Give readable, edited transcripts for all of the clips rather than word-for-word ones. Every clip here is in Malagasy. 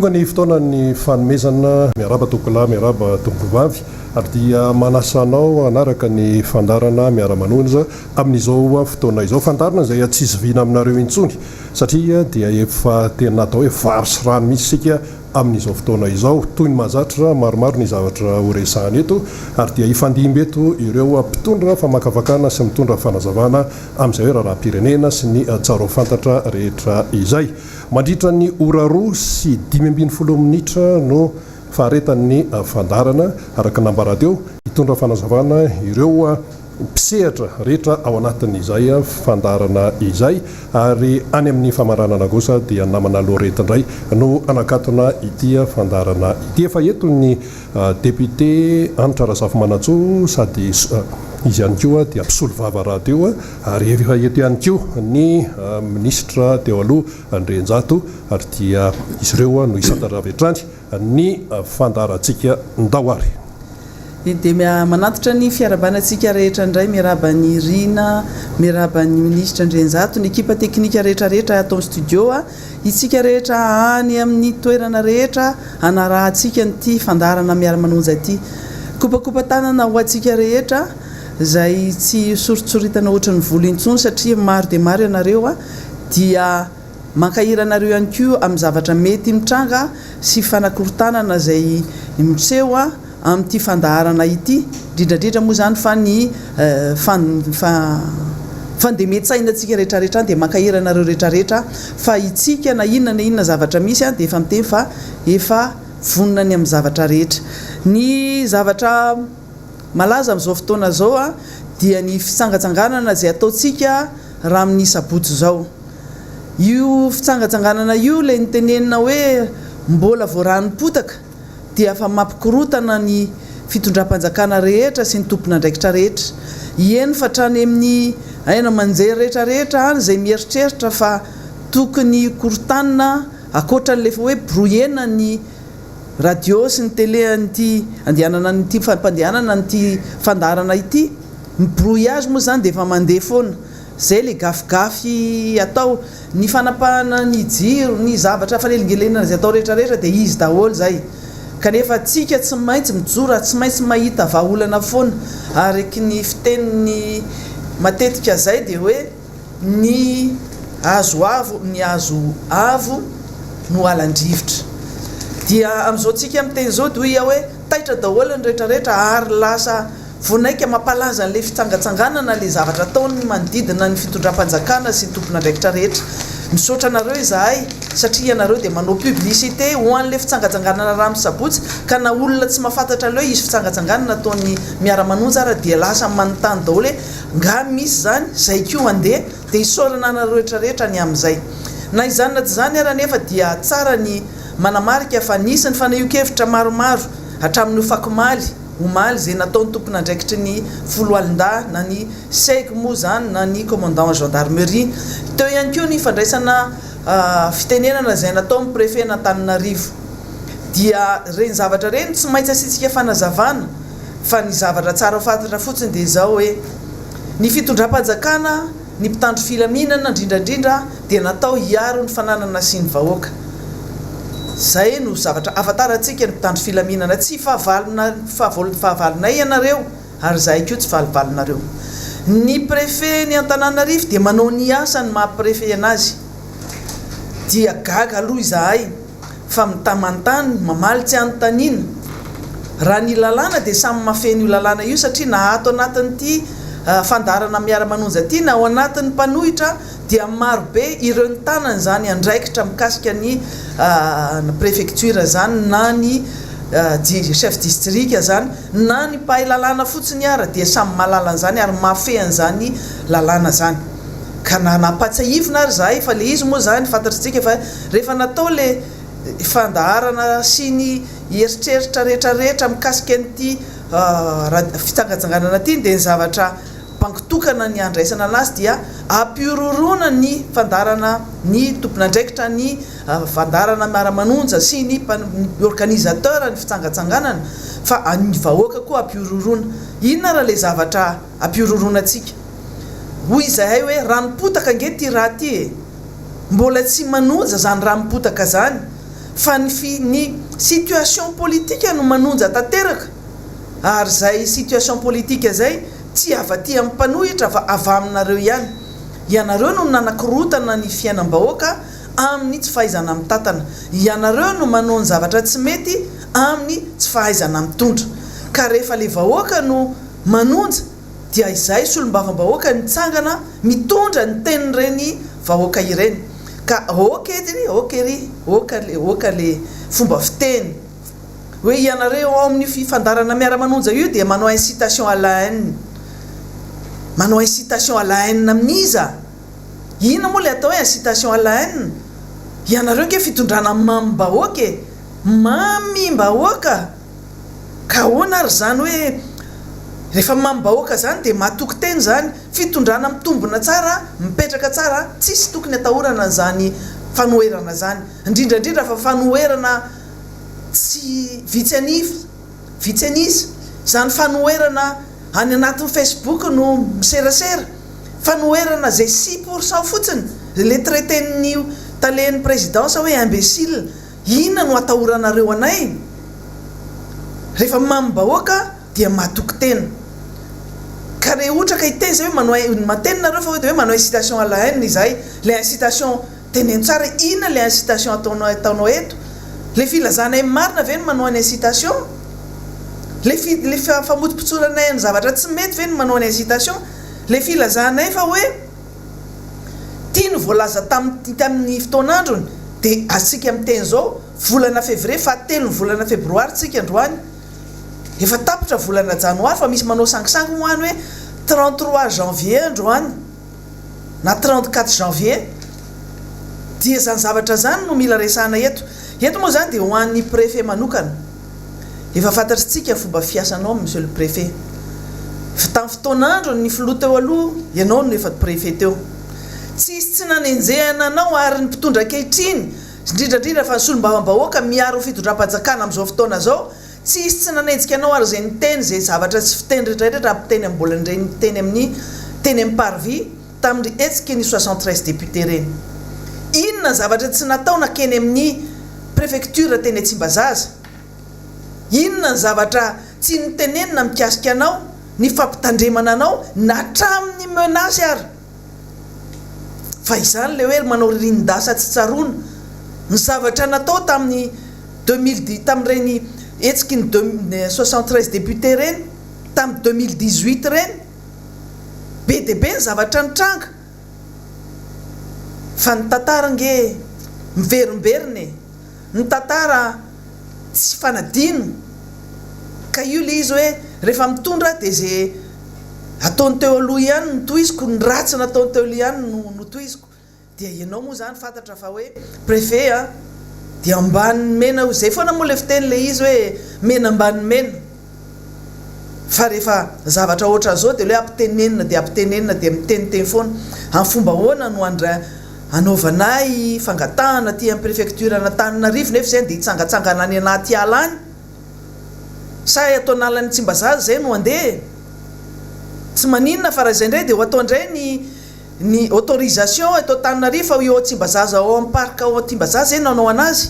Tonga ny fotoanan'ny fanomezana, miarahaba tompokolahy, miarahaba tompokovavy, ary dia manasa anao hanaraka ny fandaharana Miara-manonja amin'izao fotoana izao. Fandaharana izay tsy zoviana aminareo intsony satria dia efa tena atao hoe vary sy rano mihitsy isika amin'izao fotoana izao. Toy ny mahazatra, maromaro ny zavatra ho resahana eto ary dia hifandimby eto ireo mpitondra famakafakana sy mitondra fanazavana amin'izay hoe raharaham-pirenena sy ny tsara ho fantatra rehetra izay. Mandritra ny ora 2:15 minitra no faharetan'ny fandaharana, araka ny nambara teo. Hitondra fanazavana ireo mpisehatra rehetra ao anatin'izay fandaharana izay ary any amin'ny famaranana kosa dia namana Laurette indray no hanakatona ity fandaharana ity. Efa eto ny député Hanitra Razafimanantsoa sady izy ihany koa dia mpisolovava rahateo ary efa eto ihany koa ny minisitra teo aloha Andrianjato ary dia izy ireo no hisantatra avy hatrany ny fandaharantsika. Ndao ary! Dia manantitra ny fiarahabana antsika rehetra indray, miarahaba an'i Rina, miarahaba an'ny Minisitra Andrianjato, ny ekipa teknika rehetra rehetra ato amin'ny studio, isika rehetra any amin'ny toerana rehetra hanarahantsika an'ity fandaharana Miara-manonja ity. Kopakopa-tanana ho antsika rehetra izay tsy soritsoritana ohatran'ny volo intsony satria maro dia maro ianareo dia Mankahery anareo ihany koa amin'ny zavatra mety mitranga sy fanakorontanana izay miseho amin'ity fandaharana ity, indrindra indrindra moa izany fa ny fandemen-tsaina antsika rehetra rehetra any dia mankahery anareo rehetra rehetra fa itsika na inona na inona zavatra misy dia efa miteny fa efa vonona ny amin'ny zavatra rehetra. Ny zavatra malaza amin'izao fotoana izao dia ny fitsangatsanganana izay ataontsika raha amin'ny sabotsy izao. Io fitsangatsanganana io ilay notenenina hoe mbola vao ranom-potaka dia efa mampikorontana ny fitondram-panjakana rehetra sy ny tompon'andraikitra rehetra. Eny fa hatrany amin'ny haino aman-jery rehetra rehetra any izay mieritreritra fa tokony korontanina ankoatran'ilay efa hoe brouillena ny radio sy ny télé an'ity andehanana an'ity fampandehanana an'ity fandaharana ity. Ny brouillage moa izany dia efa mandeha foana. Zay le gafigafy atao, ny fanapahana ny jiro, ny zavatra fanelingelenana izay atao rehetra rehetra dia izy daholo zay. Kanefa tsika tsy maintsy mijoro ary tsy maintsy mahita vahaolana foana. Araky ny fiteniny matetika zay dia hoe ny hazo avo ny hazo avo no alan-drivotra. Dia amin'izao tsika miteny izao dia hoy aho hoe taitra daholo ny rehetra rehetra ary lasa Vao naika mampalaza an'ilay fitsangatsanganana ilay zavatra ataon'ny manodidina ny fitondram-panjakana sy ny tompon'andraikitra rehetra. Misaotra anareo izahay satria ianareo dia manao publicité ho an'ilay fitsangatsanganana rahampy sabotsy ka na olona tsy mahafantatra an'ilay hoe hisy fitsangatsanganana ataon'ny miara-manonja ara dia lasa manontany daholo hoe nga misy izany, izay koa handeha dia isaorana anareo rehetra rehetra ny amin'izay. Na izany na tsy izany ara anefa dia tsara ny manamarika fa nisy ny fanehoan-kevitra maromaro hatramin'ny ofakomaly omaly izay nataon'ny tompon'andraikitry ny foloalindahy na ny Seg moa izany na ny commandant gendarmerie. Teo ihany koa ny fandraisana fitenenana izay nataon'ny préfet an'Antananarivo. Dia ireny zavatra ireny tsy maintsy asiantsika fanazavana fa ny zavatra tsara ho fantatra fotsiny dia izao hoe ny fitondram-panjakana Ny mpitandro filaminana indrindra indrindra dia natao hiaro ny fananana sy ny vahoaka. Izay no zavatra ahafantarantsika ny mpitandro filaminana. Tsy fahavalona fahavalonay ianareo ary izahay koa tsy fahavalonareo. Ny préfet ny Antananarivo dia manao ny asany maha préfet anazy. Dia gaga aloha izahay. fa mitamantany mamaly tsy anontaniana. Raha ny lalàna dia samy mahafeno io lalàna io satria na ato anatin'ity fandaharana miara-manonja ity na ao anatin'ny mpanohitra dia maro be ireo nitanana izany andraikitra mikasika ny préfecture izany na ny chef district izany na ny mpahay lalàna fotsiny ara dia samy mahalala an'izany ary mahafehy an'izany lalàna izany. Ka na nampatsiahivina ary izahay fa ilay izy moa izany fantatr'tsika fa Rehefa natao ilay fandaharana sy ny eritreritra rehetra rehetra mikasika an'ity fitsangatsanganana ity dia ny zavatra bangotokana ny handraisana anazy dia ampihorohoroana ny fandaharana ny tompon'andraikitra ny fandaharana miara-manonja sy ny organisateur ny fitsangatsanganana fa ny vahoaka koa ampihorohoroana. Inona ary ilay zavatra ampihorohoroana antsika? Hoy izahay hoe ranom-potaka ange ity raha ity e! Mbola tsy manonja zany ranom-potaka zany. Fa ny fi, ny situation politique no manonja tanteraka. Ary izay situation politique izay tsy avy aty amin'ny mpanohitra fa avy aminareo ihany. Ianareo no nanakorotana ny fiainam-bahoaka amin'ny tsy fahaizana mitantana. Ianareo no manao ny zavatra tsy mety amin'ny tsy fahaizana mitondra. Ka rehefa le vahoaka no manonja dia izay solombavambahoaka nitsangana mitondra ny tenin'ireny vahoaka ireny. Ka ok ry, ok ry, ok le, ok le fomba fiteny hoe ianareo ao amin'io fifandarana miara-manonja io dia manao incitation à la haine. Manao incitation à la haine amin'iza? Inona moa ilay atao hoe incitation à la haine? Ianareo ange fitondrana mamim-bahoaka e! Mamim-bahoaka! Ka ahoana ary izany hoe rehefa mamim-bahoaka izany dia matoky tena izany? Fitondrana mitombina tsara, mipetraka tsara, tsisy tokony atahorana an'izany fanoherana izany. Indrindra indrindra fa fanoherana tsy vitsy an'isa, vitsy an'isa. Izany fanoherana any anatin'ny Facebook no miserasera. Fanoherana izay 6% fotsiny, ilay traiter-n'ny talen'ny présidence hoe imbécile. Inona no atahoranareo anay? Rehefa mamim-bahoaka dia matoky tena. Ka re otra ka hiteny zay hoe manao mateny nareo fa hoe dia hoe manao incitation à la haine izahay. Ilay incitation teneno tsara hoe inona ilay incitation ataonao ataonao eto? Ilay filazanay ny marina ve no manao ny incitation? Ilay fi ilay famotompotsoranay ny zavatra tsy mety ve no manao ny incitation? Ilay filazanay fa hoe. Ty no voalaza tamin'ny tamin'ny fotoan'androny dia asika miteny izao volana février fahatelo ny volana febroary tsika androany efa tapitra volana janoary fa misy manao sangisangy moa any hoe 33 janvier androany na 34 janvier dia izany zavatra izany no mila resahana eto eto moa izany dia ho an'ny préfet manokana Efa fantatritsika ny fomba fiasanao Monsieur le Préfet. Efa tamin'ny fotoan'androny ny filoha teo aloha ianao no efa Préfet teo. Tsisy tsy nanenjehana anao ary ny mpitondra ankehitriny, indrindra indrindra fa ny solombavambahoaka miaro ny fitondram-panjakana amin'izao fotoana izao, tsisy tsy nanenjika anao ary izay niteny izay zavatra tsy fiteny rehetra rehetra teny ambolan'ireny teny amin'ny teny amin'ny parvis tamin'ny hetsiky ny 73 députés ireny. Inona ny zavatra tsy natao nankeny amin'ny préfecture teny Tsimbazaza? Inona ny zavatra tsy notenenina mikasika anao, ny fampitandremana anao na hatramin'ny menace ary? Fa izany ilay hoe manao ririnin-dasa tsy tsaroana. Ny zavatra natao tamin'ny 2010 tamin'ireny hetsiky ny 73 députés ireny, tamin'ny 2018 ireny, be dia be ny zavatra nitranga. Fa ny tantara ange miverimberina e! Ny tantara tsy fanadino ka io le izy hoe rehefa mitondra dia ze ataony teo aloha ihany no tohiziko, ny ratsy nataony teo aloha ihany no no tohiziko. Dia ianao moa zany fantatra fa hoe préfet a, dia ambanin'ny mena, zay foana moa le fiteny le izy hoe mena ambanin'ny mena. Fa rehefa zavatra ohatran'izao dia hoe ampitenenina dia ampitenenina dia miteniteny foana. Amin'ny fomba ahoana no handra hanaovanay fangatahana aty amin'ny préfecture an'Antananarivo nefa izay andeha hitsangatsangana any anaty ala any? Sa ato analan'i Tsimbazaza izay no handeha e? Tsy maninona fa raha izay indray dia ho atao indray ny Ny autorisation eto Antananarivo fa eo Tsimbazaza ao amin'ny parc ao Tsimbazaza zay no hanao anazy.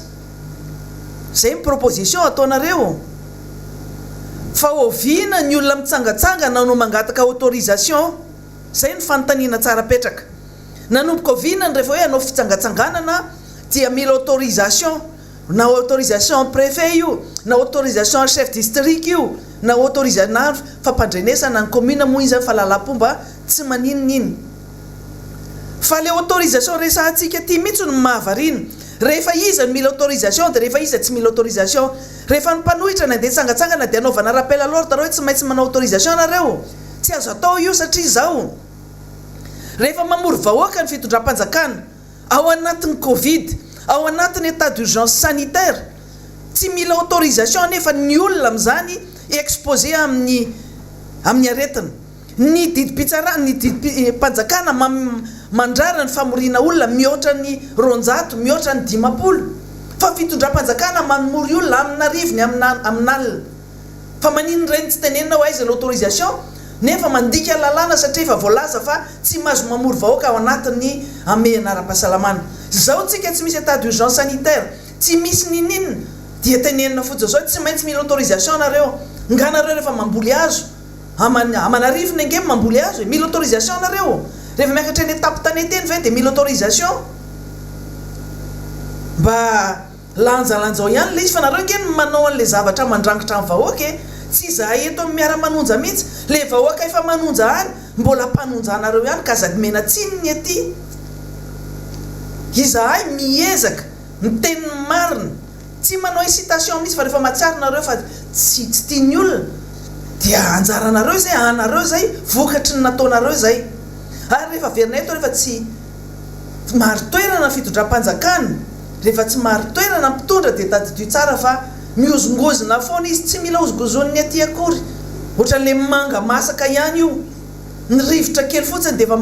Zay ny proposition ataonareo. Fa oviana ny olona mitsangatsangana no mangataka autorisation? Zay ny fanontaniana tsara apetraka. Nanomboka oviana ny rehefa hoe hanao fitsangatsanganana dia mila autorisation? Na autorisation préfet io, na autorisation chef district io, na autorisation na fampandrenesana ny commune moa iny zany fa lalam-pomba tsy maninona iny. Fa le autorisation resahantsika aty mihitsy no mahavariana. Rehefa iza no mila autorisation dia rehefa iza tsy mila autorisation. Rehefa ny mpanohitra ny handeha hitsangatsangana dia anaovana rappel à l'ordre hoe tsy maintsy manao autorisation nareo. Tsy azo atao io satria izao. Rehefa mamory vahoaka ny fitondram-panjakana. Ao anatin'ny covid, ao anatin'ny état d'urgence sanitaire, tsy mila autorisation anefa ny olona amin'izany exposé amin'ny amin'ny aretina. Ny didim-pitsarana, ny didim-panjakana mandrara ny famoriana olona mihoatra ny 200, mihoatra ny 50. Fa fitondram-panjakana mamory olona amin'arivony amin'alina. Fa maninona ireny tsy tenenina hoe aiza ny autorisation nefa mandika lalàna satria efa voalaza fa tsy mahazo mamory vahoaka ao anatin'ny hamehana ara-pahasalamana. Zao tsika tsy misy état d'urgence sanitaire. Tsy misy ninoninona dia tenenina fotsiny zao hoe tsy maintsy mila autorisation nareo. Nga nareo rehefa mamboly hazo, aman aman'arivony ange ny mamboly hazo e, mila autorisation nareo? Rehefa miakatra eny an-tampon-tanety eny ve dia mila autorisation? Mba lanjalanjao ihany ilay izy fa nareo ange no manao an'ilay zavatra mandrangitra ny vahoaka e! Tsy izahay eto amin'ny miara-manonja mihitsy, ilay vahoaka efa manonja any mbola mpanonja anareo ihany ka aza omena tsiny ny aty. Izahay miezaka miteny ny marina, tsy manao incitation mihitsy fa rehefa mahatsiaro nareo fa tsy tsy tian'ny olona dia anjaranareo izay, anareo izay, vokatry ny nataonareo izay. Ary rehefa averina eto rehefa tsy marin-toerana ny fitondram-panjakana, rehefa tsy marin-toerana ny mpitondra dia tadidio tsara fa mihozongozona foana izy, tsy mila hozongozonin'ny aty akory, ohatran'ilay manga masaka ihany io, ny rivotra kely fotsiny dia efa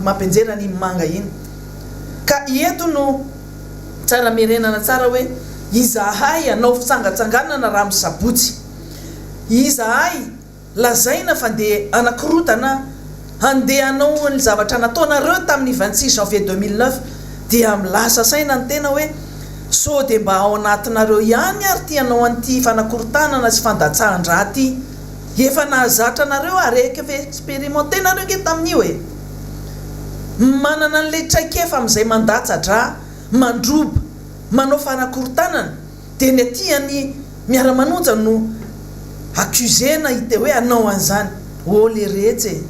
mampianjera an'iny manga iny. Ka eto no tsara merenana tsara hoe izahay hanao fitsangatsanganana raha misabotsy, izahay lazaina fa ndeha hanakorotana, handeha hanao ny zavatra nataonareo tamin'ny 26 janvier 2009 dia lasa saina ny tena hoe sao dia mba ao anatinareo ihany ary ity hanao an'ity fanakorontanana sy fandatsahan-drà ity. Efa nahazatra anareo ary efa expérimenté nareo nge tamin'io e! Manana an'ilay traikefa amin'izay mandatsa-drà, mandroba, manao fanakorontanana. Dia ny aty any miara-manonja no accuser-na hite hoe hanao an'izany. Oh leretsy e!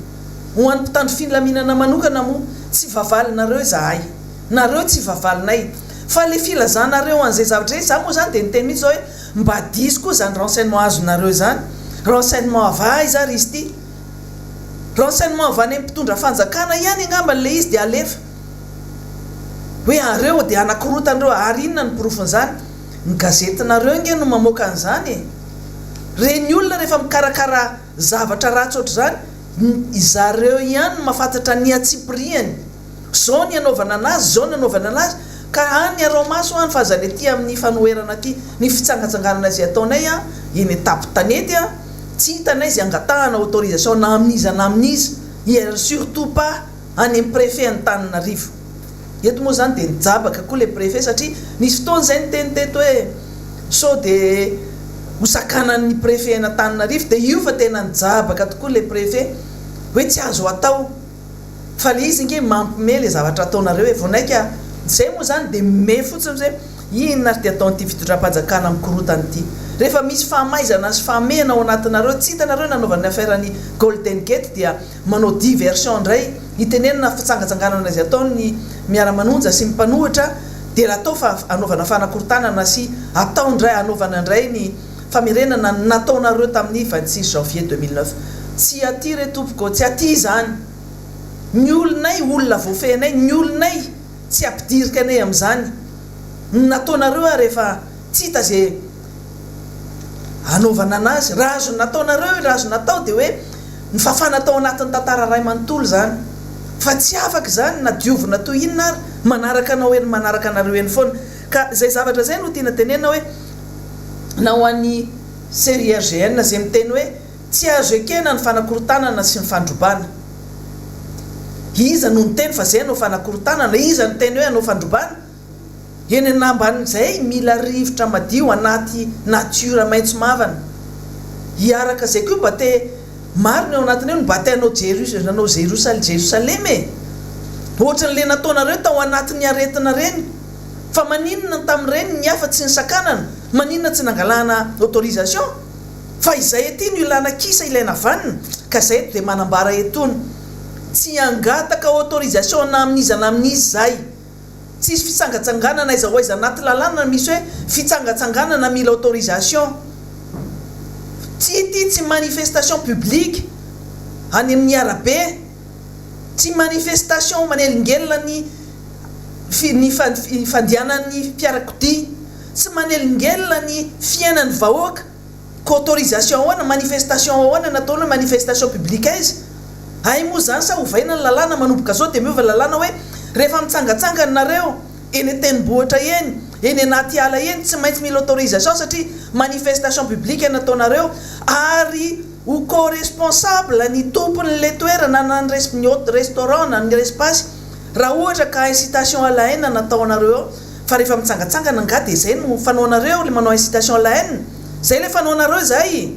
Ho an'ny mpitandro filaminana manokana moa, tsy vavalinareo izahay. Nareo tsy vavalinay. Fa le filazanareo an'izay zavatra izay, za moa izany dia niteny mihitsy izao hoe mba diso koa izany renseignement azonareo izany. Renseignement avy aiza ary izy ity? Renseignement avy any amin'ny mpitondra fanjakana ihany angamba ilay izy dia alefa. Hoe areo dia anakorotana ireo ary inona no porofon'izany? Ny gazetinareo nge no mamoaka an'izany e! Reny olona rehefa mikarakara zavatra ratsy ohatr'izany, zareo ihany no mahafantatra ny antsipiriany. Zao ny anaovana anazy, zao ny anaovana anazy, ka any arao maso any fa aza le aty amin'ny fanoherana aty. Ny fitsangatsanganana izay ataonay an, eny an-tampon-tanety an, tsy hitanay izay angatahana autorisation na amin'iza na amin'iza, et surtout pas any amin'ny préfet Antananarivo. Eto moa izany dia nijabaka koa ilay préfet satria nisy fotoana izay niteny teto hoe sao dia ho sakanan'ny préfet an'Antananarivo dia io fa tena nijabaka tokoa ilay préfet hoe tsy azo atao fa ilay izy nge mampime ilay zavatra ataonareo e, vao naika izay moa izany dia me fotsiny hoe inona ary ity ataon'ity fitondram-panjakana mikorotana ity. Rehefa misy fahamaizana sy fahamehana ao anatinareo tsy hitanareo nanaovana ny affaire ny Golden Gate dia manao diversion indray hitenenana fitsangatsanganana izay ataon ny miara-manonja sy ny mpanohitra dia atao fa anaovana fanakorontanana sy atao indray anaovana indray ny famerenana ny nataonareo tamin'ny 26 janvier 2009 tsy aty re tompoko tsy aty izany ny olonay olona voafehinay ny olonay tsy ampidirika anay amin'izany ny nataonareo ary efa tsy hita ze Anaovana anazy. Raha azony nataonareo io, raha azo natao dia hoe nifafana tao anatin'ny tantara iray manontolo izany. Fa tsy afaka izany na diovina toy inona ary manaraka anao eny manaraka anareo eny foana. Ka izay zavatra izay no tiana tenenina hoe na ho an'ny CIRGN izay miteny hoe tsy azo ekena ny fanakorontanana sy ny fandrobana. Iza no niteny fa izay hanao fanakorontanana? Iza no niteny hoe hanao fandrobana? Eny anambanin'izay mila rivotra madio anaty natiora maitso mavana. Hiaraka izay koa mba te maro ny ao anatiny ao no mba te hanao Jerus hanao Jerusal Jerusalema e! Ohatran'ilay nataonareo tao anatin'ny aretina ireny. Fa maninona ny tamin'ireny ny hafa tsy nisakanana? Maninona tsy nangalana autorisation? Fa izay aty no ilana kisa ilaina vanona ka izay eto dia manambara etoana. Tsy hangataka autorisation na amin'iza na amin'iza izahay. Tsisy fitsangatsanganana aiza ho aiza anaty lalàna misy hoe fitsangatsanganana mila autorisation. Tsy ity tsy manifestation publique any amin'ny arabe, tsy manifestation manelingelina ny ny fandehanan'ny fiarakodia, tsy manelingelina ny fiainan'ny vahoaka. Ko autorisation ahoana, manifestation ahoana nataonao, manifestation publique aiza? Hay moa zany sa ovaina ny lalàna manomboka zao dia miova ny lalàna hoe rehefa mitsangatsangana nareo eny an-tenimbohitra eny, eny anaty ala eny tsy maintsy mila autorisation satria manifestation publique nataonareo ary ho co-responsable ny tompon'le toerana na ny ny restaurant na ny espace raha ohatra ka incitation à la haine nataonareo eo. Fa rehefa mitsangatsangana angaha dia izay no fanaonareo, ilay manao incitation à la haine? Izay ilay fanaonareo izay!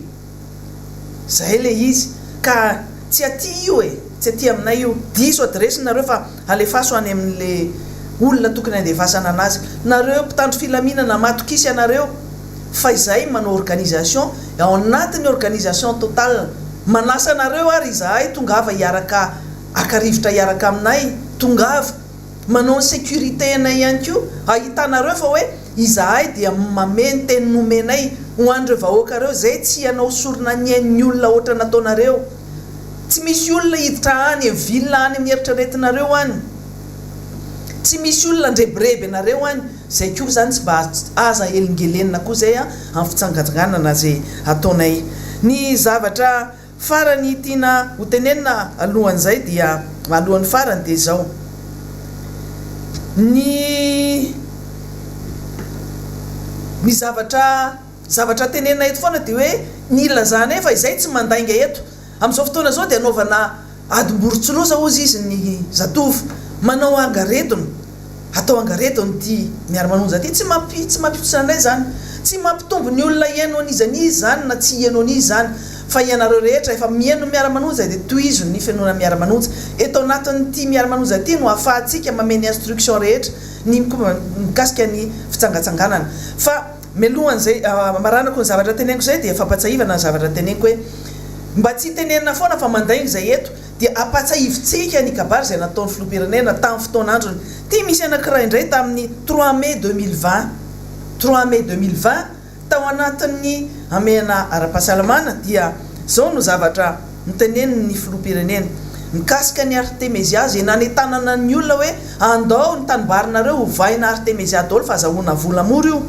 Izay ilay izy. Ka tsy aty io e! Tsy aty aminay io. Diso adiresy nareo fa alefaso any amin'ilay olona tokony handefasana anazy. Nareo mpitandro filaminana matokisa ianareo fa izahay manao organisation, ao anatin'ny organisation totale. Manasa anareo ary izahay tongava hiaraka haka rivotra hiaraka aminay. Tongava. Manao ny sécurité anay ihany koa ahitanareo fa hoe izahay dia mamehy ny teny nomenay ho an'ireo vahoaka ireo izay tsy hanao sorona ny ain'ny olona ohatra nataonareo. Tsy misy olona hiditra any amin'ny ville any amin'ny eritreretinareo any. Tsy misy olona handrebireby anareo any. Izay koa izany tsy mba aza helingelenina koa izay amin'ny fitsangatsanganana izay ataonay. Ny zavatra Farany tiana ho tenenina alohan'izay dia alohan'ny farany dia izao, ny ny zavatra zavatra tenenina eto foana dia hoe ny ilazana efa izay tsy mandainga eto. Amin'izao fotoana izao dia anaovana adim-borontsiloza hozy izy ny zatovo, manao angaredona. Atao angaredona ity miara-manonja ity, tsy mampi tsy mampihotsina anay izany, tsy mampitombo ny olona hihaino an'iza n'iza izany na tsy hihaino an'iza izany, fa ianareo rehetra efa mihaino miara-manonja dia tohizo ny finoana miara-manonja. Eto anatin'ity miara-manonja ity no ahafahantsika mamehy ny instruction rehetra ny mikasika ny fitsangatsanganana. Fa mialohan'izay hamaranako ny zavatra teneniko izay dia fampatsahivana ny zavatra teneniko hoe mba tsy hitenenana foana fa mandainga izay eto, dia ampatsahivitsika ny kabary izay nataon'ny filoham-pirenena tamin'ny fotoan'androny. Ity misy anankiray indray tamin'ny trois mai 2020, trois mai 2020, tao anatin'ny hamehana ara-pahasalamana dia izao no zavatra notenenin'ny filoham-pirenena mikasika ny artemezia izay nanentanana ny olona hoe andao ny tanimbarinareo hovaina artemezia daholo fa azahoana vola mora io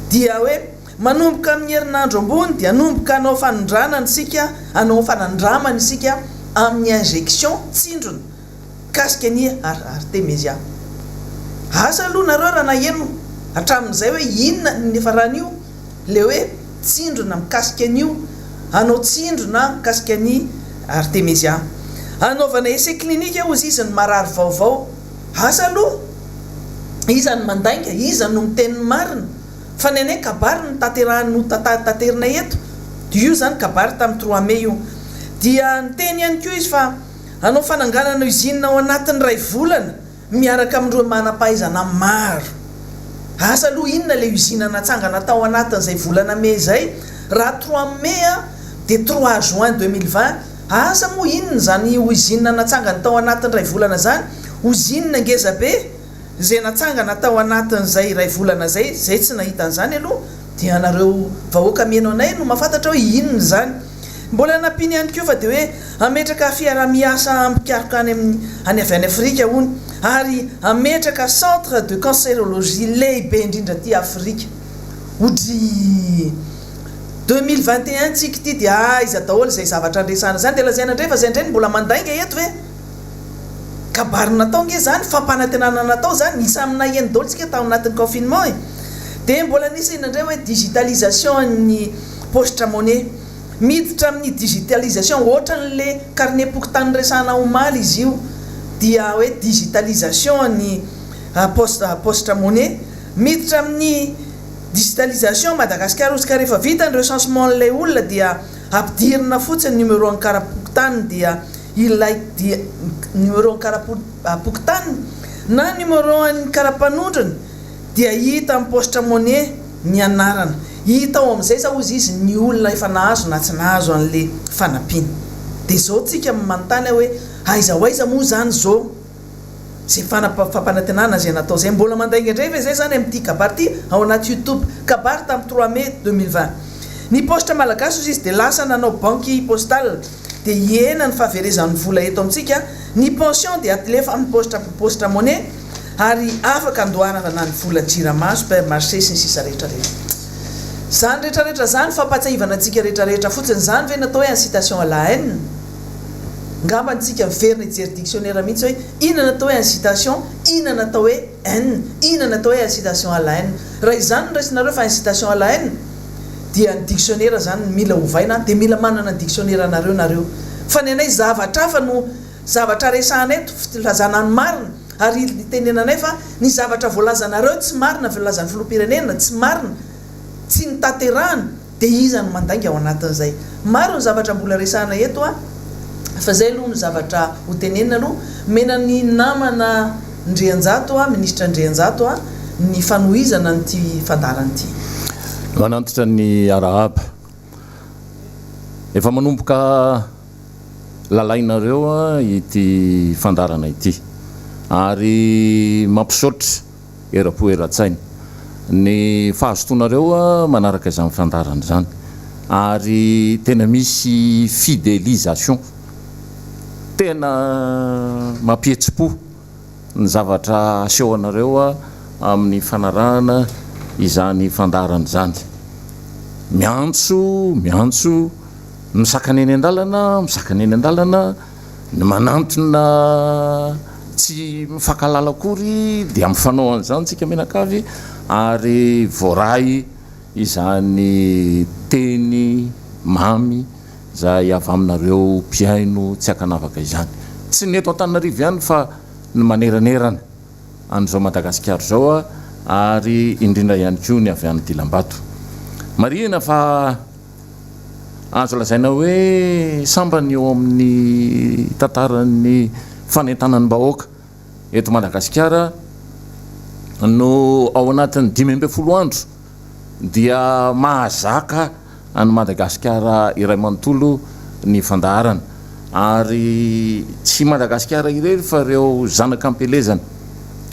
dia hoe Manomboka amin'ny herinandro ambony dia hanomboka hanao fanondranana isika, hanao fanandramana isika amin'ny injection, tsindrona, mikasika ny artemisia. Asa aloha nareo raha naheno hatramin'izay hoe inona ny niafaran'io ilay hoe tsindrona mikasika an'io, hanao tsindrona mikasika ny artemisia. Hanaovana essai clinique hozy izy ny marary vaovao. Asa aloha iza no mandainga, iza no miteny ny marina. Fa ny anay kabary no tanterahiny no taterinay eto, dia io izany kabary tamin'ny trois mai io. Dia niteny ihany koa izy fa hanao fananganana usine ao anatin'ny iray volana miaraka amin'ireo manam-pahaizana maro. Asa aloha inona ilay usine natsangana tao anatin'izay volana mai izay, raha trois mai dia trois juin 2020, asa moa inona izany usine natsangany tao anatin'ny iray volana izany, usine ngeza be. Izay natsangana tao anatin'izay iray volana izay, izay tsy nahita an'izany aloha, dia ianareo vahoaka mihaino anay no mahafantatra hoe inona izany. Mbola nampiany ihany koa fa dia hoe hametraka fiaraha-miasa mpikaroka any amin'ny any avy any Afrika hono, ary hametraka centre de cancérologie lehibe indrindra aty Afrika. Odryy. 2021 tsika ity dia aiza daholo izay zavatra andresana izany? Dia lazaina indray fa izay indray no mbola mandainga eto ve? Kabary natao nge zany, fampanantenana natao zany, isan'ny naheno daholo tsika tao anatin'ny confinement e! Dia mbola nisy inona indray hoe digitalisation ny paositra monnaie. Miditra amin'ny digitalisation ohatran'le carnet pokontany niresahana omaly izy io dia hoe digitalisation ny paositra monnaie. Miditra amin'ny digitalisation Madagasikara ozy ka rehefa vita ny recensement an'ilay olona dia ampidirina fotsiny numéro an'ny kara-pokontany dia ilay dia numéro ny kara-pokotaniny na numéro an'ny kara-panondrony dia hita amin'ny paositra monnaie ny anarana. Hita ao amin'izay za hozy izy ny olona efa nahazo na tsy nahazo an'le fanampiana. Dia zao tsika manontany aho hoe aiza ho aiza moa zany zao zay fampanantenana zay natao zay? Mbola mandainga indray ve zay zany amin'ity kabary ity ao anaty youtube? Kabary tamin'ny trois mai 2020. Ny paositra malagasy hozy izy dia lasa nanao banque postale. dia hihena ny fahaverezan'ny vola eto amintsika, ny pension dia alefa amin'ny paositra paositra monnaie ary afaka andoavana ny vola jirama, supermarché sy ny sisa rehetra rehetra. Izany rehetra rehetra izany fampahatsiahivana antsika rehetra rehetra fotsiny, izany ve no atao hoe incitation à la haine? Ngamba antsika miverina hijery dictionnaire mihitsy hoe inona no atao hoe incitation, inona no atao hoe haine, inona no atao hoe incitation à la haine. Raha izany no raisinareo fa incitation à la haine, dia ny dictionnaire zany no mila ovaina dia mila manana ny dictionnaire nareo nareo fa ny anay zavatra hafa no zavatra resahana eto filazana ny marina. Ary itenenanay fa ny zavatra voalazanareo tsy marina, voalazan'ny filoham-pirenena tsy marina, tsy notanterahana, dia iza no mandainga ao anatin'izay? Maro ny zavatra mbola resahana eto an, fa izay aloha no zavatra ho tenenina aloha. Omena ny namana Ndrianjato an, Minisitra Ndrianjato an, ny fanohizana an'ity fandaharana ity. Manantitra ny arahaba. Efa manomboka lalainareo ity fandaharana ity ary mampisaotra eram-po eran-tsaina ny fahazotoanareo manaraka izany fandaharana izany ary tena misy fidélisation tena mampihetsi-po ny zavatra asehonareo amin'ny fanarahana izany fandaharana izany. Miantso, miantso, misakana eny an-dalana, misakana eny an-dalana, ny manantona tsy mifankahalala akory dia mifanao an'izany tsika mianakavy ary voaray izany teny mamy izay avy aminareo mpihaino tsy ankanavaka izany. Tsy ny eto Antananarivo ihany fa ny maneranerana an'izao Madagasikara izao ary indrindra ihany koa ny avy any Dilambato. Marihina fa azo lazaina hoe sambany eo amin'ny tantaran'ny fanentanam-bahoaka eto Madagasikara no ao anatin'ny 15 andro dia mahazaka an'i Madagasikara iray manontolo ny fandaharana ary tsy Madagasikara irery fa ireo zanak'ampielezana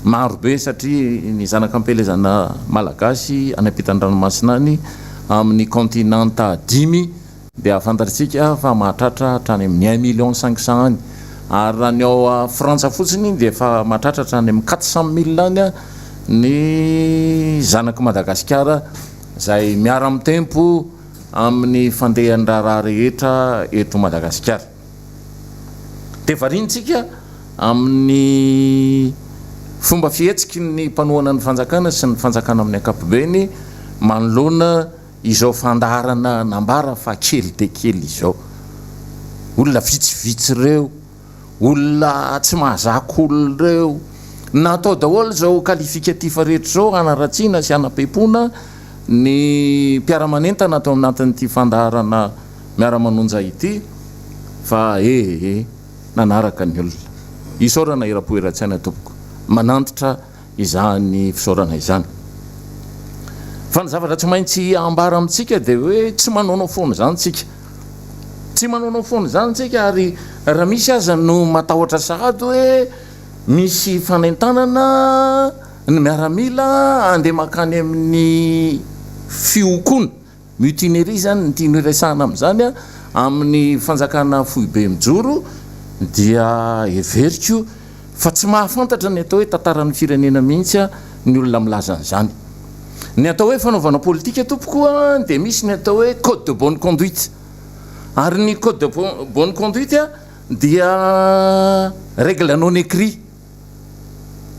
maro be satria ny zanak'ampielezana malagasy any ampitan-dranomasina any amin'ny kaontinanta dimy dia fantatritsika fa mahatratra hatrany amin'ny un million cinq cent any ary raha ny ao Frantsa fotsiny dia efa mahatratra hatrany amin'ny quatre cent mille any ny zanak'i Madagasikara izay miara-mitempo amin'ny fandehan'ny raharaha rehetra eto Madagasikara. Dia variantsika amin'ny fomba fihetsiky ny mpanohana ny fanjakana sy ny fanjakana amin'ny ankapobeny manoloana izao fandaharana nambara fa kely dia kely izao. Olona vitsivitsy ireo, olona tsy mahazaka olona ireo. Natao daholo izao qualificatif rehetra izao hanaratsiana sy hanapempoana ny mpiara-manentana ato anatin'ity fandaharana miara-manonja ity fa ee nanaraka ny olona. Isaorana eram-po eran-tsaina tompoko. Manantitra izany fisaorana izany. Fa ny zavatra tsy maintsy ambara amintsika dia hoe tsy manaonao foana izany tsika. Tsy manaonao foana izany tsika ary raha misy aza no matahotra sahady hoe misy fanentanana ny miaramila handeha mankany amin'ny fiokoana Mutinerie izany ny tiany horesahana amin'izany amin'ny fanjakana foibe mijoro dia heveriko fa tsy mahafantatra ny atao hoe tantaran'ny firenena mihitsy ny olona milaza an'izany. Ny atao hoe fanaovana politika tompoko dia misy ny atao hoe code de bonne conduite ary ny code de bonne conduite dia règle non écrit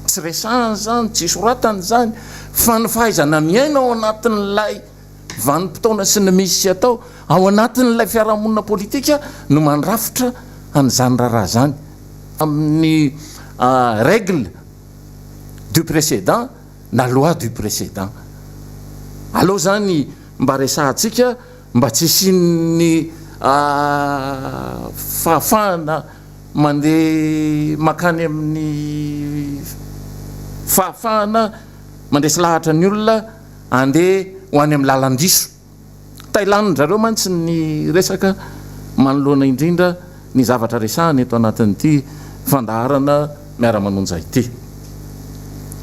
tsy resahana izany, tsy soratana izany fa ny fahaizana miaina ao anatin'ilay vanim-potoana sy ny misy sy atao ao anatin'ilay fiarahamonina politika no mandrafitra an'izany raharaha izany amin'ny règle du précédent na loi du précédent. Aleo izany mba resahantsika mba tsy hisian'ny fahafahana mandeha mankany amin'ny fahafahana mandresy lahatra ny olona Andeha ho any amin'ny lalan-diso. Tailanin-dry zareo mantsy ny resaka manoloana indrindra ny zavatra resahana eto anatin'ity fandaharana Miara-manonja ity.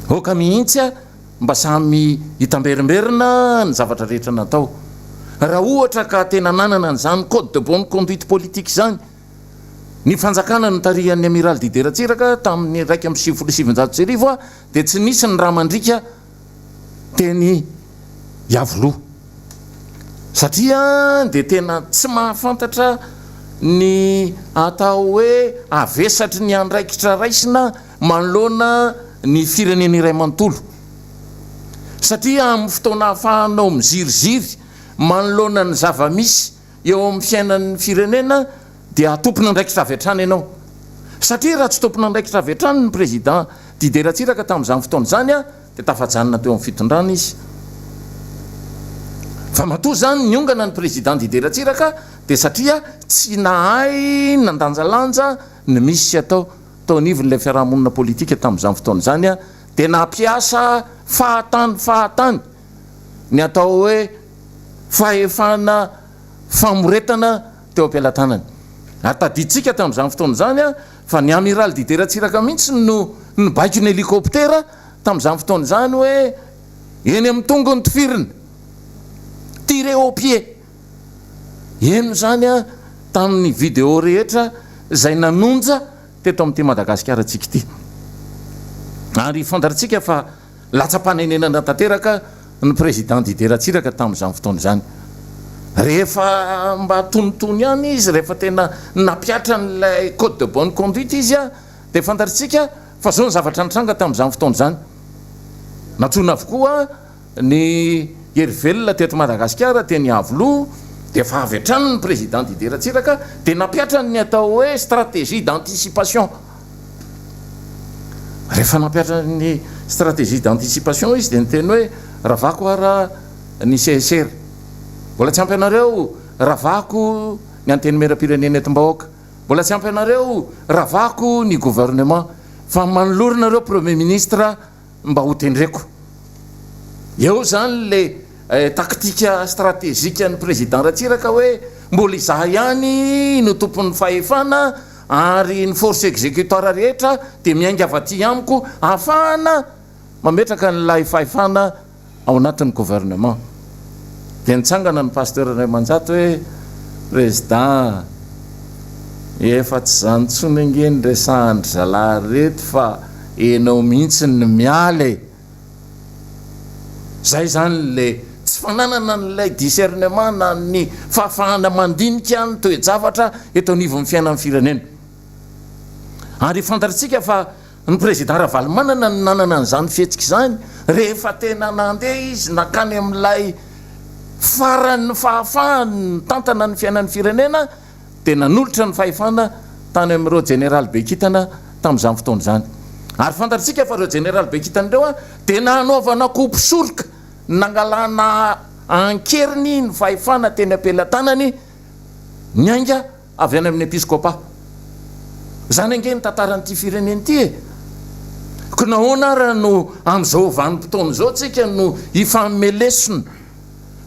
Aoka mihitsy mba samy hitamberimberina ny zavatra rehetra natao. Raha ohatra ka tena nanana an'izany code de bonne conduite politique izany ny fanjakana notarihan'ny Amiraly Didier Ratsiraka tamin'ny 1991 dia tsy nisy ny rà mandriaka teny Iavoloha satria dia tena tsy mahafantatra ny atao hoe havesatry ny andraikitra raisina manoloana ny firenena iray manontolo satria amin'ny fotoana ahafahanao miziriziry manoloana ny zava-misy eo amin'ny fiainan'ny firenena dia tompon'andraikitra avy hatrany ianao satria raha tsy tompon'andraikitra avy hatrany ny président. Didier Ratsiraka tamin'izany fotoana izany dia tafajanona teo amin'ny fitondrana izy. Fa matoa izany niongana ny Président Didier Ratsiraka dia satria tsy nahay nandanjalanja ny misy sy atao tao anivon'ilay fiarahamonina politika tamin'izany fotoana izany dia nampiasa fahatany fahatany ny atao hoe fahefana famoretana teo am-pelatanany. Ary tadidintsika tamin'izany fotoana izany fa ny Amiral Didier Ratsiraka mihitsy no nibaiko ny hélicoptère tamin'izany fotoana izany hoe eny amin'ny tongony tifirina, tirer au pied. Heno izany tamin'ny vidéo rehetra izay nanonja teto amin'ity Madagasikara-ntsika ity. Ary fantatrtsika fa latsa-panenenana tanteraka ny Président Didier Ratsiraka tamin'izany fotoana izany. Rehefa mba tonitony ihany izy, rehefa tena nampihatra an'ilay code de bonne conduite izy dia fantatrtsika fa izao ny zavatra nitranga tamin'izany fotoana izany. Nantsoina avokoa Ny hery velona teto Madagasikara teny Iavoloha dia efa avy hatrany ny Président Didier Ratsiraka dia nampihatra ny atao hoe stratégie d'anticipation. Rehefa nampihatra ny stratégie d'anticipation izy dia niteny hoe ravako ara ny CSR. Mbola tsy ampy anareo ravako ny Antenimierampirenena etim-bahoaka. Mbola tsy ampy anareo ravako ny gouvernement fa manolora nareo Premier ministre mba ho tendreko. Eo izany le tactique stratégique an'ny président Ratsiraka hoe mbola izaho ihany no tompon'ny fahefana ary ny force exécutoire rehetra dia miainga avy aty amiko ahafahana mametraka an'ilay fahefana ao anatin'ny gouvernement. Dia nitsangana ny pasteur Raimanjato hoe Président, efa tsy izany intsony ange ny resahan-dry zalahy ireto fa enao mihitsy no miala e! Zay izany le tsy fananana an'ilay discernement na ny fahafahana mandinika ny toe-javatra eto anivon'ny fiainan'ny firenena. Ary fantatritsika fa Ny Président Ravalomanana no nanana an'izany fihetsika izany rehefa tena nandeha izy nankany amin'ilay faran'ny fahafahany nitantana ny fiainan'ny firenena dia nanolotra ny fahefana tany amin'ireo jeneraly be kintana tamin'izany fotoana izany. Ary fantatsika fa ireo jeneraly be kintana ireo dia nanaovana kopisoroka nangalana an-keriny ny fahefana teny am-pelatanany niainga avy any amin'ny episkopa. Izany ange ny tantaran'ity firenena ity e! Ko nahoana ara no amin'izao vanim-potoana izao tsika no hifanome lesona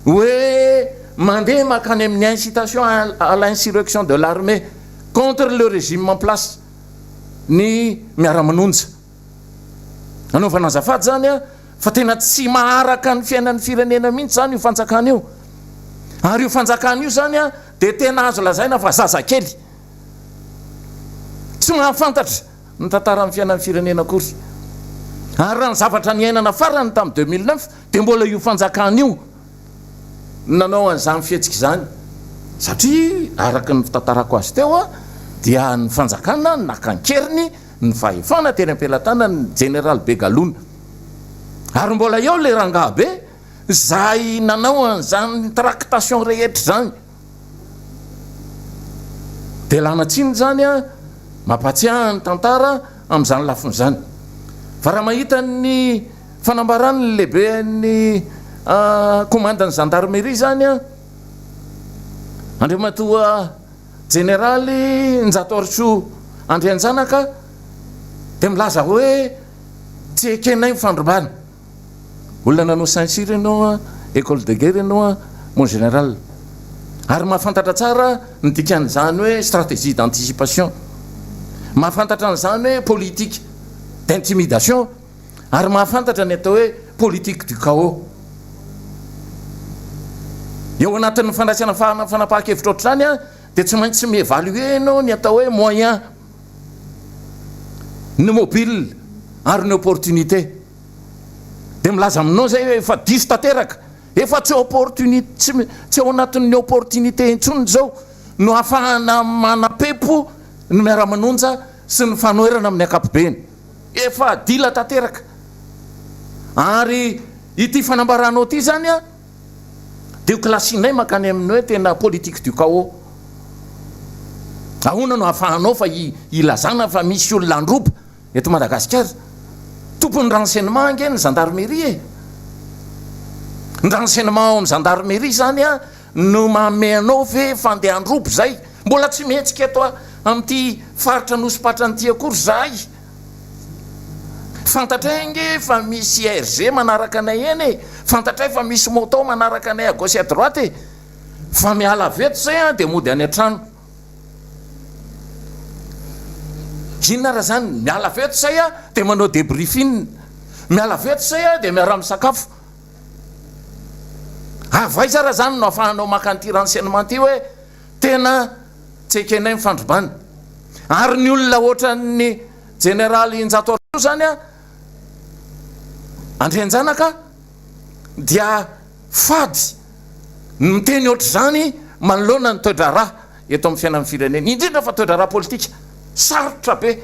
hoe mandeha mankany amin'ny incitation à l'insurrection de l'armée contre le régime en place ny miara-manonja. Anaovana azafady izany an, fa tena tsy maharaka ny fiainan'ny firenena mihitsy izany io fanjakana io. Ary io fanjakana io izany an, dia tena azo lazaina fa zazakely. Tsy mahafantatra ny tantaran'ny fiainan'ny firenena akory. Ary raha ny zavatra niainana farany tamin'ny 2009 dia mbola io fanjakana io nanao an'izany fihetsika izany. Satria araka ny fitantarako azy teo dia ny fanjakana naka an-keriny ny fahefana teny am-pelatanan'ny Jeneraly Begalona. Ary mbola eo ilay rangahy be izay nanao an'izany tractation rehetra izany. Dia lana tsiny izany an, mampatsiahy ny tantara amin'izany lafiny izany. Fa raha mahita ny fanambaran'ny lehiben'ny komandin'ny gendarmerie izany an, Andriamatoa Jeneraly Njatoarisoa Andrianjanaka dia milaza hoe tsy ekenay ny fandrobana. Olona nanao Saint Cyr ianao an, Ecole de guerre ianao an, mon général. Ary mahafantatra tsara ny dikan'izany hoe stratégie d'anticipation. Mahafantatra an'izany hoe politique d'intimidation. Ary mahafantatra ny atao hoe politique du chaos. Eo anatin'ny fandraisana fanapahan-kevitra ohatr'izany dia tsy maintsy mi-évaluer ianao ny atao hoe moyen, ny mobile ary ny opportunité. Dia milaza aminao izay hoe efa diso tanteraka, efa tsy opportunité, tsy ao anatin'ny opportunité intsony izao no ahafahana manampepo ny miara-manonja sy ny fanoherana amin'ny ankapobeny. Efa dila tanteraka. Ary ity fanambaranao ity izany an, dia ho kilasinay mankany amin'ny hoe tena politique du chaos. Ahoana no ahafahanao fa hilazana fa misy olona handroba eto Madagasikara? Tompon'ny renseignement ange ny gendarmerie e! Ny renseignement ao amin'ny gendarmerie izany an no manome anao ve fa andeha handroba izay? Mbola tsy mihetsika eto amin'ity faritra Anosipatrana ity akory izahay. Fantatray ange fa misy RG manaraka anay eny e! Fantatray fa misy moto manaraka anay à gauche à droite e! Fa miala avy eto izay an dia mody any an-trano. Inona ara zany? Miala avy eto izay an dia manao debriefing. Miala avy eto izay an dia miara-misakafo. Avy aiza ara zany no ahafahanao maka an'ity renseignement ity hoe tena tsy ekenay ny fandrobana. Ary ny olona ohatran'ny jeneraly Njatoarivo zany an, Andrianjanaka dia fady ny miteny ohatr'izany manoloana ny toe-draharaha eto amin'ny fiainan'ny firenena, indrindra fa toe-draharaha politika. Sarotra be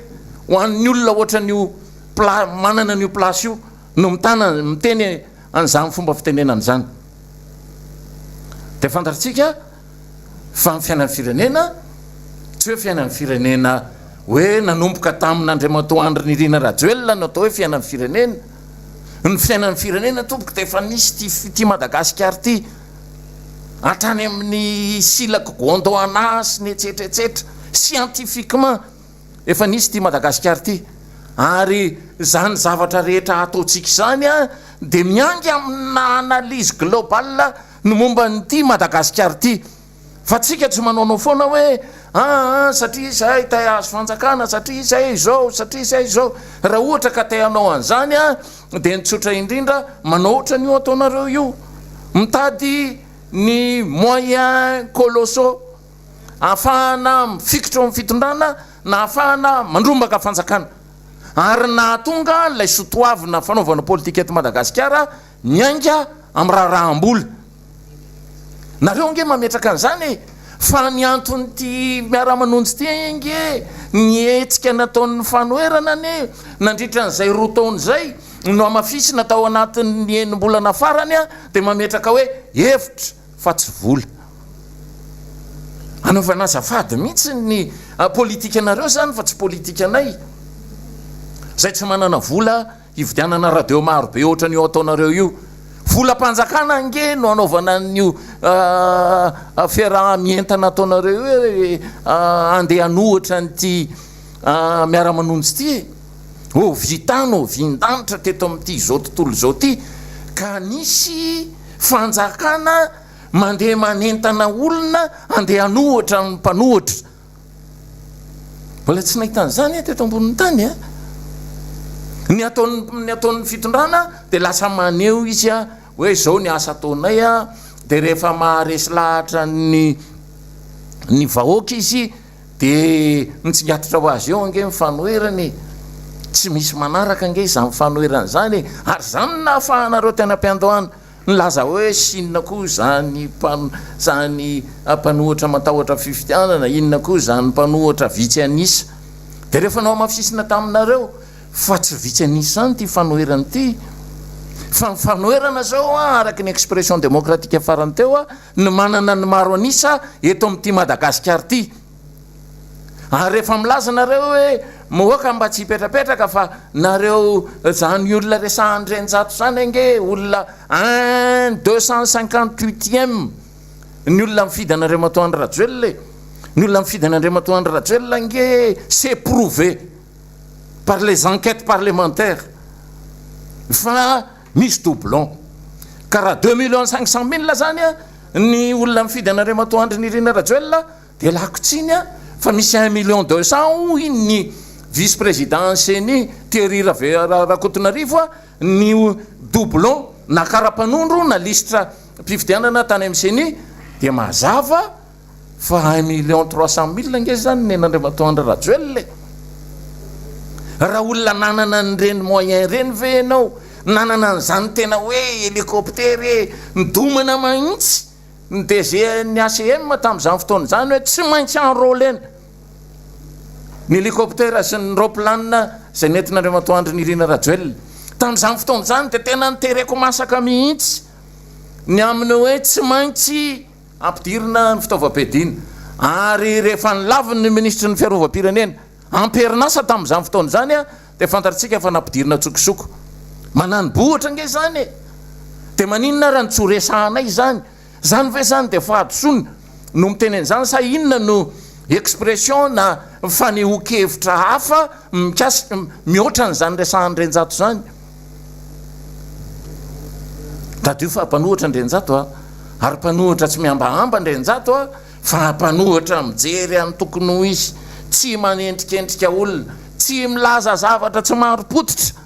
ho an'ny olona ohatran'io pla- manana an'io place io no mitana miteny an'izany fomba fitenenana izany. Dia fantatsika fa ny fiainan'ny firenena tsy hoe fiainan'ny firenena hoe nanomboka tamin'Andriamatoa Andry Nirina Rajoelina no atao hoe fiainan'ny firenena. Ny fiainan'ny firenena tompoko dia efa nisy ity ity Madagasikara ity hatrany amin'ny silaky Gondwana sy ny etsetra etsetra. Scientifiquement efa nisy ity Madagasikara ity ary izany zavatra rehetra ataontsika izany dia miainga amina analyse globale ny momba an'ity Madagasikara ity fa tsika tsy manaonao foana hoe aa satria izahay te hahazo fanjakana, satria izahay izao, satria izahay izao. Raha ohatra ka te hanao an'izany dia ny tsotra indrindra manao ohatran'io ataonareo io, mitady ny moyens colossaux ahafahana mifikitra eo amin'ny fitondrana na ahafahana mandrombaka fanjakana ary nahatonga ilay sotoavina fanaovana politika eto Madagasikara Miainga amin'ny raharaham-bola. Nareo ange mametraka an'izany e! Fa ny anton'ity miara-manonjy ity ange, ny hetsika nataon'ny fanoherana anie nandritra an'izay roa taona izay no hamafisina tao anatin'ny enim-bolana farany dia mametraka hoe hevitra fa tsy vola. Anaovana azafady mihitsy ny politikanareo izany fa tsy politikanay. Izay tsy manana vola Hividianana radio maro be ohatran'io ataonareo io. Volam-panjakana ange no anaovana an'io fiaraha-mientana ataonareo io e, andeha hanohitra an'ity miara-manonja ity e. Ovy tany, ovin-danitra teto amin'ity izao tontolo izao ity ka nisy fanjakana mandeha manentana olona andeha hanohitra ny mpanohitra. Mbola tsy nahita an'izany aho teto ambonin'ny tany a. Ny ataon'ny ny ataon'ny fitondrana dia lasa maneho izy a hoe izao ny asa ataonay a, dia rehefa maharesy lahatra ny ny vahoaka izy dia mitsingatitra ho azy eo ange ny fanoherana e. Tsy misy manaraka ange izany fanoherana izany e. Ary izany no nahafahanareo teny am-piandohana. Nilaza hoe inona koa izany izany mpanohitra matahotra fifidianana, inona koa izany mpanohitra vitsy an'isa. Dia rehefa nohamafisina taminareo fa tsy vitsy an'isa izany ity fanoherana ity, fa ny fanoherana izao araka ny expression démocratique farany teo no manana ny maro an'isa eto amin'ity Madagasikara ity. Ary rehefa milaza nareo hoe moaka mba tsy hipetrapetraka fa nareo zany olona resahan'i Renjato zany ange olona un 258 ième ny olona mifidy an'Andriamatoa Andry Rajoelina e! Ny olona mifidy an'Andriamatoa Andry Rajoelina ange c'est prouvé par les enquêtes parlementaires fa misy doublon. Ka raha 2 500 000 zany ny olona mifidy an'Andriamatoa Andry Nirina Rajoelina, Dia lako tsiny an, fa misy 1 million 200 hoy ny vice président ny ceni Thierry Rakotonarivo an, ny doublon na karapanondro na lisitra mpifidianana tany amin'ny ceni dia mazava fa 1 million 300 mille ange zany ny an'Andriamatoa Andry Rajoelina e. Raha olona nanana an'ireny moyen ireny ve ianao, nanana an'izany tena hoe hélicoptère e, nidomana mihitsy ny DG ny ACM tamin'izany fotoana izany hoe tsy maintsy enrôler-na ny hélicoptère sy ny roplanina izay nentin'Andriamatoa Andry Nirina Rajoelina. Tamin'izany fotoana izany dia tena nitereko masaka mihitsy ny amin'ny hoe tsy maintsy ampidirina ny fitaovam-piadiana. Ary rehefa nilaviny ny minisitry ny fiarovam-pirenena am-perinasa tamin'izany fotoana izany. Dia fantatrtsika fa nampidirina an-tsokosoko. Manani-bohitra ange izany e! Dia maninona ary no tsy ho resahanay izany? Izany ve izany dia fahadisoana no miteny an'izany sa inona no expression na fanehoan-kevitra hafa mikasika, mihoatra an'izany resahan'i Renjato izany? Tadidio fa mpanohitra Andrianjato a! Ary mpanohitra tsy mihambahamba Andrianjato a! Fa mpanohitra mijery any tokony ho izy, tsy manendrikendrika olona, tsy milaza zavatra tsy marim-pototra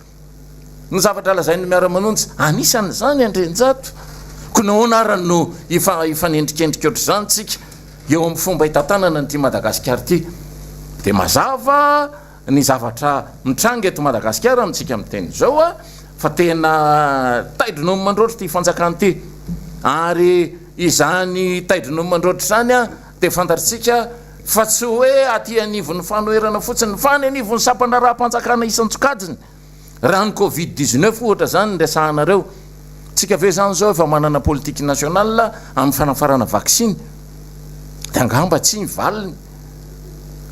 ny zavatra lazain'ny miara-manonja, anisan'izany Andrianjato. Koa nahoana ary no hifanendrikendrika ohatr'izany tsika eo amin'ny fomba hitantanana an'ity Madagasikara ity? Dia mazava ny zavatra mitranga eto Madagasikara amintsika miteny izao fa tena taidronono mandroatra ity fanjakana ity ary izany taidronono mandroatra izany dia fantatritsika fa tsy hoe aty anivon'ny fanoherana fotsiny fa any anivon'ny sampandraharaham-panjakana isan-tsokajiny. Raha ny covid 19 ohatra izany no resahanareo, tsika ve izany izao efa manana politique nationale amin'ny fanafarana vaksiny? Dia angamba tsia ny valiny.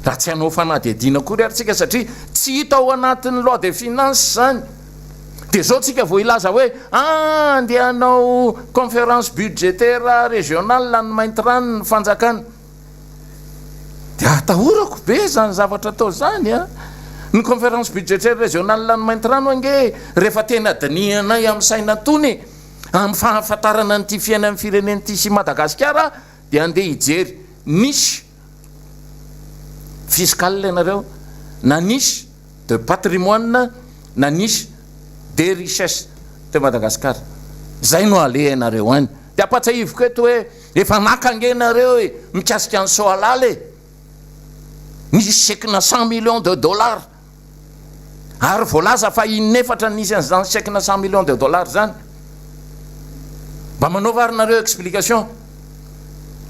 Raha tsy hanao fanadihadiana akory ary tsika satria tsy hita ao anatin'ny loi de finance izany. Dia izao tsika vao hilaza hoe ah andeha hanao conférence budgétaire régionale any Maintirano ny fanjakana. Dia atahorako be izany zavatra atao izany a! Ny conférence budgétaire régionale any Maintirano ange rehefa tena dinihanay amin'ny saina tony, amin'ny fahafantarana an'ity fiainan'ny firenena ity sy Madagasikara dia andeha hijery niche fiscale ianareo na niche de patrimoine na niche de richesse teo Madagascar. Izay no alehanareo any. Dia ampatsahiviko eto hoe efa naka ange nareo e mikasika an'i Soalala e! Nisy chèque-na 100 millions de dollars. Ary voalaza fa in'efatra nisy an'izany chèque-na 100 millions de dollars izany. Mba manaova ary nareo explication.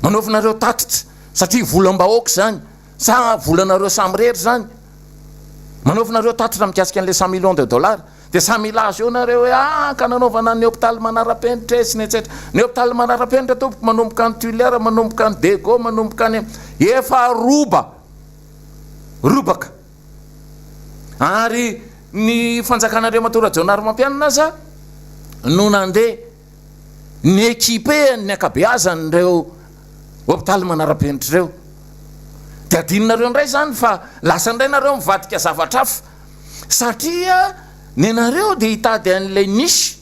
Manaova nareo tatitra satria volam-bahoaka izany. Sa volanareo samirery izany? Manaova nareo tatitra mikasika an'ilay 100 millions de dollars. Dia samy hilaza eo nareo hoe ah ka nanaovana ny hopitaly manara-penitra e sy ny etsetra. Ny hopitaly manara-penitra tompoko manomboka any Tuléar, manomboka any Dego, manomboka any efa roba, robaka. Ary ny fanjakan'Andriamatoa Rajaonarimampianina aza no nandeha ni-équiper ny ankabeazan'ireo hopitaly manara-penitra ireo. Dia adinonareo indray izany fa lasa indray nareo mivadika zavatra hafa. Satria nenareo dia hitady an'ilay niche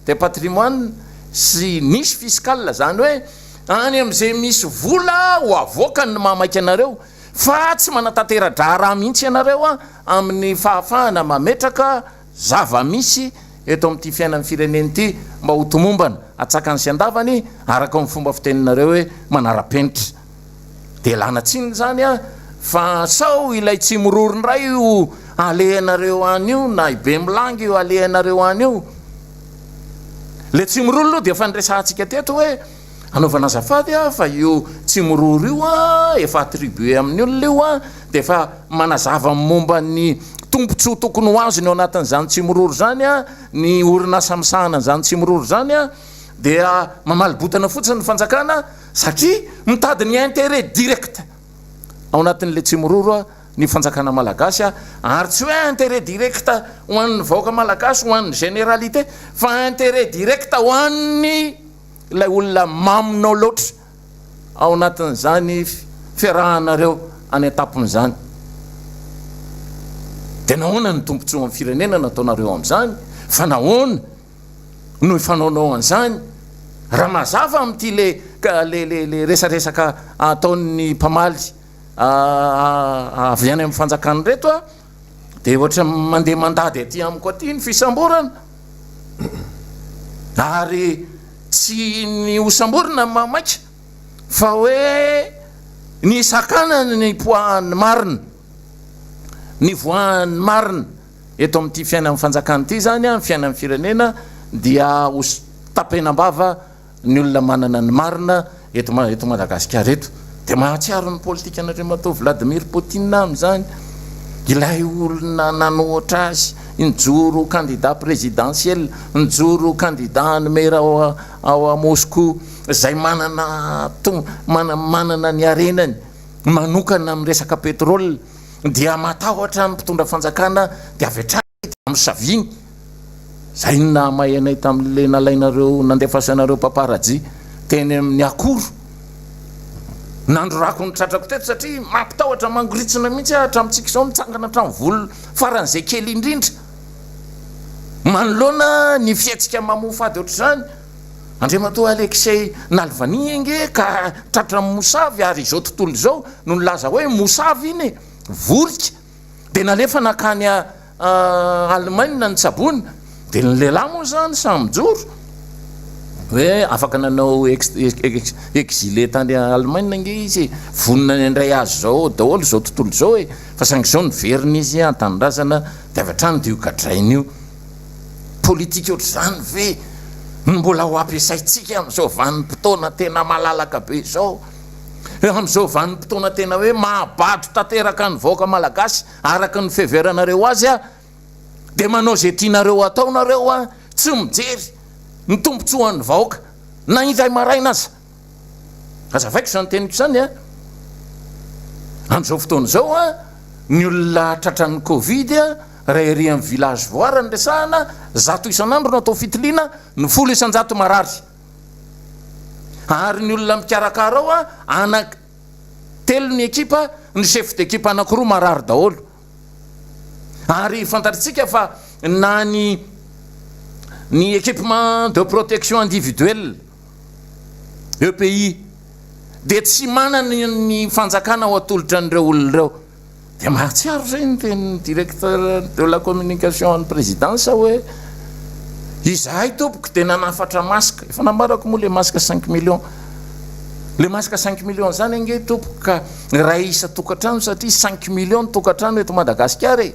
de patrimoine sy niche fiscale, izany hoe any amin'izay misy vola ho avoakany no mahamaika anareo fa tsy manatantera-draharaha mihitsy ianareo amin'ny fahafahana mametraka zava-misy eto amin'ity fiainan'ny firenena ity mba ho tomombana atsakany sy andavany araka ny fomba fiteninareo hoe manara-penitra. Dia lana tsiny izany an! Fa sao ilay Tsimiroro indray io alehanareo any io na i Bemilangy io alehanareo any io. Ilay Tsimiroro aloha dia efa niresahantsika teto hoe anaovana azafady aho fa io Tsimiroro io an, efa attribué amin'ny olona io an, dia efa manazava ny momba ny tombontsoa tokony ho azony ao anatin'izany Tsimiroro izany an, ny orinasa misahana an'izany Tsimiroro izany an, dia mamaly botana fotsiny ny fanjakana satria mitady ny intérêt direct ao anatin'ilay Tsimiroro ny fanjakana malagasy ary tsy hoe intérêt direct ho an'ny vahoaka malagasy, ho an'ny généralité fa intérêt direct ho an'ny ilay olona maminao loatra ao anatin'izany fiarahanareo any an-tampon'izany. Dia nahoana ny tombontsoan'ny firenena nataonareo amin'izany? Fa nahoana no ifanaonao an'izany? Raha mazava amin'ity le le le le resaresaka ataon'ny mpamaly avy any amin'ny fanjakana ireto a, dia ohatra mandeha mandady aty amiko aty ny fisamborana, ary tsy ny hosamborina no mahamaika fa hoe ny hisakanana ny hipoahan'ny marina, ny hivoahan'ny marina. Eto amin'ity fiainan'ny fanjakana ity izany, ny fiainan'ny firenena dia ho tapenam-bava ny olona manana ny marina eto eto Madagasikara eto. Dia mahatsiaro ny politikan'Andriamatoa Vladimir Poutine aho amin'izany, ilay olona nanohitra azy, nijoro ho candidat présidentiel, nijoro ho candidat any maire ao ao Moscou, izay manana manana ny harenany manokana amin'ny resaka pétrole. dia matahotra ny mpitondra fanjakana dia avy hatrany dia amosaviny. Zay no nahamay anay tamin'ilay nalainareo nandefasanareo paparazzi teny amin'ny akoro. Nandrorako ny tratrako teto satria mampitahotra mangoritsina mihitsy aho hatramintsika izao mitsangana hatramin'ny volo faran'izay kely indrindra manoloana ny fihetsika mamoafady ohatr'izany. Andriamatoa Alexei Nalvani ange ka tratran'ny mosavy ary izao tontolo izao no nilaza hoe mosavy iny e, vorika, dia nalefa nankany Allemagne nitsaboana, dia ny lehilahy moa izany samy mijoro hoe afaka nanao exilé tany Allemagne ange izy e, vonona ny handray azy izao daholo izao tontolo izao e, fa saingy izao niverina izy an-tanindrazana dia avy hatrany dia io gadraina io. Politika ohatr'izany ve no mbola ho ampiasaintsika amin'izao vanim-potoana tena malalaka be izao? Amin'izao vanim-potoana tena hoe mahabado tanteraka ny vahoaka malagasy araka ny fiheveranareo azy dia manao izay tianareo atao nareo tsy mijery ny tombontsoan'ny vahoaka na indray maraina aza. Azavaiko izany teniko izany a! Amin'izao fotoana izao a, ny olona tratran'ny Covid a, raha ery amin'ny village voara no resahana, 100 isan'andro no atao fitiliana, ny 10% marary. Ary ny olona mikarakara ao a, anak telo ny ekipa, ny chef d'équipe anakiroa marary daholo. Ary fantatritsika fa na ny ny équipement de protection individuelle, EPI, dia tsy manana ny fanjakana ho atolotra an'ireo olona ireo. Dia mahatsiaro izay ny tenin'ny directeur de la communication an'ny présidence hoe izahay tompoko dia nanafatra masque, efa nambarako moa le masque cinq millions, le masque cinq millions zany ange tompoko ka iray isan-tokantrano satria cinq millions ny tokantrano eto Madagasikara e,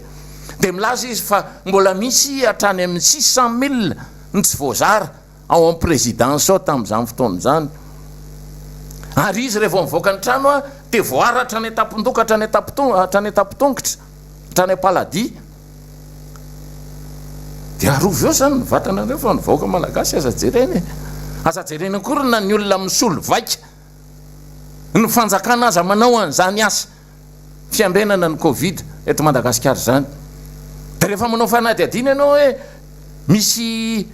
dia milaza izy fa mbola misy hatrany amin'ny six cent mille ny tsy voazara. ao amin'ny présidence ao tamin'izany fotoana izany. Ary izy rehefa mivoaka ny trano dia voara hatrany an-tampon-doha ka hatrany an-tampon-tongotra, hatrany an-tampon-tongotra, hatrany am-paladia. Dia arovy eo izany ny vatanareo fa ny vahoaka malagasy aza jerena e. Aza jerena akory na ny olona misolo vaika. Ny fanjakana aza manao an'izany asa. fiambenana ny covid eto Madagasikara izany. Dia rehefa manao fanadihadiana ianao hoe misy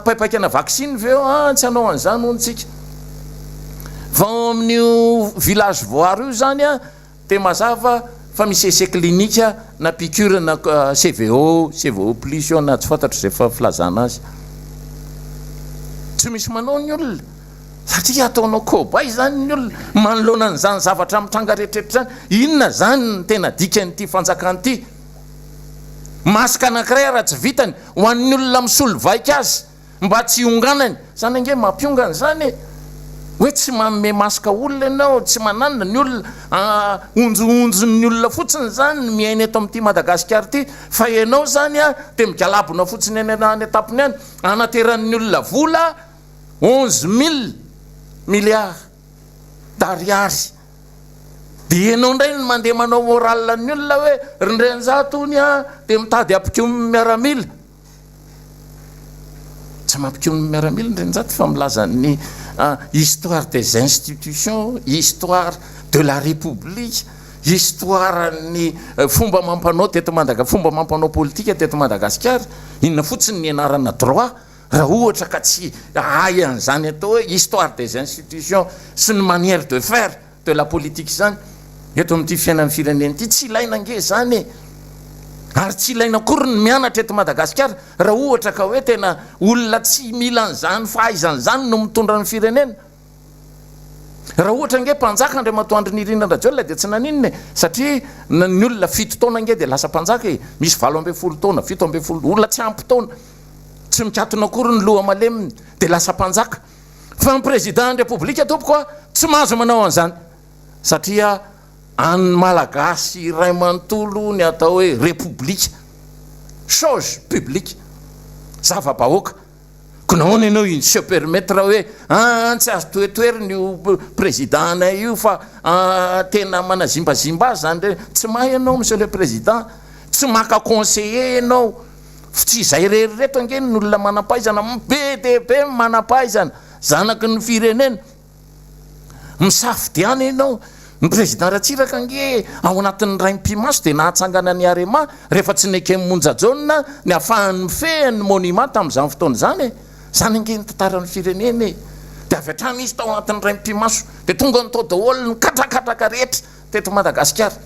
paipaikana vaksiny ve eo? Ah, tsy hanao an'izany hono tsika. Fa ao amin'io village voara io izany an, dia mazava fa misy essai clinique na piqûre na CVO, CVO plus io na tsy fantatro izay filazana azy. Tsy misy manao ny olona. Satria ataonao cobaye izany ny olona manoloana an'izany zavatra mitranga rehetrarehetra izany. Inona izany ny tena dikan'ity fanjakana ity? Masque anankiray ara tsy vitany ho an'ny olona misolo vaika azy mba tsy hionganany. Izany ange mampiongana izany e! Hoe tsy manome masque olona ianao, tsy mananona ny olona, honjohonjon'ny olona fotsiny izany ny miaina eto amin'ity Madagasikara ity fa ianao izany dia migalabona fotsiny any an-tampony any, anateran'ny olona vola. 11 mille milliards d'ariary dia ianao indray no mandeha manao morale ny olona hoe ry Ndrianjato hono a dia mitady hampikomy ny miaramila. Tsy mampikomy ny miaramila Ndrianjato fa milaza ny histoire des institutions, histoire de la république, histoire ny fomba amam-panao teto Madaga, fomba amam-panao politika teto Madagasikara. Inona fotsiny ny anarana droit Raha ohatra ka tsy hahay an'izany atao hoe histoire des institutions sy ny manière de faire de la politique izany eto amin'ity fiainan'ny firenena ity, tsy ilaina ange izany e! Ary tsy ilaina akory ny mianatra eto Madagasikara raha ohatra ka hoe tena olona tsy mila an'izany fahaizana izany no mitondra ny firenena. Raha ohatra ange mpanjaka Andriamatoa Andry Nirina Rajoelina dia tsy naninona e, satria ny olona 7 taona ange dia lasa mpanjaka e, misy 18 taona, 17, olona tsy ampy taona. Tsy mikatona akory ny loha maleminy dia lasa mpanjaka. Fa ny président ny république tompoko a, tsy mahazo manao an'izany satria an'ny Malagasy iray manontolo ny atao hoe république, chose publique, zava-bahoaka. Ko nahoana ianao i se permettre hoe aa tsy azo toetoerina io président anay io fa tena manazimbazimba azy izany re. Tsy mahay ianao monsieur le président, tsy maka conseiller ianao. Tsy izay irery ireto ange ny olona manam-pahaizana, be dia be ny manam-pahaizana, zanaky ny firenena. Misafidiana ianao. Ny Président Ratsiraka ange ao anatin'ny raim-pimaso dia nahatsangana ny Arema rehefa tsy neken'i Monja Jaona ny hafahany mifehy ny Monima tamin'izany fotoana izany e! Izany ange ny tantaran'ny firenena e! Dia avy hatrany izy tao anatin'ny raim-pimaso dia tonga tao daholo ny katrakatraka rehetra teto Madagasikara.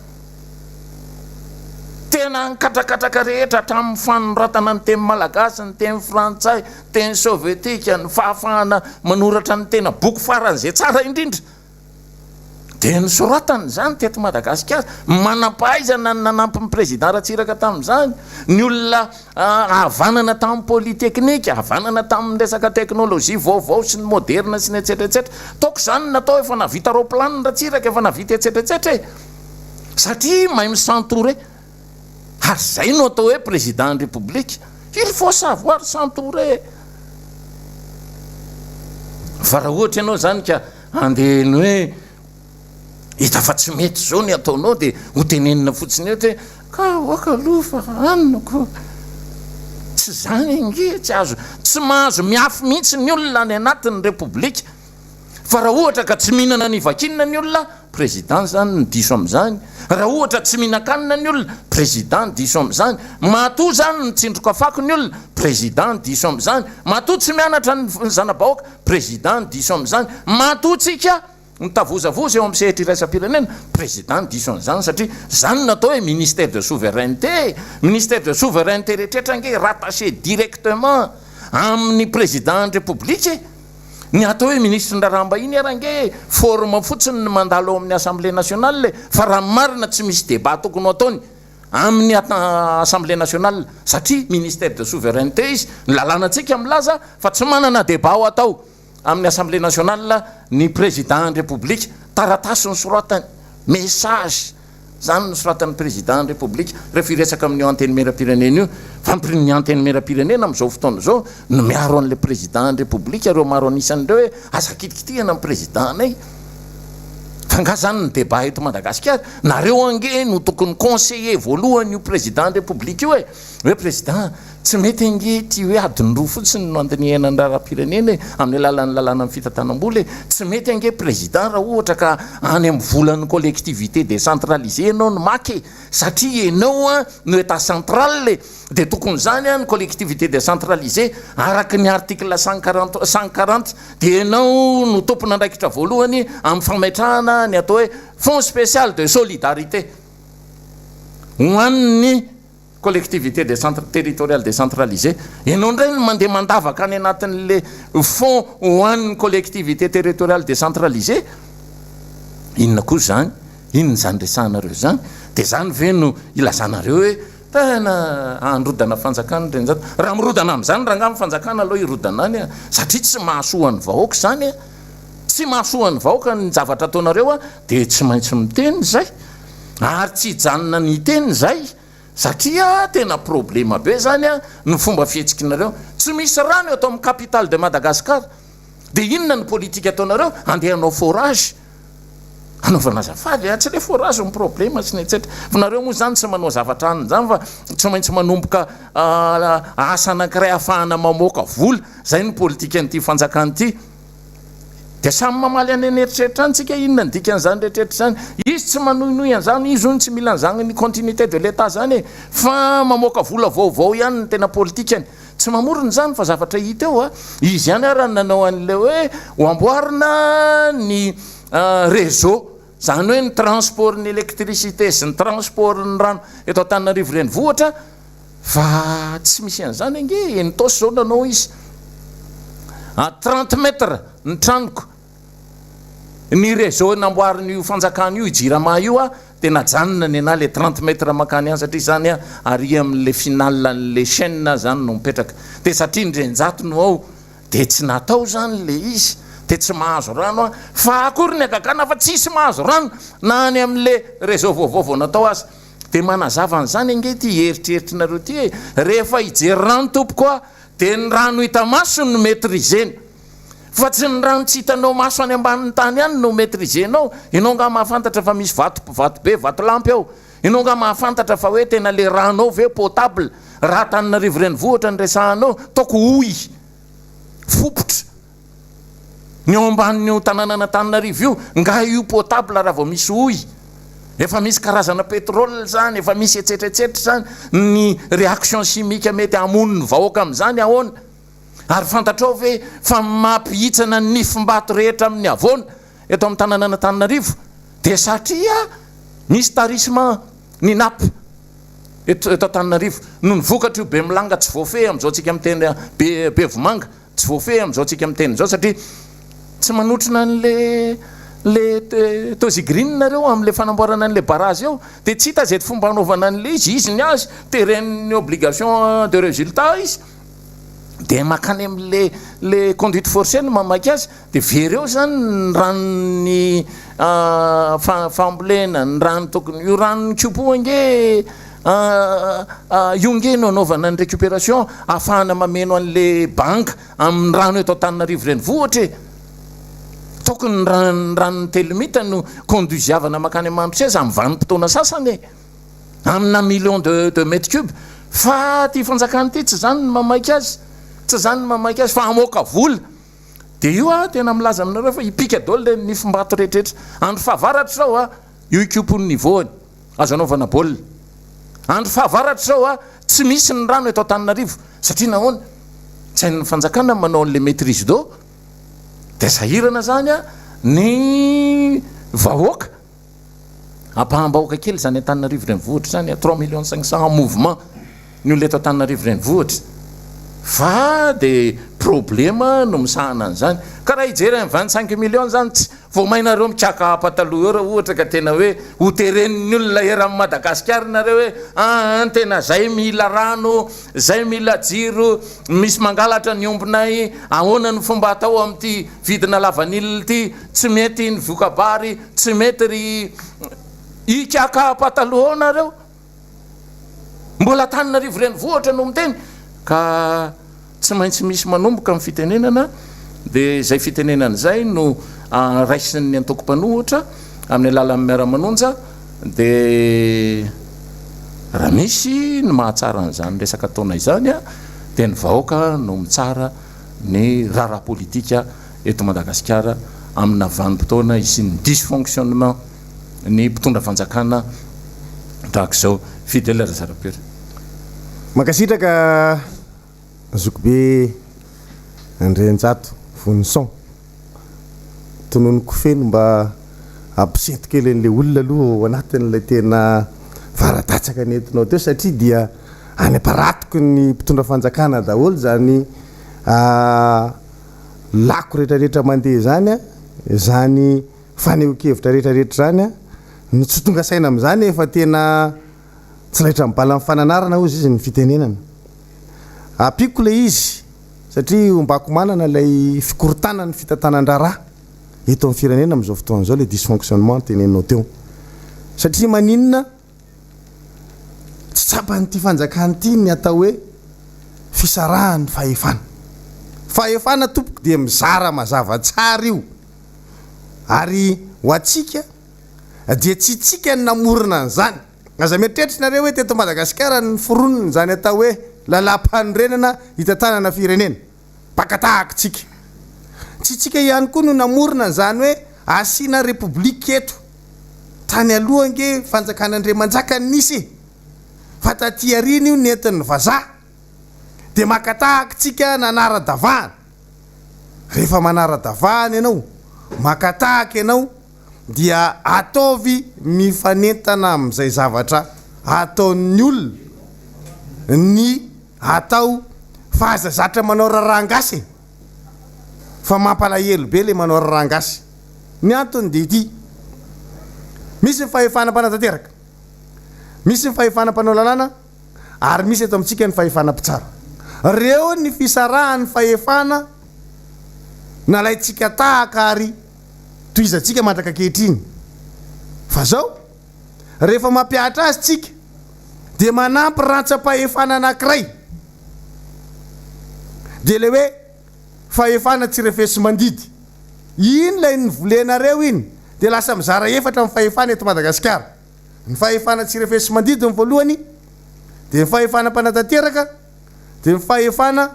Tena ny katrakatraka rehetra hatramin'ny fanoratana ny teny malagasy, ny teny frantsay, teny sovietika, ny fahafahana manoratra ny tena boky faran'izay tsara indrindra. Dia nosoratany izany teto Madagasikara. Manam-pahaizana ny nanampy ny Président Ratsiraka tamin'izany. Ny olona havanana tamin'ny polytechnique, havanana tamin'ny resaka teknolojia vaovao sy ny moderna sy ny etsetra etsetra. Taoko izany ny natao efa nahavita roaplanina Ratsiraka, efa nahavita etsetra etsetra e! Satria mahay mi-s'entourer. Ary izay no atao hoe Président ny République. Il faut savoir s'entourer. Fa raha ohatra ianao izany ka Andeha ny hoe hita fa tsy mety izao ny ataonao dia ho tenenina fotsiny eto hoe ka aoka aloha fa anona ko. Tsy izany ange, tsy azo, tsy mahazo miafy mihitsy ny olona any anatin'ny Repoblika. Fa raha ohatra ka tsy mihinana ny vakinina ny olona, Président izany no diso amin'izany. Raha ohatra tsy mihinan-kanina ny olona, Président no diso amin'izany. Matoa izany mitsindroka fako ny olona, Président no diso amin'izany. Matoa tsy mianatra ny zana-bahoaka, Président no diso amin'izany. Matoa tsika mitavozavoza eo amin'ny sehatra iraisam-pirenena, Président no diso an'izany satria izany no atao hoe ministère de souveraineté e! Ministère de souveraineté rehetrretra ange rattaché directement amin'ny Président ny République e! Ny atao hoe minisitry ny raharaham-bahiny ary ange forme fotsiny ny mandalo ao amin'ny Assemblée nationale e! Fa raha ny marina tsy misy débat tokony ho ataony. Amin'ny Assemblée nationale satria ministère de souveraineté izy, ny lalànantsika milaza fa tsy manana débat ho atao amin'ny Assemblée nationale ny président ny République, taratasy nosoratany, message zany nosoratan'ny président ny République rehefa hiresaka amin'io antenimierampirenena io, fa ny antenimierampirenena amin'izao fotoana izao no miaro an'ilay président ny République, ireo maro an'isan'ireo hoe aza kitikitihana ny président-nay. Fa nga zany ny débat eto Madagasikara? Nareo ange no tokony conseiller voalohany io président ny République io e! Hoe président, tsy mety ange ity hoe adiny roa fotsiny no andinihana ny raharaham-pirenena e, amin'ny alalan'ny lalànan'ny fitantanam-bola e! Tsy mety ange président raha ohatra ka any amin'ny volan'ny collectivité décentralisée ianao no maka e! Satria ianao an no état central e! Dia tokony izany an ny collectivité décentralisée araka ny article 140, 140 Dia ianao no tompon'andraikitra voalohany amin'ny fametrahana ny atao hoe fonds spécial de solidarité ho an'ny collectivité territoriale décentralisée. Ianao indray no mandeha mandavaka any anatin'ilay fonds ho an'ny collectivité territoriale décentralisée. Inona koa izany? Inona izany resahanareo izany? Dia izany ve no ilazanareo hoe Tena handrodana fanjakana ireny zany. Raha mirodana amin'izany rangaha ny fanjakana aleo hirodana any a! Satria tsy mahasoa ny vahoaka izany a! Tsy mahasoa ny vahoaka ny zavatra ataonareo a! Dia tsy maintsy miteny izay. Ary tsy hijanona ny hiteny izay satria tena problema be izany a ny fomba fihetsikinareo. Tsy misy rano eto amin'ny capitale de Madagascar. Dia inona ny politika ataonareo? Andeha hanao forage. Anaovana azafady a, tsy le forage no problema sy ny etsetra. Fa nareo moa zany tsy manao zavatra any zany fa tsy maintsy manomboka asa anankiray ahafahana mamoaka vola. Zay no politikan'ity fanjakana ity. Dia samy mamaly any an'eritreritra any tsika, inona ny dikan'izany rehetrarehetra izany. Izy tsy manohinohy an'izany, izy hono tsy mila an'izany continuité de l'Etat zany e. Fa mamoaka vola vaovao ihany ny tena politikany. Tsy mamorona izany fa zavatra hita eo a! Izy ihany ara no nanao an'ilay hoe ho amboarina ny réseau, izany hoe ny transport ny électricité sy ny transport ny rano eto Antananarivo renivohitra fa tsy misy an'izany ange e! Ny Taos izao nanao izy à 30 mètres ny tranoko. Ny réseau namboarin'io fanjakana io, i Jirama io a, dia najanona nenah le 30 mètres mankany any satria zany a ary amin'le final an'le chaîne zany no mipetraka. Dia satria ny renjato no ao dia tsy natao zany le izy, dia tsy mahazo rano a, fa akory ny hagagana fa tsisy mahazo rano na any amin'le réseau vaovao vao natao aza. Dia manazava an'izany ange ity eritreritrinareo ity e, rehefa hijery rano tompoko a, dia ny rano hita maso no maîtriser-na. Fa tsy ny rano tsy hitanao maso any ambanin'ny tany any no maitriser-nao. Ianao angaha mahafantatra fa misy vato vato be, vatolampy ao? Ianao angaha mahafantatra fa hoe tena le rano ao ve potable? Raha Antananarivo renivohitra no resahanao, ataoko hoy fopotra. Ny ao ambanin'io tanànan'Antananarivo io, nga io potable raha vao misy houille? Efa misy karazana pétrole izany, efa misy etsetra etsetra izany, ny réaction chimique mety hamono ny vahoaka amin'izany ahoana? Ary fantatrao ve fa mampihitsana ny nifim-bato rehetra amin'ny havoana eto amin'ny tanànan'Antananarivo dia satria misy tarissement ny nappe eto eto Antananarivo noho ny vokatr'io Bemilanga tsy voafehy amin'izao tsika miteny be Bevomanga Tsy voafehy amin'izao tsika miteny izao satria tsy manotrona an'le le Tozzi Green nareo amin'le fanamboarana an'le barrage eo dia tsy hita izay fomba hanaovana an'le izy, izy ny azy teren'ny obligation de résultat izy dia makany amin'le le conduite forcée no mamaky azy dia very eo zany ny ranon'ny fambolena, ny rano tokony, io ranon'ny kopo ange Io nge no anaovana ny récupération ahafahana mameno an'le banga amin'ny rano eto Antananarivo renivohitra e! Tokony ny ranon'ny Telomita no conduisiavana mankany Mandroseza amin'ny vanim-potoana sasany e! Amina millions de de mètres cubes fa ity fanjakana ity tsy izany no mamaika azy, tsy izany no mamaika azy fa hamoaka vola. Dia io aho tena milaza aminareo fa hipika daholo le nifim-bato rehetrarehetra. Andro fahavaratra izao a, io hikopo ny niveau-ny. Azo anaovana baolina. Andro fahavaratra izao a, tsy misy ny rano eto Antananarivo. Satria nahoana? Tsy hain'ny fanjakana ny manao an'ilay maitrise d'eau. Dia sahirana izany a, ny vahoaka. Ampaham-bahoaka kely izany Antananarivo renivohitra izany a, trois millions cinq cents en mouvement ny olona eto Antananarivo renivohitra. Fa dia problema no misahana an'izany. Ka raha hijery an'ny 25 millions izany tsy vao may nareo mikaka pataloha eo raha ohatra ka tena hoe ho teren'ny olona eran'i Madagasikara nareo hoe aa tena zay mila rano, zay mila jiro, misy mangalatra ny ombinay, ahoana ny fomba atao amin'ity vidina lavanila ity, tsy mety ny voka-bary, tsy mety ry hikaka pataloha eo nareo. Mbola Antananarivo renivohitra no miteny ka tsy maintsy misy manomboka ny fitenenana dia izay fitenenana izay no raisin'ny antoko mpanohitra amin'ny alalan'ny miara-manonja dia raha misy ny mahatsara an'izany resaka taona izany dia ny vahoaka no mitsara ny raharaha politika eto Madagasikara amina vanim-potoana hisian'ny dysfonctionnement ny mpitondra fanjakana tahaka izao. Fidèle Razarapiera. Mankasitraka zokibe Andrianjato Vonison. Tononiko feno mba hampisento kely an'ilay olona aloha ao anatin'ilay tena varadatsaka nentinao teo satria dia any am-paratoko ny mpitondra fanjakana daholo izany lako rehetrarehetra mandeha izany, izany fanehoan-kevitra rehetrarehetra izany an, ny tsy tonga saina amin'izany efa tena tsy laitra amin'ny balan'ny fananarana hozy izy ny fitenenana. Ampiako ilay izy satria ombako manana ilay fikorontanan'ny fitantanan-draharaha eto amin'ny firenena amin'izao fotoana izao ilay dysfonctionnement teneninao teo. Satria maninona? Tsy tsapan'ity fanjakana ity ny atao hoe fisarahan'ny fahefana. Fahefana tompoko dia mizara mazava tsara io. Ary ho antsika dia tsy itsika no namorona an'izany. Aza mieritreritra nareo hoe teto Madagasikara no noforonina izany atao hoe lalàmpanorenana hitantanana firenena. Mpaka tahaka tsika. Tsy itsika ihany koa no namorona an'izany hoe asiana repoblika eto. Tany aloha ange fanjakan'Andriamanjaka no nisy e! Fa taty aoriana io nentin'ny vazaha. Dia maka tahaka tsika nanara-davahana. Rehefa manara-davahana ianao, maka tahaka ianao dia ataovy mifanentana amin'izay zavatra ataon'ny olona ny atao fa aza zatra manao raharahan-gasy e! Fa mampalahelo be le manao raharahan-gasy. Ny antony dia ity, misy ny fahefana mpanatanteraka, misy ny fahefana mpanao lalàna ary misy eto amintsika ny fahefana mpitsara. Reo ny fisarahan'ny fahefana nalaintsika tahaka ary tohizantsika mandraka ankehitriny. Fa zao, rehefa mampihatra azy tsika dia manampy rantsam-pahefana anankiray dia ilay hoe fahefana tsy refesi-mandidy. Iny ilay novolenareo iny dia lasa mizara efatra ny fahefana eto Madagasikara. Ny fahefana tsy refesi-mandidy ny voalohany, dia ny fahefana mpanatanteraka, dia ny fahefana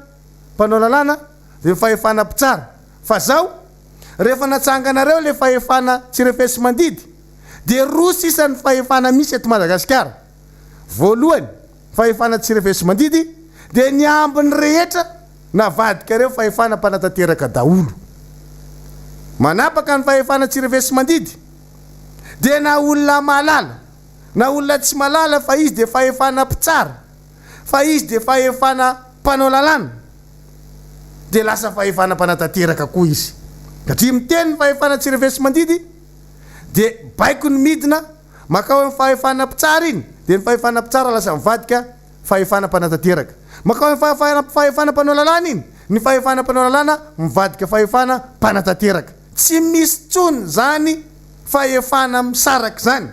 mpanao lalàna, dia ny fahefana mpitsara. Fa zao, Rehefa natsanganareo ilay fahefana tsy refesi-mandidy dia roa sisa ny fahefana misy eto Madagasikara. Voalohany, fahefana tsy refesi-mandidy dia ny ambiny rehetra navadikareo fahefana mpanatanteraka daholo. Manapaka ny fahefana tsy refesi-mandidy dia na olona mahalala na olona tsy mahalala fa izy dia fahefana mpitsara fa izy dia fahefana mpanao lalàna dia lasa fahefana mpanatanteraka koa izy satria miteny ny fahefana tsy refesi-mandidy dia baiko ny midina makao amin'ny fahefana mpitsara iny dia ny fahefana mpitsara lasa mivadika fahefana mpanatanteraka makao amin'ny fahefana fahefana mpanao lalàna iny ny fahefana mpanao lalàna mivadika fahefana mpanatanteraka tsy misy tsony zany fahefana misaraka izany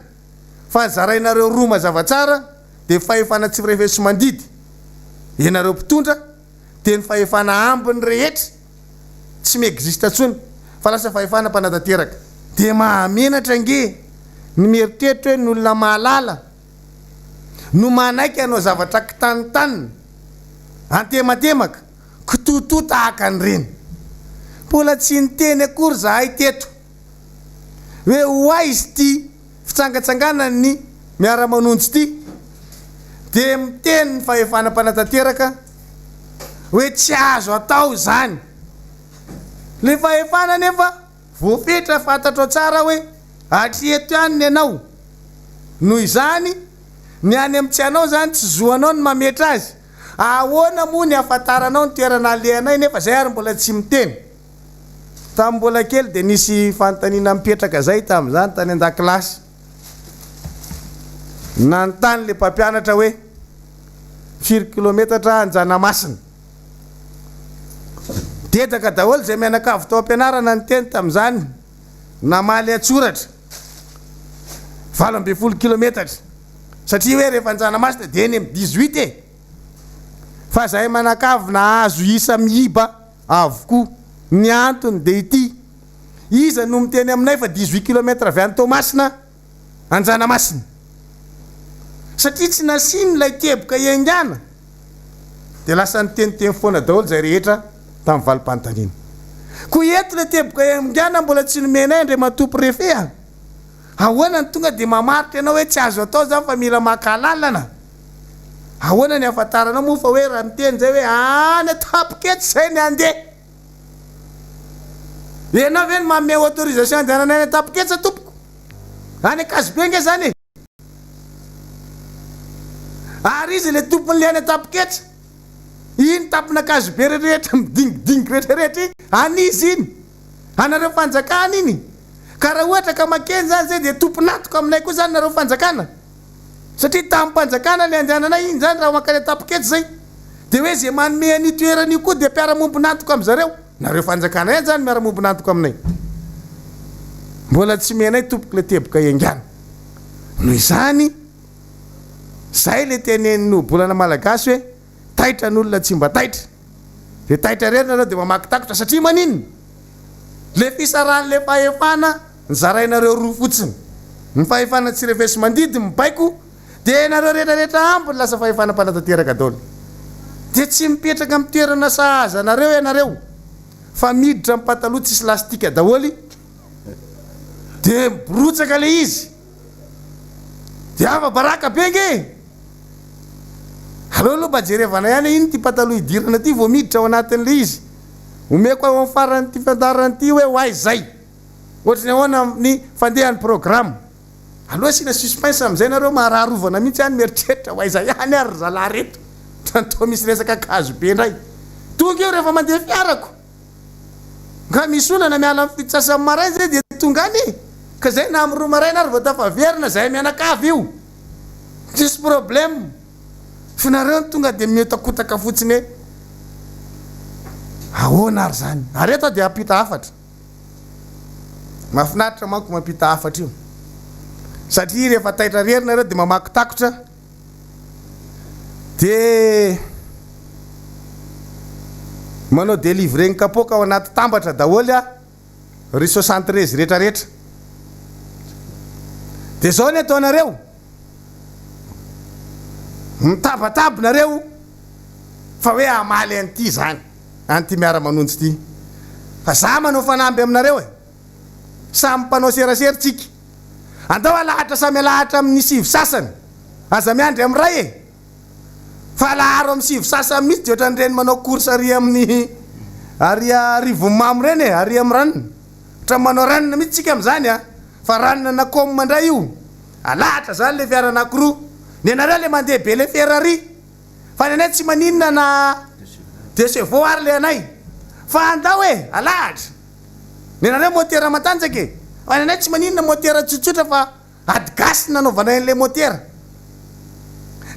fa zarainareo roa mazava tsara dia fahefana tsy refesi-mandidy ianareo mpitondra dia ny fahefana ambiny rehetra tsy mi-existe intsony fa lasa fahefana mpanatanteraka. Dia mahamenatra ange ny mieritreritra hoe ny olona mahalala no manaiky hanao zavatra kitanontanona, antematemaka, kitotoa tahaka an'ireny. Mbola tsy niteny akory izahay teto hoe ho aiza ity fitsangatsanganan'ny miara-manonja ity dia miteny ny fahefana mpanatanteraka hoe tsy azo atao izany. Ilay fahefana anefa voafetra fantatrao tsara hoe hatreto ihany ny anao. Noho izany, ny any amin'ny tsy anao izany tsy zo anao ny mametra azy. Ahoana moa ny ahafantaranao ny toerana alehanay nefa izay ary mbola tsy miteny. Tamin'ny mbola kely dia nisy fanontaniana mipetraka izay tamin'izany tany an-dakilasy. Nanontany ilay mpampianatra hoe, Firy kilometatra Anjanamasina? Dedaka daholo izay mianakavy tao am-pianarana niteny tamin'izany, namaly an-tsoratra, 18 kilometatra. Satria hoe rehefa Anjanamasina dia eny amin'ny 18 e! Fa izahay manakavy nahazo isa miiba avokoa. Ny antony dia ity, iza no miteny aminay fa 18 kilomètre avy any Toamasina Anjanamasina? Satria tsy nasiany ilay teboka hiaingàna dia lasa niteniteny foana daholo izay rehetra tamin'ny valim-panontaniana. Koa eto ilay teboka hiaingàna mbola tsy nomenay Andriamatoa Préfet a! Ahoana no tonga dia mamaritra ianao hoe tsy azo atao izany fa mila maka alalana? Ahoana ny ahafantaranao moa fa hoe raha miteny izay hoe any an-tampok'etsy izay ny handeha? Ianao ve no manome autorisation handehanana any an-tampok'etsa tompoko? Any Ankazobe ange izany e! Ary iza ilay tompon'ilay any an-tampok'etsa? Iny tampon'Ankazobe rehetra midingidingy rehetra rehetra iny, an'iza iny? Anareo fanjakana iny? Ka raha ohatra ka makeny zany zay dia tompon'antoka aminay koa zany nareo fanjakana? Satria tamim-panjakana le andehananay iny zany raha mankany an-tampoketsa zay. Dia hoe ze manome an'io toerana io koa dia mpiara-mombon'antoka amin'zareo. Nareo fanjakana ihany zany miara-mombon'antoka aminay. Mbola tsy omenay tompoko le teboka iangana. Noho izany, zay le tenenin'ny ohabolana malagasy hoe taitra ny olona tsy mba taitra. Dia taitra irery nareo dia mamaky takotra satria maninona? Le fisarahan'le fahefana nozarainareo roa fotsiny. Ny fahefana tsy refesi-mandidy mibaiko dia ianareo rehetra rehetra ambiny lasa fahefana mpanatanteraka daholo. Dia tsy mipetraka amin'ny toerana sahaza anareo ianareo fa miditra amin'ny pataloha tsisy lastika daholo dia miborotsaka le izy. Dia afa-baraka be nge e! Aleo aloha mba jerevana ihany hoe ino ity pataloha idirana ity vao miditra ao anatin'ilay izy. Omeko ao amin'ny faran'ity fandaharana ity hoe ho aiza izay. Ohatry ny ahoana ny fandehan'ny programme. Aleo asiana suspense amin'izay nareo maharaharovana mihitsy any mieritreritra ho aiza ihany ary ry zalahy reto. Toa misy resaka ankazobe indray. Tonga eo rehefa mandeha fiarako. Nga misy olana miala amin'ny fito sasany maraina zay dia tonga any e! Ka zay na amin'ny roa maraina ary vao tafaverina zahay mianakavy io! Tsisy problème! Fa nareo no tonga dia miotakotaka fotsiny hoe ahoana ary zany? Ary eto aho dia hampita hafatra. Mahafinaritra manko mampita hafatra io. Satria rehefa taitra rery nareo dia mamaky takotra. Dia manao délivrer ny kapoaka ao anaty tambatra daholo ah ry 73 rehetra rehetra. Dia zao ny ataonareo, mitabataba nareo fa hoe hamaly an'ity zany, an'ity miara-manonja ity. Fa za manao fanamby aminareo e! Samy mpanao serasera tsika. Andao alahatra samy alahatra amin'ny sivy sasany. Aza miandry amin'ny ray e! Fa alaharo amin'ny sivy sasany mihitsy dia ohatran'ireny manao course ary amin'ny ary Arivonimamo ireny e, ary amin'ny run. Ohatran'ny manao run mihitsy tsika amin'izany a! Fa run na com indray io. Alahatra izany ilay fiara anankiroa. Ny anareo ilay mandeha be ilay Ferrari. Fa ny anay tsy maninona na deux chevaux ary ilay anay. Fa andao e! Alahatra. Ny anareo motera matanjaka e! Fa ny anay tsy maninona motera tsotsotra fa ady gasy no nanaovanay an'ilay motera.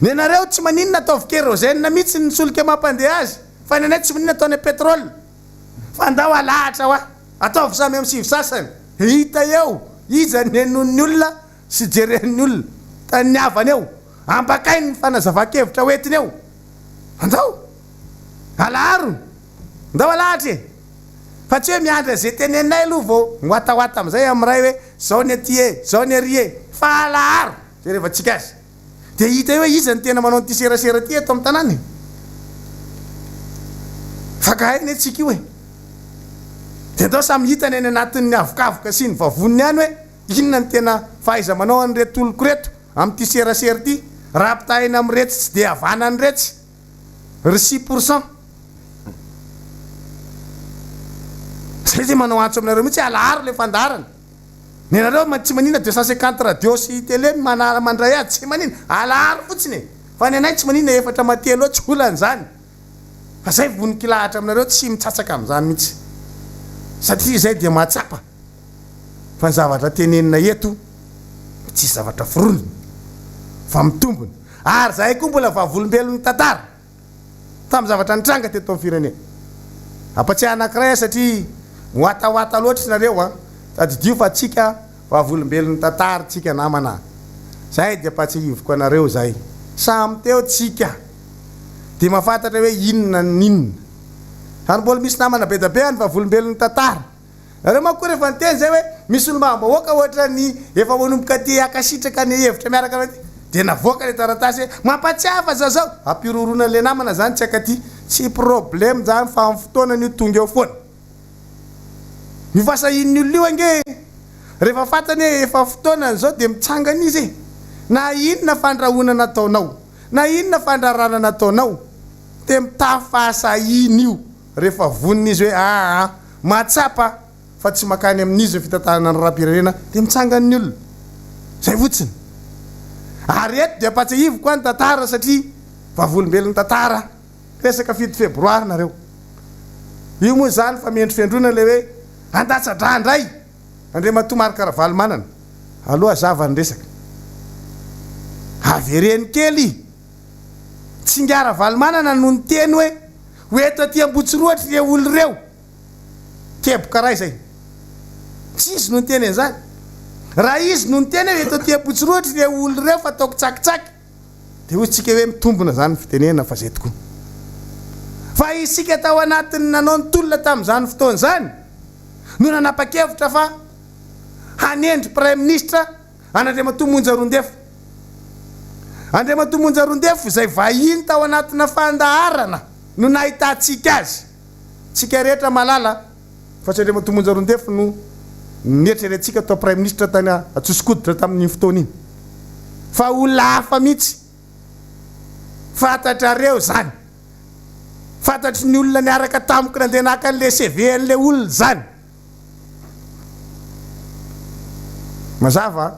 Ny anareo tsy maninona ataovy kérosène mihitsy ny solika mampandeha azy fa ny anay tsy maninona ataonay pétrole. Fa andao alahatra hoa! Ataovy samy amin'ny sivy sasany. Hita eo iza ny henoin'ny olona sy jeren'ny olona. Hitan'ny havany eo. Ambakainy ny fanazavan-kevitra hoentiny eo. Andao! Alaharo! Ndao alahatra e! Fa tsy hoe miandry an'izay teneninay aloha vao miwatawata amin'izay amin'ny ray hoe zao ny aty e, zao ny ary e! Fa alaharo jerevantsika azy. Dia hita eo hoe iza no tena manao an'ity serasera ity eto amin'ny tanàna e! Fankahay anie tsika io e! Dia ndao samy hitany any anatin'ny avokavoka sy ny vavoniny any hoe inona no tena fahaiza-manao an'ireto oloko ireto amin'ity serasera ity raha ampitahaina amin'iretsy tsy dia havanana iretsy. Ry 6%. Zay zay manao antso aminareo mihitsy alaharo le fandaharana. Ny anareo tsy manina 250 radio sy télé manara mandray azy tsy manina alaharo fotsiny e. Fa ny anay tsy manina efatra ma telo eo tsy olana izany. Fa zay vonon-kilahatra aminareo tsy mitsatsaka amin'izany mihitsy. Satria izay dia mahatsapa fa ny zavatra tenenina eto tsisy zavatra foronina fa mitombina. Ary zahay koa mbola vavolombelon'ny tantara tamin'ny zavatra nitranga teto amin'ny firenena. Ampatsiahy anankiray aho satria miwatawata loatra nareo an! Tadidio fa tsika vavolombelon'ny tantara tsika namana a! Zay dia ampatsiahiviko anareo zay. Samy teo tsika dia mahafantatra hoe inona ny inona. Ary mbola misy namana bedabe any vavolombelon'ny tantara. Nareo manko rehefa niteny zay hoe misy solombavambahoaka ohatran'ny efa manomboka te hankasitraka ny hevitra miaraka aminay aty dia navoaka le taratasy hoe mampatsiahy fa za zao ampihorohoroana an'le namana zany tsy akaty tsy problème zany fa amin'ny fotoanany io tonga eo foana io fahasahian'ny olona io ange e rehefa fantany hoe efa fotoanany zao dia mitsangana izy e na inona fandrahonana ataonao na inona fandrarana nataonao dia mitafy fahasahiana io Rehefa vonona izy hoe aa mahatsapa fa tsy makany amin'izy ny fitantanana ny raharaham-pirenena dia mitsangana ny olona. Izay fotsiny. Ary eto dia ampatsiahiviko aho ny tantara satria vavolombelon'ny tantara resaka 7 febroary nareo. Io moa izany fa mendrofendrona ilay hoe handatsa-drà indray Andriamatoa Marc Ravalomanana. Aloha hazava ny resaka. Avereno kely. Tsy ingahy Ravalomanana no niteny hoe ho eto aty Ambohitsirohitra ireo olona ireo. Teboka iray izay. Tsy izy no niteny an'izany. Raha izy no niteny hoe eto aty Ambohitsirohitra ireo olona ireo fa ataoko tsakitsaky, dia hoy isika hoe mitombina izany ny fitenenana fa izay tokoa. Fa isika tao anatin'ny nanao ny tolona tamin'izany fotoana izany no nanapa-kevitra fa hanendry Praiminisitra an'Andriamatoa Monja Roindefo. Andriamatoa Monja Roindefo izay vahiny tao anatina fandaharana no nahitantsika azy. Tsika rehetra mahalala fa tsy Andriamatoa Monja Roindefo no neritreretintsika atao Praiminisitra tany Antsosokoditra tamin'iny fotoana iny fa olona hafa mihitsy. Fantatrareo izany. Fantatry ny olona niaraka tamiko nandeha naka an'ilay CV an'ilay olona izany. Mazava an!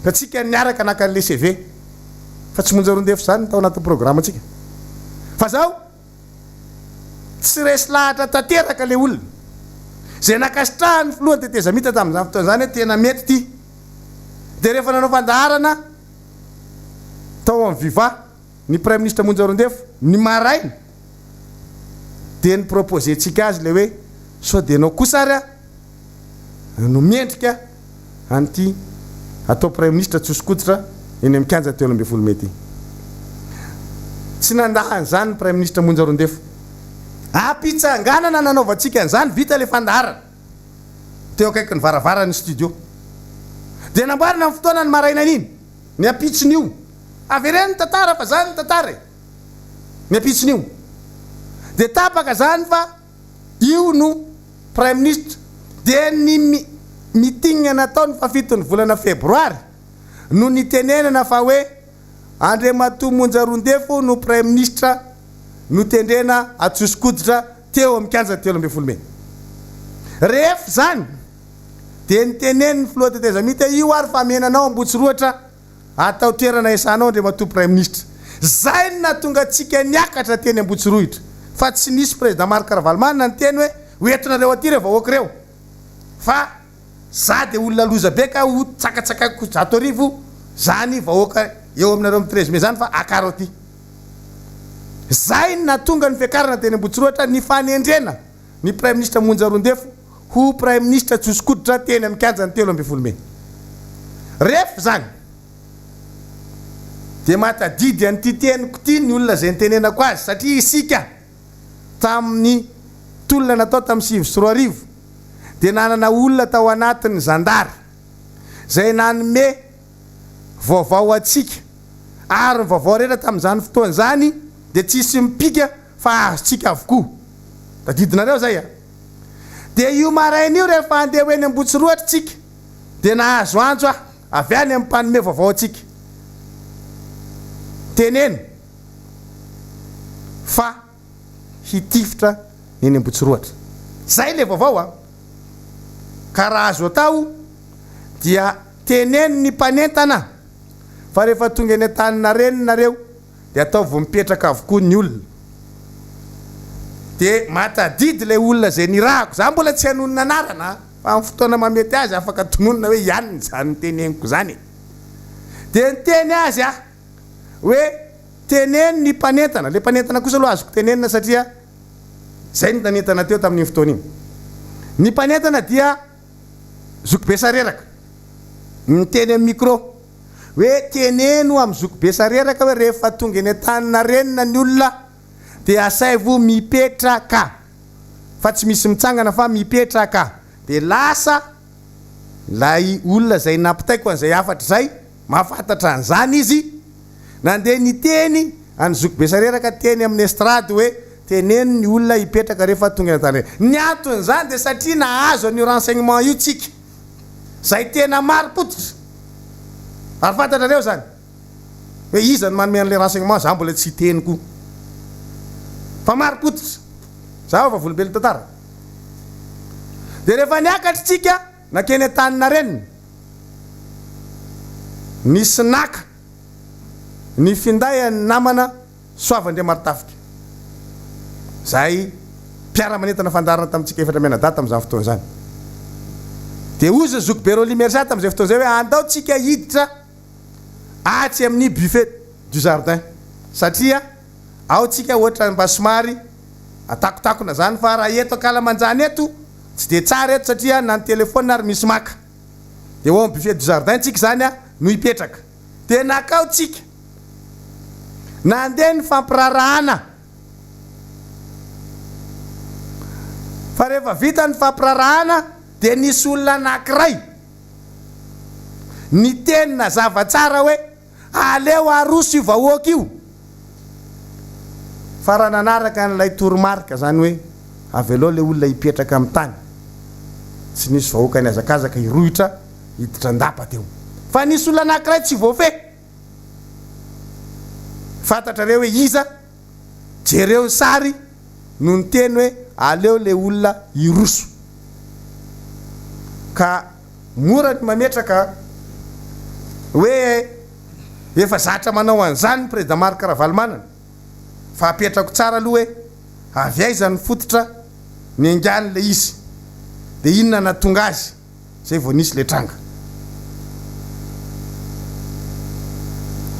Fa tsika niaraka naka an'le CV fa tsy Monja Roindefo zany tao anatin'ny programme-ntsika. Fa zao, tsy resy lahatra tanteraka le olona. Izay nankasitrahan'ny filohan'ny tetezamita tamin'izany fotoana izany hoe tena mety ity. Dia rehefa nanao fandaharana tao amin'ny Viva, ny Praiminisitra Monja Roindefo, ny maraina dia ni-proposer-tsika azy ilay hoe sao dia ianao kosa ary no mendrika an'ity atao Praiminisitra tsoso-koditra eny amin'ny kianja 13 mey ity. Tsy nandà an'izany ny Praiminisitra Monja Roindefo. Ampitsanganana nanaovantsika an'izany, vita ilay fandaharana teo akaikin'ny varavaran'ny studio. Dia namboarina ny fotoana ny marainan'iny, ny ampitson'io. Avereno ny tantara fa zany ny tantara e! Ny ampitson'io dia tapaka zany fa io no. Praiminisitra dia ny meeting natao ny fahafiton'ny volana febroary no nitenenana fa hoe Andriamatoa Monja Roindefo no Praiminisitra notendrena atsoso-koditra teo amin'ny kianjan'ny 13 mey. Rehefa izany dia nitenenin'ny Filoha tetezamita io ary fa amena anao Ambohitsirohitra atao toerana iasanao Andriamatoa Praiminisitra. Izay no nahatonga antsika niakatra teny Ambohitsirohitra fa tsy nisy Président Marc Ravalomanana niteny hoe ho entinareo aty ireo vahoaka ireo fa Za de olona loza be ka ho tsakatsakaiko 1100 zany vahoaka eo aminareo am 13 mai zany fa akaro aty. Zay no nahatonga ny fiakarana teny Ambohitsirohitra ny fanendrena ny Praiminisitra Monja Roindefo ho Praiminisitra tsoso-koditra teny am kianjan'ny 13 mai. Ref zany de mahatadidy an'ity teniko ty ny olona zay nitenenako azy satria isika tamin'ny tolona natao tamin'ny 2009 dia nanana olona tao anatin'ny zandary izay nanome vaovao antsika ary ny vaovao rehetra tamin'izany fotoana izany dia tsisy mipika fa azontsika avokoa. Tadidinareo izay a! Dia io maraina io rehefa handeha ho eny Ambohitsirohatra isika dia nahazo antso aho avy any amin'ny mpanome vaovao antsika. Teneno fa hitifitra ny eny Ambohitsirohatra. Zay le vaovao a! Ka raha azo atao dia teneno ny mpanentana fa rehefa tonga eny Antaninarenina nareo dia ataovy mipetraka avokoa ny olona. Dia mahatadidy ilay olona izay nirahako. Za mbola tsy hanonona anarana fa amin'ny fotoana mahamety azy afaka tononina hoe i anona izany noteneniko izany e! Dia niteny azy aho hoe teneno ny mpanentana, ilay mpanentana kosa aloha azoko tenenina satria izay no nanentana teo tamin'iny fotoana iny. Ny mpanentana dia zokibe sareraka, niteny amin'ny micro hoe teneno amin'ny zokibe sareraka hoe rehefa tonga eny Antaninarenina ny olona dia asaivo mipetraka fa tsy misy mitsangana fa mipetraka. Dia lasa ilay olona izay nampitaiko an'izay hafatra izay. Mahafantatra an'izany izy, nandeha niteny an'i Zoky Besareraka teny amin'ny estrade hoe teneno ny olona hipetraka rehefa tonga eny Antananarivo. Ny anton'izany dia satria nahazo an'io renseignement io tsika, izay tena marim-pototra. Ary fantatrareo izany hoe iza no manome an'ilay renseignement, za mbola tsy hiteny koa. Fa marim-pototra. Za vavolombelon'ny tantara. Dia rehefa niakatra tsika. Nankeny Antaninarenina, nisy naka ny finday an'ny namana Soava Andriamarotafika, izay mpiara-manentana fandaharana tamintsika efatra mianadahy tamin'izany fotoana izany. Dia hozy ny zokibe Rolly Mercia tamin'izay fotoana izay hoe andao tsika hiditra atsy amin'ny buffet du jardin satria ao tsika ohatra mba somary atakotakona izany fa raha eto ankalamanjana eto Tsy dia tsara eto satria na ny telephone ary misy maka. Dia ao amin'ny buffet du jardin tsika izany no hipetraka. Dia nakao tsika. Nandeha ny fampirarahana. Fa rehefa vita ny fampirarahana dia nisy olona anankiray niteny nazava tsara hoe Aleo aroso io vahoaka io fa raha nanaraka an'ilay toromarika zany hoe avelao le olona hipetraka amin'ny tany tsy nisy vahoaka nihazakazaka hirohitra hiditra an-dapa teo fa nisy olona anankiray tsy voafehy fantatrareo hoe iza jereo ny sary no niteny hoe aleo le olona hiroso ka Mora ny mametraka hoe efa zatra manao an'izany ny Président Marc Ravalomanana fa apetrako tsara aloha hoe avy aiza ny fototra niaingàny ilay izy dia inona nahatonga azy izay vao nisy ilay tranga.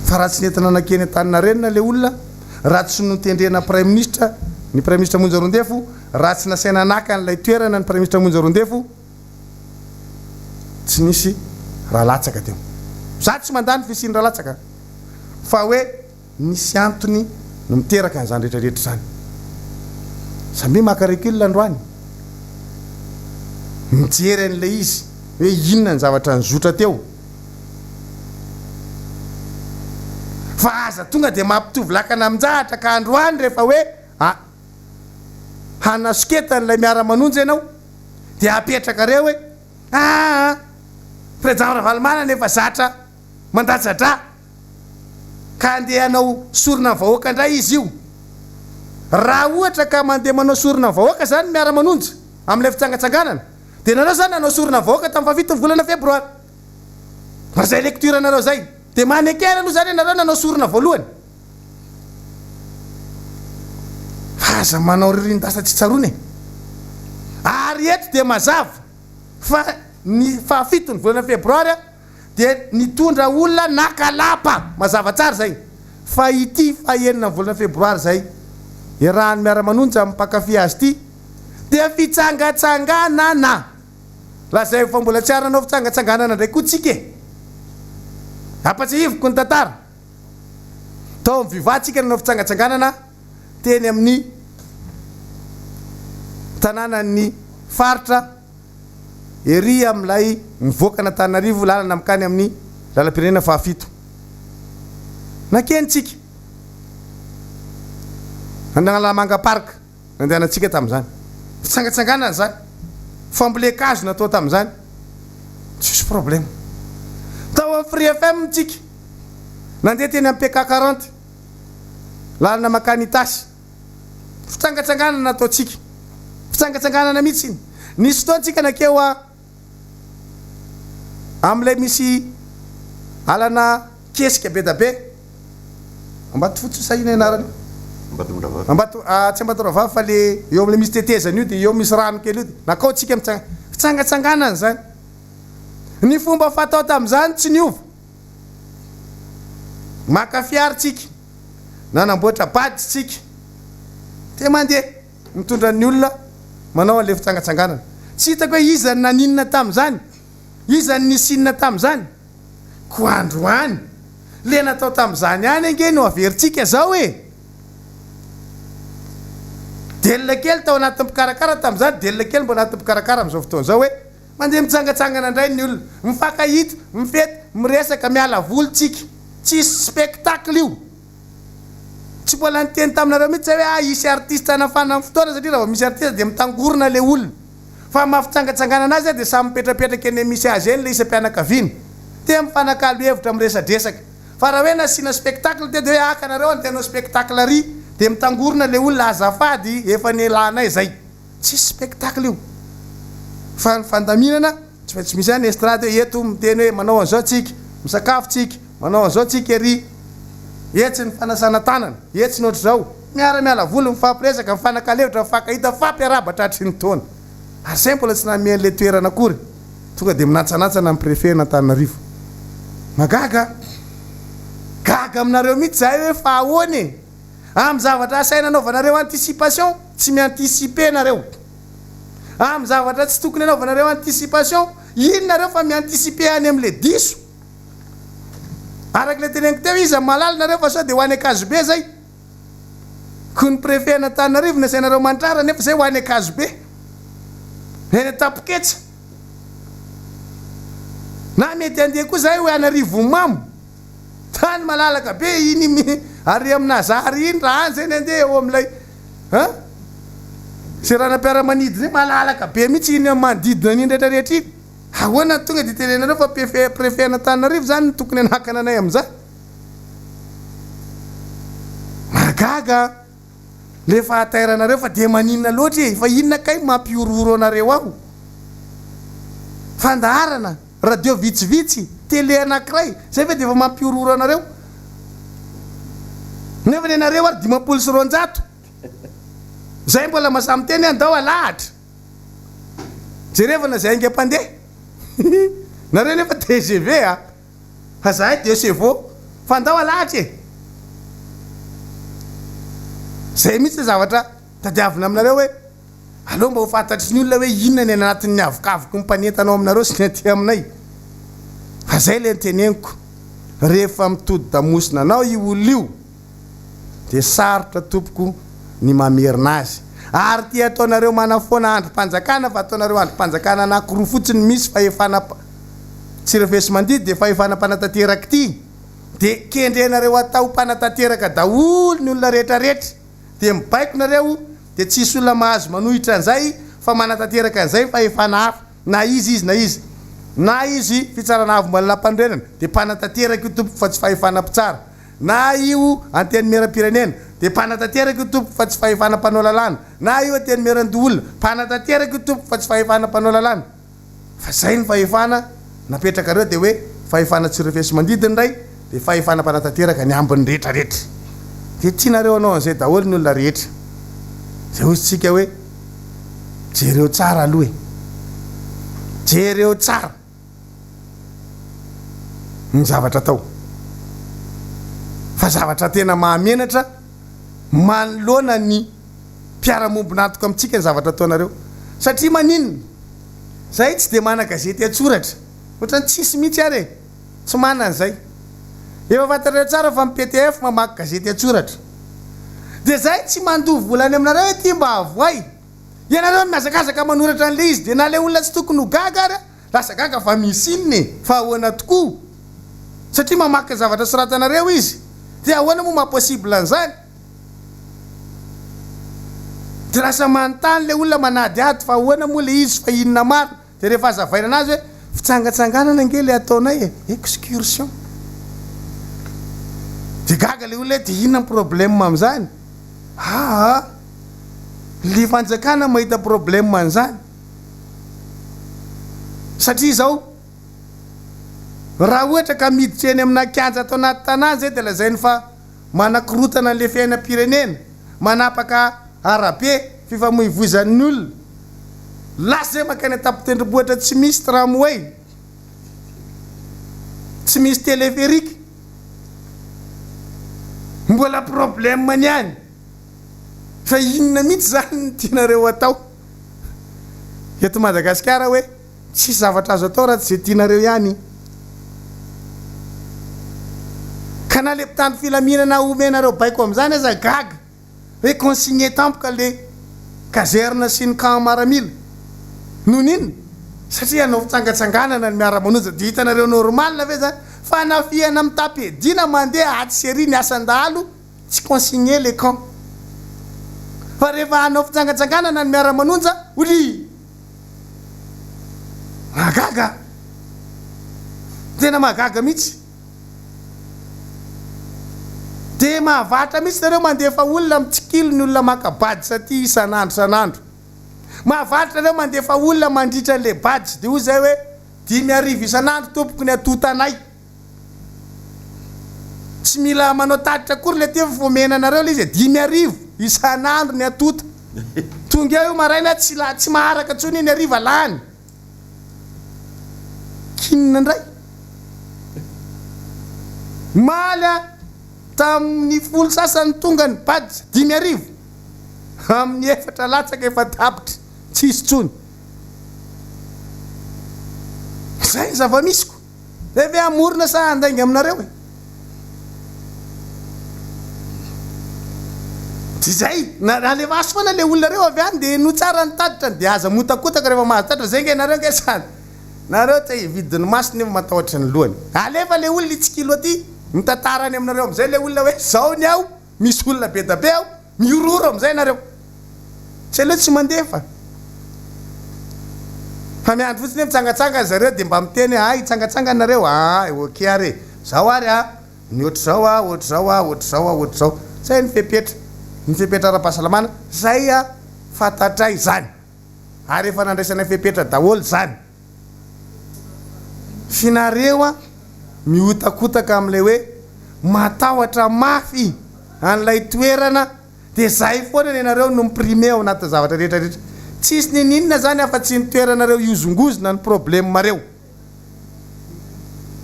Fa raha tsy nentina nankeny Antaninarenina ilay olona, raha tsy notendrena Praiminisitra ny Praiminisitra Monja Roindefo, raha tsy nasaina naka an'ilay toerana ny Praiminisitra Monja Roindefo, Tsy nisy ra latsaka teo. Za tsy mandà ny fisian'ny ra latsaka fa hoe nisy antony no miteraka an'izany rehetra rehetra izany. Samia maka recul androany mijery an'ilay izy hoe inona ny zavatra nizotra teo. Fa aza tonga dia mampitovy lakana amin-jahatra ka androany rehefa hoe a hanasoketa an'ilay miara-manonja ianao. Dia apetrakareo hoe aa Président Ravalomanana efa zatra mandatsa-drà ka andeha hanao sorona ny vahoaka indray izy io. Raha ohatra ka mandeha manao sorona ny vahoaka izany ny miara-manonja amin'ilay fitsangatsanganana dia nareo izany nanao sorona ny vahoaka tamin'ny fahafito ny volana febroary. Raha izay lecture nareo izay dia manekena aloha izany ianareo nanao sorona voalohany. Fa aza manao ririn-dasa tsy tsaroana e! Ary eto dia mazava fa ny fahafito ny volana febroary dia nitondra olona naka lapa, mazava tsara izay, fa ity fahenina ny volana febroary izay iarahan'ny miara-manonja amin'ny mpankafy azy ity dia fitsangatsanganana! Lazaiko fa mbola tsy ary nanao fitsangatsanganana indray koa tsika e! Ampatsiahiviko ny tantara. Tao amin'ny Viva tsika nanao fitsangatsanganana teny amin'ny tanànan'ny faritra ery amin'ilay mivoaka an'Antananarivo lalana mankany amin'ny lalam-pirenena fahafito. Nankeny tsika. Analamanga Park nandehanantsika tamin'izany. Fitsangatsanganana izany. Fambolen-kazo natao tamin'izany. Tsisy problème. Tao amin'ny Free FM tsika. Nandeha teny amin'ny PK 40. Lalana mankany Itasy. Fitsangatsanganana nataontsika. Fitsangatsanganana mihitsy iny. Nisy fotoana tsika nankeo a amin'ilay misy alana kesika be da be. Ambatofotsy sa ina anarany io? Ambatomirahavavy. Ambato, ah, tsy Ambatomirahavavy fa le eo amin'ilay misy tetezana io dia eo misy rano kely io dia nankao tsika mitsanga, fitsangatsanganana izany. Ny fomba fatao tamin'izany tsy niova. Maka fiara tsika, nanamboatra badge tsika, dia mandeha mitondra ny olona manao an'ilay fitsangatsanganana. Tsy hitako hoe iza no naninona tamin'izany, iza no nisy inona tamin'izany. Koa androany, le natao tamin'izany ihany ange no averintsika zao e! Delina kely tao anatin'ny mpikarakara tamin'izany, delina kely mbola anatin'ny mpikarakara amin'izao fotoana izao hoe mandeha mitsangatsangana indray ny olona, mifankahita, mifety, miresaka, miala voly tsika. Tsisy spectacle io. Tsy mbola niteny taminareo mihitsy zay hoe ah hisy artiste hanafana ny fotoana satria raha vao misy artiste dia mitangorona le olona. Fa maha fitsangatsanganana azy dia samy mipetrapetraka eny amin'ny misy azy eny le isam-pianakaviana. Dia mifanakalo hevitra miresadresaka. Fa raha hoe nasiana spectacle teo dia hoe aka nareo andeha hanao spectacle ary dia mitangorona le olona azafady efa nelanay zay. Tsisy spectacle io. Fa ny fandaminana tsy maintsy misy ihany estrade hoe eto miteny hoe manao an'izao tsika, misakafo tsika, manao an'izao tsika ery. Etsy ny fanasana tanana, etsy ny ohatr'izao. Miara miala voly, mifampiresaka, mifanakalo hevitra, mifankahita, mifampiarahaba tratry ny taona. Ary zay mbola tsy nanome an'ilay toerana akory. Tonga dia minantsanantsana ny préfet an'Antananarivo. Mahagaga an! Gaga aminareo mihitsy zahay hoe fa ahoana e? Amin'ny zavatra asaina anaovanareo anticipation, tsy mi-anticiper nareo. Amin'ny zavatra tsy tokony anaovanareo anticipation, iny nareo fa mi-anticiper any amin'ilay diso. Araka ilay teneniko teo, iza mahalala nareo fa sao dia ho any Ankazobe zay. Koa ny préfet an'Antananarivo nasainareo mandrara nefa zay ho any Ankazobe. Any Antapoketsa. Na mety handeha koa zahay ho any Arivonimamo. Tany malalaka be iny mi ary amin'ny Nazary iny raha any zay ny andeha eo amin'ilay hein seranam-piaramanidina iny malalaka be mihitsy iny amin'ny manodidina an'iny rehetra rehetra iny. Ahoana no tonga dia tenenareo fa préfet préfet an'Antananarivo zany no tokony hanakana anay amin'izany? Mahagaga an! Le fahatairanareo fa dia maninona loatra e! Fa inona kay mampihorohoro anareo ao? Fandaharana, radio vitsivitsy, télé anakiray, zay ve dia efa mampihorohoro anareo? Nefa ny anareo ary 250, zay mbola masahy miteny hoe andao alahatra. Jerevana zay haingam-pandeha. Nareo nefa tgv a! Fa zahay deux chevaux. Fa andao alahatra e! Zay mihitsy le zavatra tadiavina aminareo hoe aleo mba ho fantatry ny olona hoe inona ny any anatin'ny avokavoky ny mpanentana ao aminareo sy ny aty aminay. Fa zay le noteneniko, rehefa mitodi-damosina anao io olona io dia sarotra tompoko ny mamerina azy. Ary ty ataonareo manafoana andrim-panjakana fa ataonareo andrim-panjakana anakiroa fotsiny misy fahefana tsy refesi-mandidy dia fahefana mpanatanteraka ity dia kendrenareo atao mpanatanteraka daholo ny olona rehetra rehetra dia mibaiko nareo dia tsisy olona mahazo manohitra an'izay. Fa manatanteraka an'izay ny fahefana hafa, na iza izy na iza. Na izy Fitsarana Avo momba ny Lalàmpanorenana, dia mpanatanteraka io tompoko fa tsy fahefana mpitsara. Na io Antenimierampirenena, dia mpanatanteraka io tompoko fa tsy fahefana mpanao lalàna. Na io Antenimierandoholona, mpanatanteraka io tompoko fa tsy fahefana mpanao lalàna. Fa zay ny fahefana napetrakareo dia hoe fahefana tsy refesi-mandidy ny iray dia fahefana mpanatanteraka ny ambiny rehetra rehetra. Dia tianareo hanao an'izay daholo ny olona rehetra. Zay hozy tsika hoe jereo tsara aloha e. Jereo tsara ny zavatra atao. Fa zavatra tena mahamenatra manoloana ny mpiara-mombon'antoka amintsika ny zavatra ataonareo. Satria maninona? Zahay tsy dia mana gazety an-tsoratra. Ohatran'ny tsisy mihitsy ary e! Tsy mana an'izay. Efa fantatrareo tsara fa ny PTF mamaky gazety an-tsoratra. Dia zahay tsy mandoa vola any aminareo ety mba avoay. Ianareo no mihazakazaka manoratra an'ilay izy dia na ilay olona tsy tokony ho gaga ary lasa gaga fa misy inona e! Fa ahoana tokoa? Satria mamaky ny zavatra soratanareo izy. Dia ahoana moa maha possible an'izany? Dia lasa manontany ilay olona manadihady fa ahoana moa ilay izy fa inona marina? Dia rehefa hazavaina anazy hoe fitsangatsanganana ange ilay ataonay e, excursion. Dia gaga ilay olona hoe dia inona ny problème amin'izany? Aa, ilay fanjakana mahita problème an'izany. Satria izao, raha ohatra ka miditra eny amina kianja ato anaty tanàna izay dia lazainy fa manakorotana an'ilay fiainam-pirenena, manapaka arabe, fifamoivoizan'ny olona. Lasa izay mankany an-tampon-tendrombohitra tsy misy tramway, tsy misy téléphérique. Mbola problème ny any. Fa inona mihitsy izany no tianareo atao eto Madagasikara hoe? Tsisy zavatra azo atao raha tsy izay tianareo ihany. Ka na le mpitandro filaminana omenareo baiko amin'izany aza gaga hoe consigne tampoka le caserne sy ny camp maramila. Noho ny inona? Satria hanao fitsangatsanganana ny miara-manonja dia hitanareo normal ve zany? Fanafihana mitam-piadiana mandeha atsy sy ery ny asan-dahalo tsy consigne le camp. Fa rehefa hanao fitsangatsanganana ny miara-manonja, ory! Mahagaga! Tena mahagaga mihitsy. Dia mahavatra mihitsy nareo mandefa olona mitsikilo ny olona maka badge aty isan'andro isan'andro. Mahavatra nareo mandefa olona mandritra an'ilay badge dia hoy zay hoe 5000 isan'andro tompoko ny atotanay. Tsy mila manao tatitra akory le ty fa omena anareo le izy e, 5000 isan'andro ny atota. Tonga eo io maraina tsy la tsy maharaka intsony iny hariva lany. K'inona indray? Omaly a, tamin'ny folo sasany tonga ny badge, 5000. Amin'ny efatra latsaka efa tapitra, tsisy intsony. Zay ny zava-misy ko. Zay ve hamorona sa handainga aminareo e? Dia zay, na alefaso foana le olona reo avy any dia henoy tsara ny tatitrany dia aza mihotakotaka rehefa mahazo tatitra, zay nge nareo nge sady nareo te hividy ny masony nefa matahotra ny lohany. Alefa le olona hitsikilo aty, mitantara any aminareo amizay le olona hoe zao ny ao, misy olona be da be ao, Mihorohoro amin'izay nareo. Tsy aleo tsy mandefa. Fa miandry fotsiny hoe mitsangatsangana zareo dia mba miteny hoe hay hitsangatsangana nareo ah ok ary e. Zao ary ah, ny ohatr'izao ah, ohatr'izao ah, ohatr'izao ah, ohatr'izao. Zay ny fepetra. Ny fepetra ara-pahasalamana, zay ah, fantatray izany. Ary efa nandraisanay fepetra daholo izany. F'inareo an, mihotakotaka amin'ilay hoe matahotra mafy an'ilay toerana dia zay foana ny anareo no mi-primer ao anatin'ny zavatra rehetra rehetra. Tsisy ninininona zany afa-tsy ny toeranareo hihozongozona ny problème-mareo.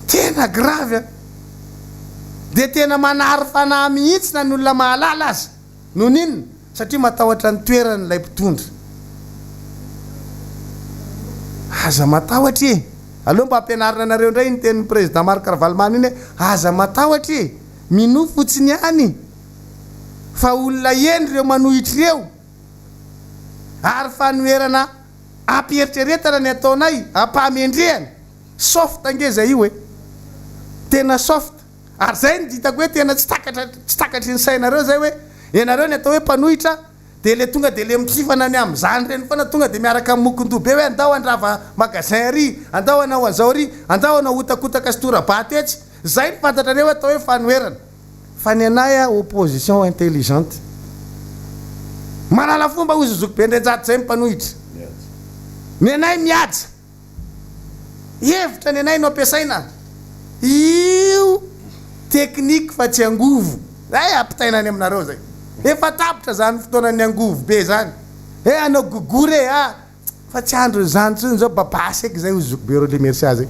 Tena grave an! Dia tena manary fanahy mihitsy na ny olona mahalala aza. Noho ny inona? Satria matahotra ny toerany ilay mpitondra. Aza matahotra e! Aleo mba ampianarina anareo indray iny tenin'ny Président Marc Ravalomanana iny hoe aza matahotra e! Minoa fotsiny ihany fa olona hendry ireo manohitra ireo ary fanoherana ampiheritreretana ny ataonay, ampahamendrehana. Soft ange izay io e! Tena soft. Ary zay no hitako hoe tena tsy takatra tsy takatry ny sainareo zay hoe ianareo ny atao hoe mpanohitra. Dia le tonga dia le mitrifana ny amin'izany ireny foana tonga dia miaraka amin'ny mokondoha be hoe andao handrava magasin ary, andao hanao an'izao ary, andao hanao hotakotaka sy tora-bato etsy. Izay no fantatrareo atao hoe fanoherana. Fa ny anay a opposition intelligente. Mahalala fomba hozy zoky be Ndrenjato izay ny mpanohitra. Ny anay mihaja. Hevitra ny anay no ampiasaina. Io technique fa tsy angovo. Zay ampitaina any aminareo zay. Efa tapitra zany fotoanan'ny angovo be zany. He hanao gogory e ah. Fa tsy andron'izany intsony zao babasy eky zay hozy zoky be Rolly Mercia zay.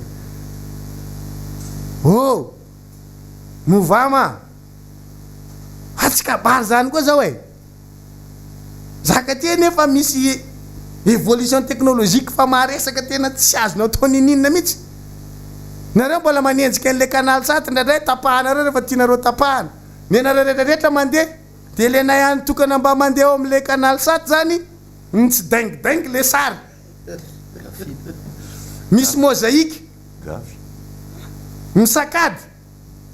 Oh! Movama! Fa tsy kabary zany koa zao e! Zaka ty anefa misy evolution technologique fa maharesaka tena tsy azonao atao niniana mihitsy. Nareo mbola manenjika an'le canal sat indraindray tapahanareo rehefa tianareo tapahana. Ny anareo rehetra rehetra mandeha de le nay any tokana mba mandeha ao amle canal sat zany ny tsy daingidaingy le sary. Misy mozaïque. Misakady.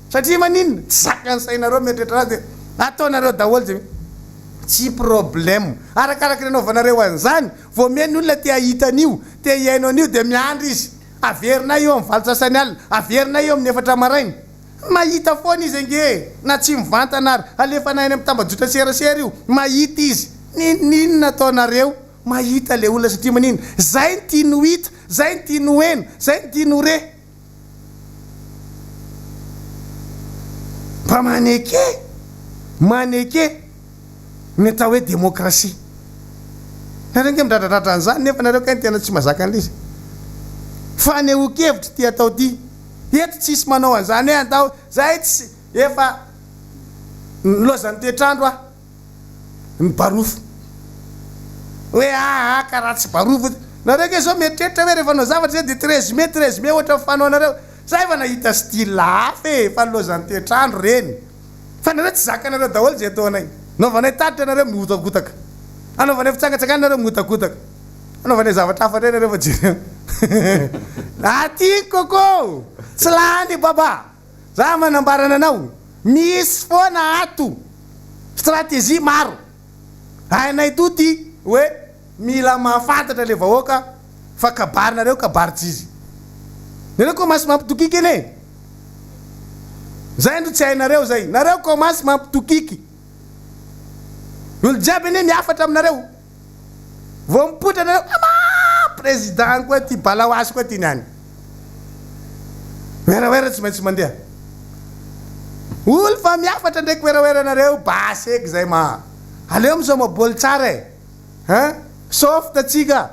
Satria maninona? Tsy zakan'ny sainareo mieritreritra anazy dia ataonareo daholo izay tsy problème. Arakaraky ny anaovanareo an'izany vao miha ny olona te hahita an'io, te hihaino an'io dia miandry izy. Averinay io amin'ny valo sasany alina, averinay io amin'ny efatra maraina. Mahita foana izy ange e! Na tsy mivantana ary, alefanay any amin'ny tambajotra serasera io, mahita izy. N'inon'inona ataonareo, mahita ilay olona satria maninona? Izay no tiany ho hita, izay no tiany ho heno, izay no tiany ho re. Mba maneke, maneke ny atao hoe demokrasia. Nareo ange midradradradra an'izany nefa nareo kay no tena tsy mahazaka an'ilay izy. Fanehoan-kevitra ity atao ity. Eto tsisy manao an'izany hoe andao, zahay tsy, efa nilaozan'ny toetr'andro aho. ny barofo hoe aa ka raha tsy barofo nareo nge zao mieritreritra hoe rehefa hanao zavatra zay de 13 mai 13 mai ohatra ny fanaonareo za efa nahita style hafa e fa lozan'ny toetr'andro reny fa nareo tsy zakanareo daholo zay ataonay anaovanay tatitra nareo mihotakotaka anaovanay fitsangatsanganana nareo mihotakotaka anaovanay zavatra hafa ndray nareo fa jereo aty coco tsy lany baba Za manambarana anao, misy foana ato stratégie maro. Hainay to ty hoe mila mahafantatra le vahoaka fa kabarinareo kabary tsy izy. Nareo commence mampitokiky anie. Zay no tsy hainareo zay. Nareo commence mampitokiky. Olo jiaby anie miafatra aminareo. Vao mipoitra nareo ama président koa ty balaoasy koa ty niany. Werawera tsy maintsy mandeha. Olo fa miafatra ndraiky werawera nareo basy eky zay ma. Aleo misaoma bôly tsara e. Hein? Soft atsika.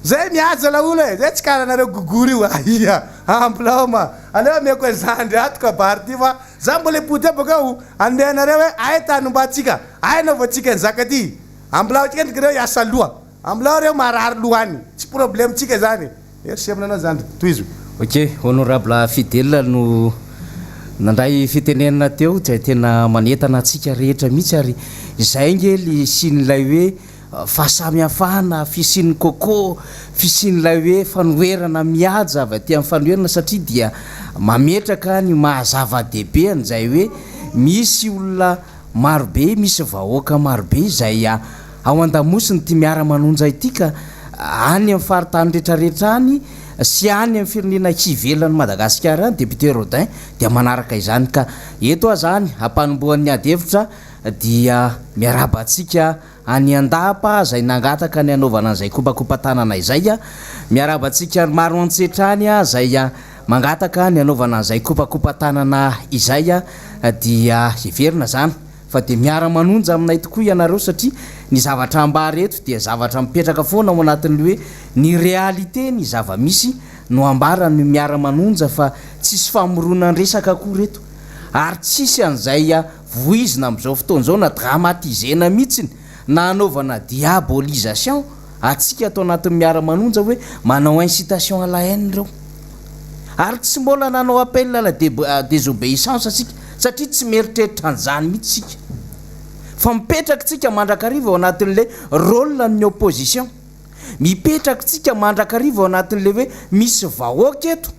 Zay mihaja laolo e. Zay tsy kara nareo gogory io. Ahia. Ambilao ma. Aleo ameko an'i zandry ato kabary ty fa za mbola hipody eo bakeo hanome anareo hoe ay tany ombantsika. Ay anaovantsika ny zaka ty. Ambilao akendriky reo hiasa loha. Ambilao reo marary loha any. Tsy problème tsika zany. Merci aminanao zandry. Tohizo. Ok, honorable Fidèle no nandray fitenenana teo izay tena manentana antsika rehetra mihitsy ary izay nge le hisian'ilay hoe fahasamihafana, fisian'ny coco, fisian'ilay hoe fanoherana mihaja avy aty amin'ny fanoherana satria dia mametraka ny maha zava-dehibe an'izay hoe misy olona Marobe, misy vahoaka marobe izay ao an-damosin'ity miara-manonja ity ka any amin'ny faritany rehetrarehetra any sy any amin'ny firenena ivelan'i Madagasikara any, Député Rodin dia manaraka izany ka eto aho izany ampanombohan'ny ady hevitra dia miarahaba antsika any Andapa izay nangataka ny hanaovana an'izay kopakopa-tanana izay, miarahaba antsika Maroantsetra any izay mangataka ny hanaovana an'izay kopakopa-tanana izay dia heverina izany fa dia miara-manonja aminay tokoa ianareo satria ny zavatra ambara eto dia zavatra mipetraka foana ao anatin'ny hoe ny réalité ny zava-misy no ambara ny miara-manonja fa tsisy famoronan-dresaka akory eto ary tsisy an'izay voizina amin'izao fotoana izao na dramatiser-na mihitsiny na anaovana diabolisation antsika ato anatin'ny miara-manonja hoe manao incitation à la haine ireo. Ary tsy mbola nanao appel à la désobéissance isika satria tsy mieritreritra an'izany mihitsy isika. Fa mipetraka isika mandrakariva ao anatin'ilay rôle an'ny opposition. Mipetraka isika mandrakariva ao anatin'ilay hoe misy vahoaka eto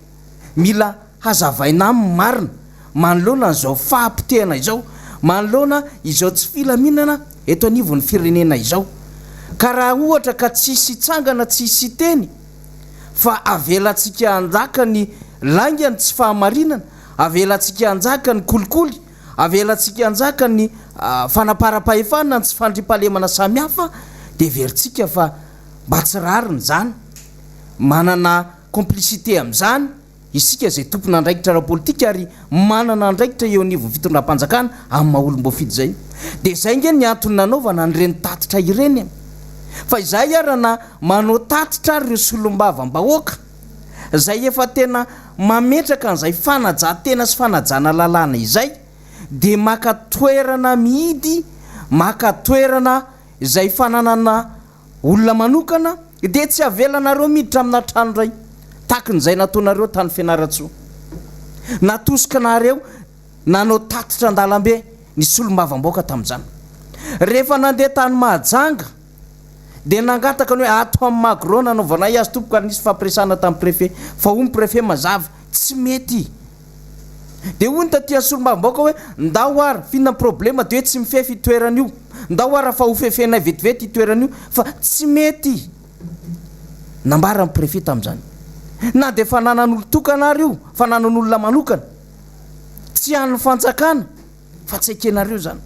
mila Hazavaina aminy marina manoloana an'izao fahapotehana izao, manoloana izao tsy filaminana. eto anivon'ny firenena izao. Ka raha ohatra ka tsisy hitsangana tsisy hiteny fa avelantsika hanjaka ny lainga ny tsy fahamarinana, avelantsika hanjaka ny kolikoly, avelantsika hanjaka ny fanaparam-pahefana, ny tsy fandriampahalemana samihafa dia heverintsika fa mba tsy rariny izany. Manana complicité amin'izany Isika izay tompon'andraikitra ara-politika ary manana andraikitra eo anivon'ny fitondram-panjakana amin'ny maha olom-boafidy izay. Dia izay ange ny antony nanaovana an'ireny tatitra ireny e! Fa izahay ara na manao tatitra ary ireo solombavambahoaka izay efa tena mametraka an'izay fanajan-tena sy fanajana lalàna izay dia maka toerana mihidy, maka toerana izay fananana Olona manokana dia tsy avelanareo miditra amina trano iray takin'izay nataonareo tany Fianarantsoa. Natosikinareo nanao tatitra an-dalambe ny solombavambaoka tamin'izany. Rehefa nandeha tany Mahajanga dia nangataka ny hoe ato amin'ny Magro nanaovanay azy tompoko ary nisy fampiresahana tamin'ny préfet fa hoy ny préfet mazava tsy mety Dia hoy ny taty amin'ny solombavambahoaka hoe, ndao ara, f'inona ny problema dia hoe tsy mifefy io toerana io, ndao ara fa hofefenay vetivety io toerana io fa tsy mety. Nambaran'ny préfet tamin'izany. Na dia fananan'olon-tokana ary io, fananan'olona manokana, tsy an'ny fanjakana, fa tsy ekenareo izany.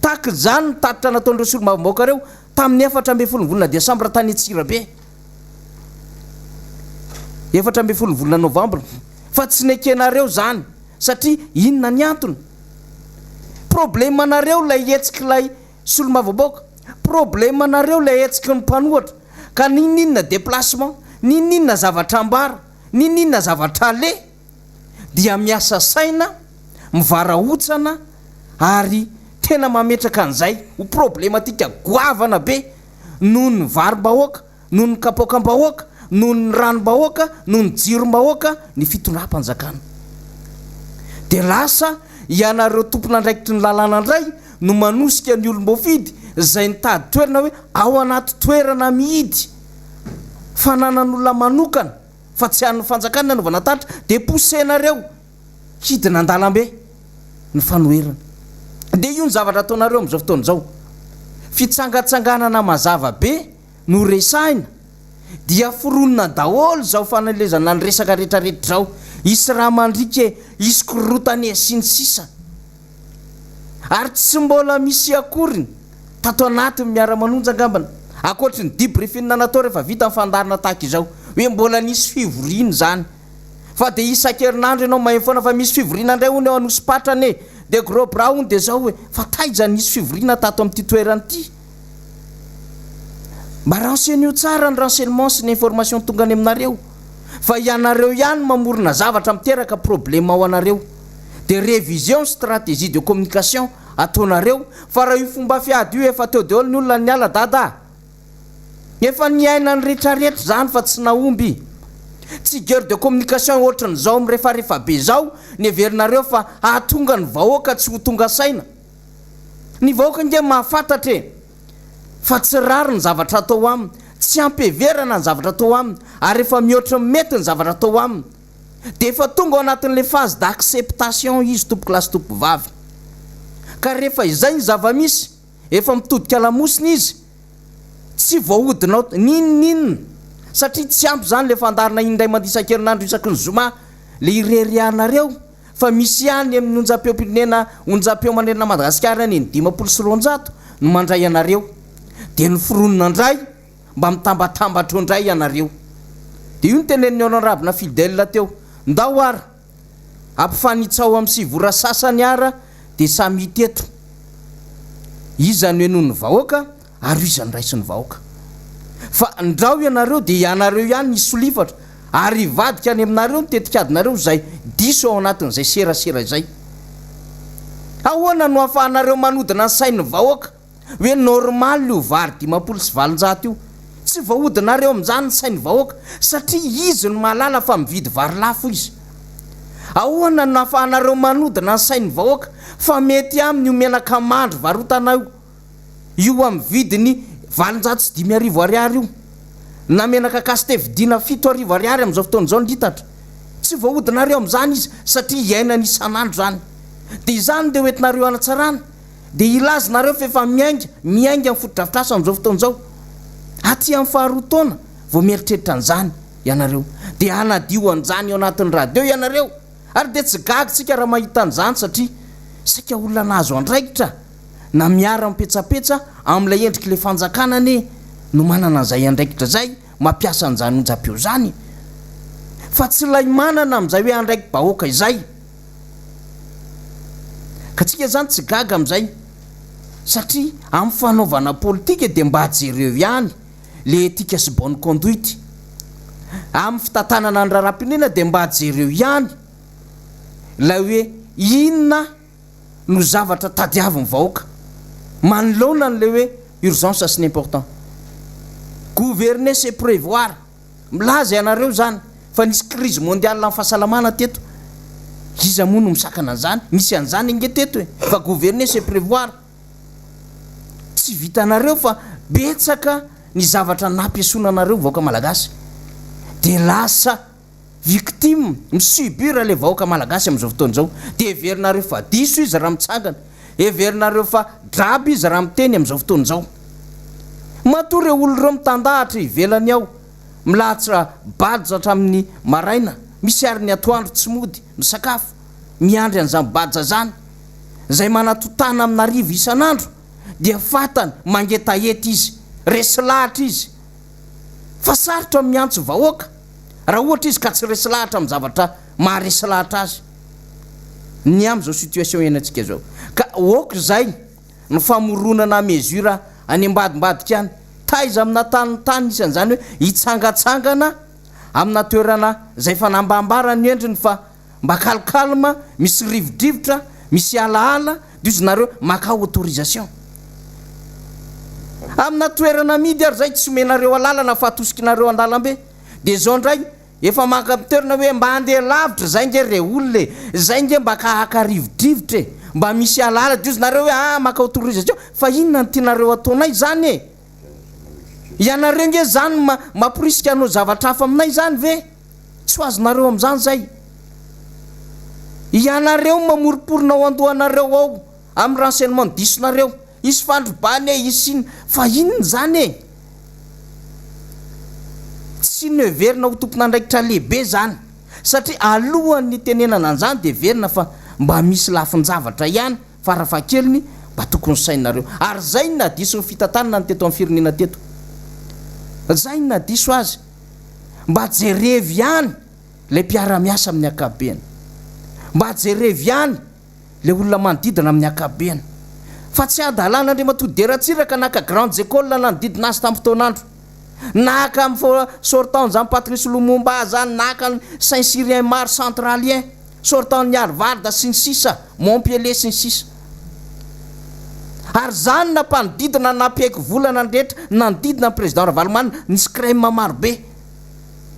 Tahaka izany ny tatitra nataon'ireo solombavambahoaka ireo tamin'ny 14 ny volana desambra tany Antsirabe. 14 ny volana novambra. Fa tsy nekenareo zany satria inona ny antony? Problème nareo ilay hetsik'ilay solombavambahoaka, problème nareo ilay hetsiky ny mpanohatra, ka n'inon'inona déplacement, n'inon'inona zavatra ambara, n'inon'inona zavatra aleha dia miasa saina, mivarahotsana ary tena mametraka an'izay ho problématique goavana be noho ny varim-bahoaka. noho ny kapoakam-bahoaka, noho ny ranom-bahoaka, noho ny jirom-bahoaka, ny fitondram-panjakana. Dia lasa ianareo tompon'andraikitry ny lalàna indray no manosika ny olom-boafidy izay nitady toerana hoe ao anaty toerana mihidy fananan'olona manokana fa tsy an'ny fanjakana ny anaovana tatitra dia pousser-nareo hidina an-dalambe ny fanoherana. Dia io ny zavatra ataonareo amin'izao fotoana izao. Fitsangatsanganana mazava be no resahina dia foronina daholo izao fanelezana ny resaka retraretra izao, hisy rà mandriaka e, hisy korontana e, sy ny sisa Ary tsy mbola misy akoriny tato anatin'ny miara-manonja angambany, ankoatry ny debriefing natao rehefa vita ny fandaharana tahaka izao, hoe mbola nisy fivoriana izany. Fa dia isan-kerinandro ianao maheno foana fa misy fivoriana indray hono eo Anosipatrana e, dia gros bras hono dia izao e, fa taiza nisy fivoriana tato amin'ity toerana ity? Mba renseigneo tsara ny renseignement sy ny information tonga any aminareo fa ianareo ihany mamorona zavatra miteraka problème ho anareo. Dia révision ny stratégie de communication ataonareo fa raha io fomba fiady io efa teo daholo ny olona niala dada a! Efa niaina ny retraretra izany fa tsy nahomby. Tsy guerre de communication ohatran'izao mirefarefa be izao ny heverinareo fa hahatonga ny vahoaka tsy ho tonga saina. Ny vahoaka ange mahafantatra e! Fa tsy rariny ny zavatra atao aminy, tsy ampiheverana ny zavatra atao aminy, ary efa mihoatra ny mety ny zavatra atao aminy. Dia efa tonga ao anatin'ilay phase d'acceptation izy tompokolahy sy tompokovavy. Ka rehefa izay ny zava-misy, efa mitodika lamosina izy, tsy voahodinao n'inon'inona, satria tsy ampy izany ilay fandaharana indray mandeha isan-kerinandro isaky ny zoma, ilay ireharehanareo. Fa misy ihany amin'ny onjam-peom-pirenena onjam-peo manerana Madagasikara any ny 250 no mandray anareo. Dia noforonina indray mba mitambatambatra eo indray ianareo. Dia io no tenenin'ny Honorable Fidèle teo. Ndao ara, ampifanitsao amin'ny sivy ora sasany ara dia samy hita eto. Iza no henoin'ny vahoaka ary iza no raisin'ny vahoaka. Fa ndrao ianareo dia ianareo ihany hisolifatra ary hivadika any aminareo ny tetikadinareo izay diso ao anatin'izay serasera izay. Ahoana no ahafahanareo manodina ny sain'ny vahoaka hoe normal io vary 850 io? Tsy voahodinareo amin'izany ny sain'ny vahoaka satria izy no mahalala fa mividy vary lafo izy. Ahoana no ahafahanareo manodina ny sain'ny vahoaka fa mety aminy io menaka mandry varotana io? Io amin'ny vidiny 5800 ariary io, na menaka kaste vidiana 7000 ariary amin'izao fotoana izao ny litatra. Tsy voahodinareo amin'izany izy satria iainany isan'andro izany. Dia izany ndeha hoentinareo hanatsarana. Dia hilaza nareo fa efa miainga, miainga ny fotodrafitrasa amin'izao fotoana izao. Aty amin'ny faharoa taona vao mieritreritra an'izany ianareo. Dia hanadio an'izany eo anatin'ny radio ianareo. Ary dia tsy gaga isika raha mahita an'izany satria saika olona nahazo andraikitra na miara-mipetsapetsa amin'ilay endrik'ilay fanjakana anie no manana an'izay andraikitra izay mampiasa an'izany onjam-peo izany fa tsy ilay manana amin'izay hoe andraiki-bahoaka izay. Ka tsika izany tsy gaga amin'izay satria amin'ny fanaovana politika dia mba jereo ihany le éthique sy bonne conduite. Amin'ny fitantanana ny raharaham-pirenena dia mba jereo ihany ilay hoe inona no zavatra tadiavin'ny vahoaka manoloana an'ilay hoe urgence sy ny important. Gouverner c'est prévoir. Milaza ianareo izany fa nisy crise mondiale amin'ny fahasalamana teto. Iza moa no misakana an'izany? Nisy an'izany ange teto e! Fa gouverner c'est prévoir. Tsy vitanareo fa betsaka ny zavatra nampiesona anareo vahoaka malagasy. Dia lasa victime, mi-subir ilay vahoaka malagasy amin'izao fotoana izao. Dia heverinareo fa diso izy raha mitsangana. Heverinareo fa draby izy raha miteny amin'izao fotoana izao. Matoa ireo olona ireo mitandahatra ivelany ao, milahatra badge hatramin'ny maraina, misy ary ny atoandro tsy mody, misakafo, miandry an'izany badge izany. Izay manatontana amin'arivo isan'andro dia fantany mangetaheta izy, resy lahatra izy. Fa sarotra ny miantso vahoaka raha ohatra izy ka tsy resy lahatra amin'ny zavatra maharesy lahatra azy ny amin'izao situation iainantsika izao. Ka ok izay ny famoronana mesure any ambadimbadika any. Taiza amina tany tany nisy an'izany hoe hitsangatsangana amina toerana izay efa nambambara ny endriny fa Mba calme calme, misy rivodrivotra, misy alaala, dia ozy nareo maka autorisation. Amina toerana amidy ary zay tsy omenareo alalana fa atosikinareo andalambe. Dia zao ndray efa maka am toerana hoe mba andeha lavitra zay nge re olona e, zay nge mba ka haka rivodrivotra e, mba misy alaala, dia ozy nareo hoe ah maka autorisation, fa inona no tianareo ataonay zany e? Ianareo nge zany mamporisika hanao zavatra hafa aminay zany ve? Tsy ho azonareo amin'izany izay. Ianareo mamoromporona ao andohanareo ao amin'ny renseignement disonareo. Hisy fandrobana e, hisy inona. Fa inona izany e? Tsy noheverina ho tompon'andraikitra lehibe izany. Satria alohan'ny hitenenana an'izany dia heverina fa mba misy lafin-javatra ihany farafahakeliny mba tokony sainareo. Ary izay no nahadiso ny fitantanana ny teto amin'ny firenena teto. Izay no nahadiso azy. Mba jerevo ihany ilay mpiara-miasa amin'ny ankapobeny. Mba jerevo ihany ilay olona manodidina amin'ny ankapobeny. Fa tsy hadalana Andriamatoa Didier Ratsiraka naka grandes écoles nanodidina azy tamin'ny fotoan'andro. Naka amin'ny sortant an'izany Patrice Lumumba izany, naka ny Saint Cyrien maro centralien, sortant ny Harvard sy ny sisa, Montpellier sy ny sisa. Ary izany nampanodidina nampiaiky volana ny rehetra nanodidina ny président Ravalomanana, nisy crème maro be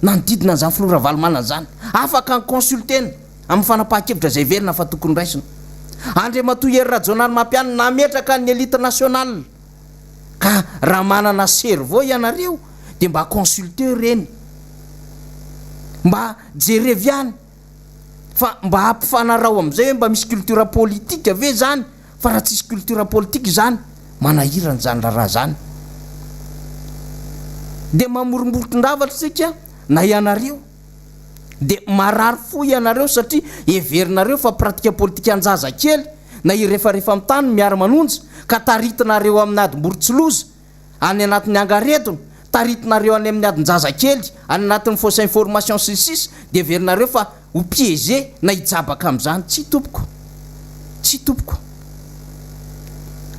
nanodidina an'izany filoha Ravalomanana izany. Afaka ny consulter-na amin'ny fanapahan-kevitra izay heverina fa tokony raisina. Andriamatoa Hery Rajaonarimampianina nametraka ny elite nationale. Ka raha manana cerveau ianareo dia mba consulteo ireny. Mba jerevo ihany. Fa mba ampifanaraho amin'izay hoe mba misy culture politique ve izany? Fa raha tsisy culture politique izany, manahirana izany raharaha izany. Dia mamoromboron-javatra isika na ianareo. Dia marary fo ianareo satria heverinareo fa pratique politique an-jazakely na hirefarefa amin'ny tany miara-manonja ka taritinareo amin'ny adim-borontsiloza. any anatin'ny angaredona, taritinareo any amin'ny adin-jazakely, any anatin'ny fausse information sy ny sisa dia heverinareo fa ho piégé na hijabaka amin'izany. Tsia tompoko. Tsia tompoko.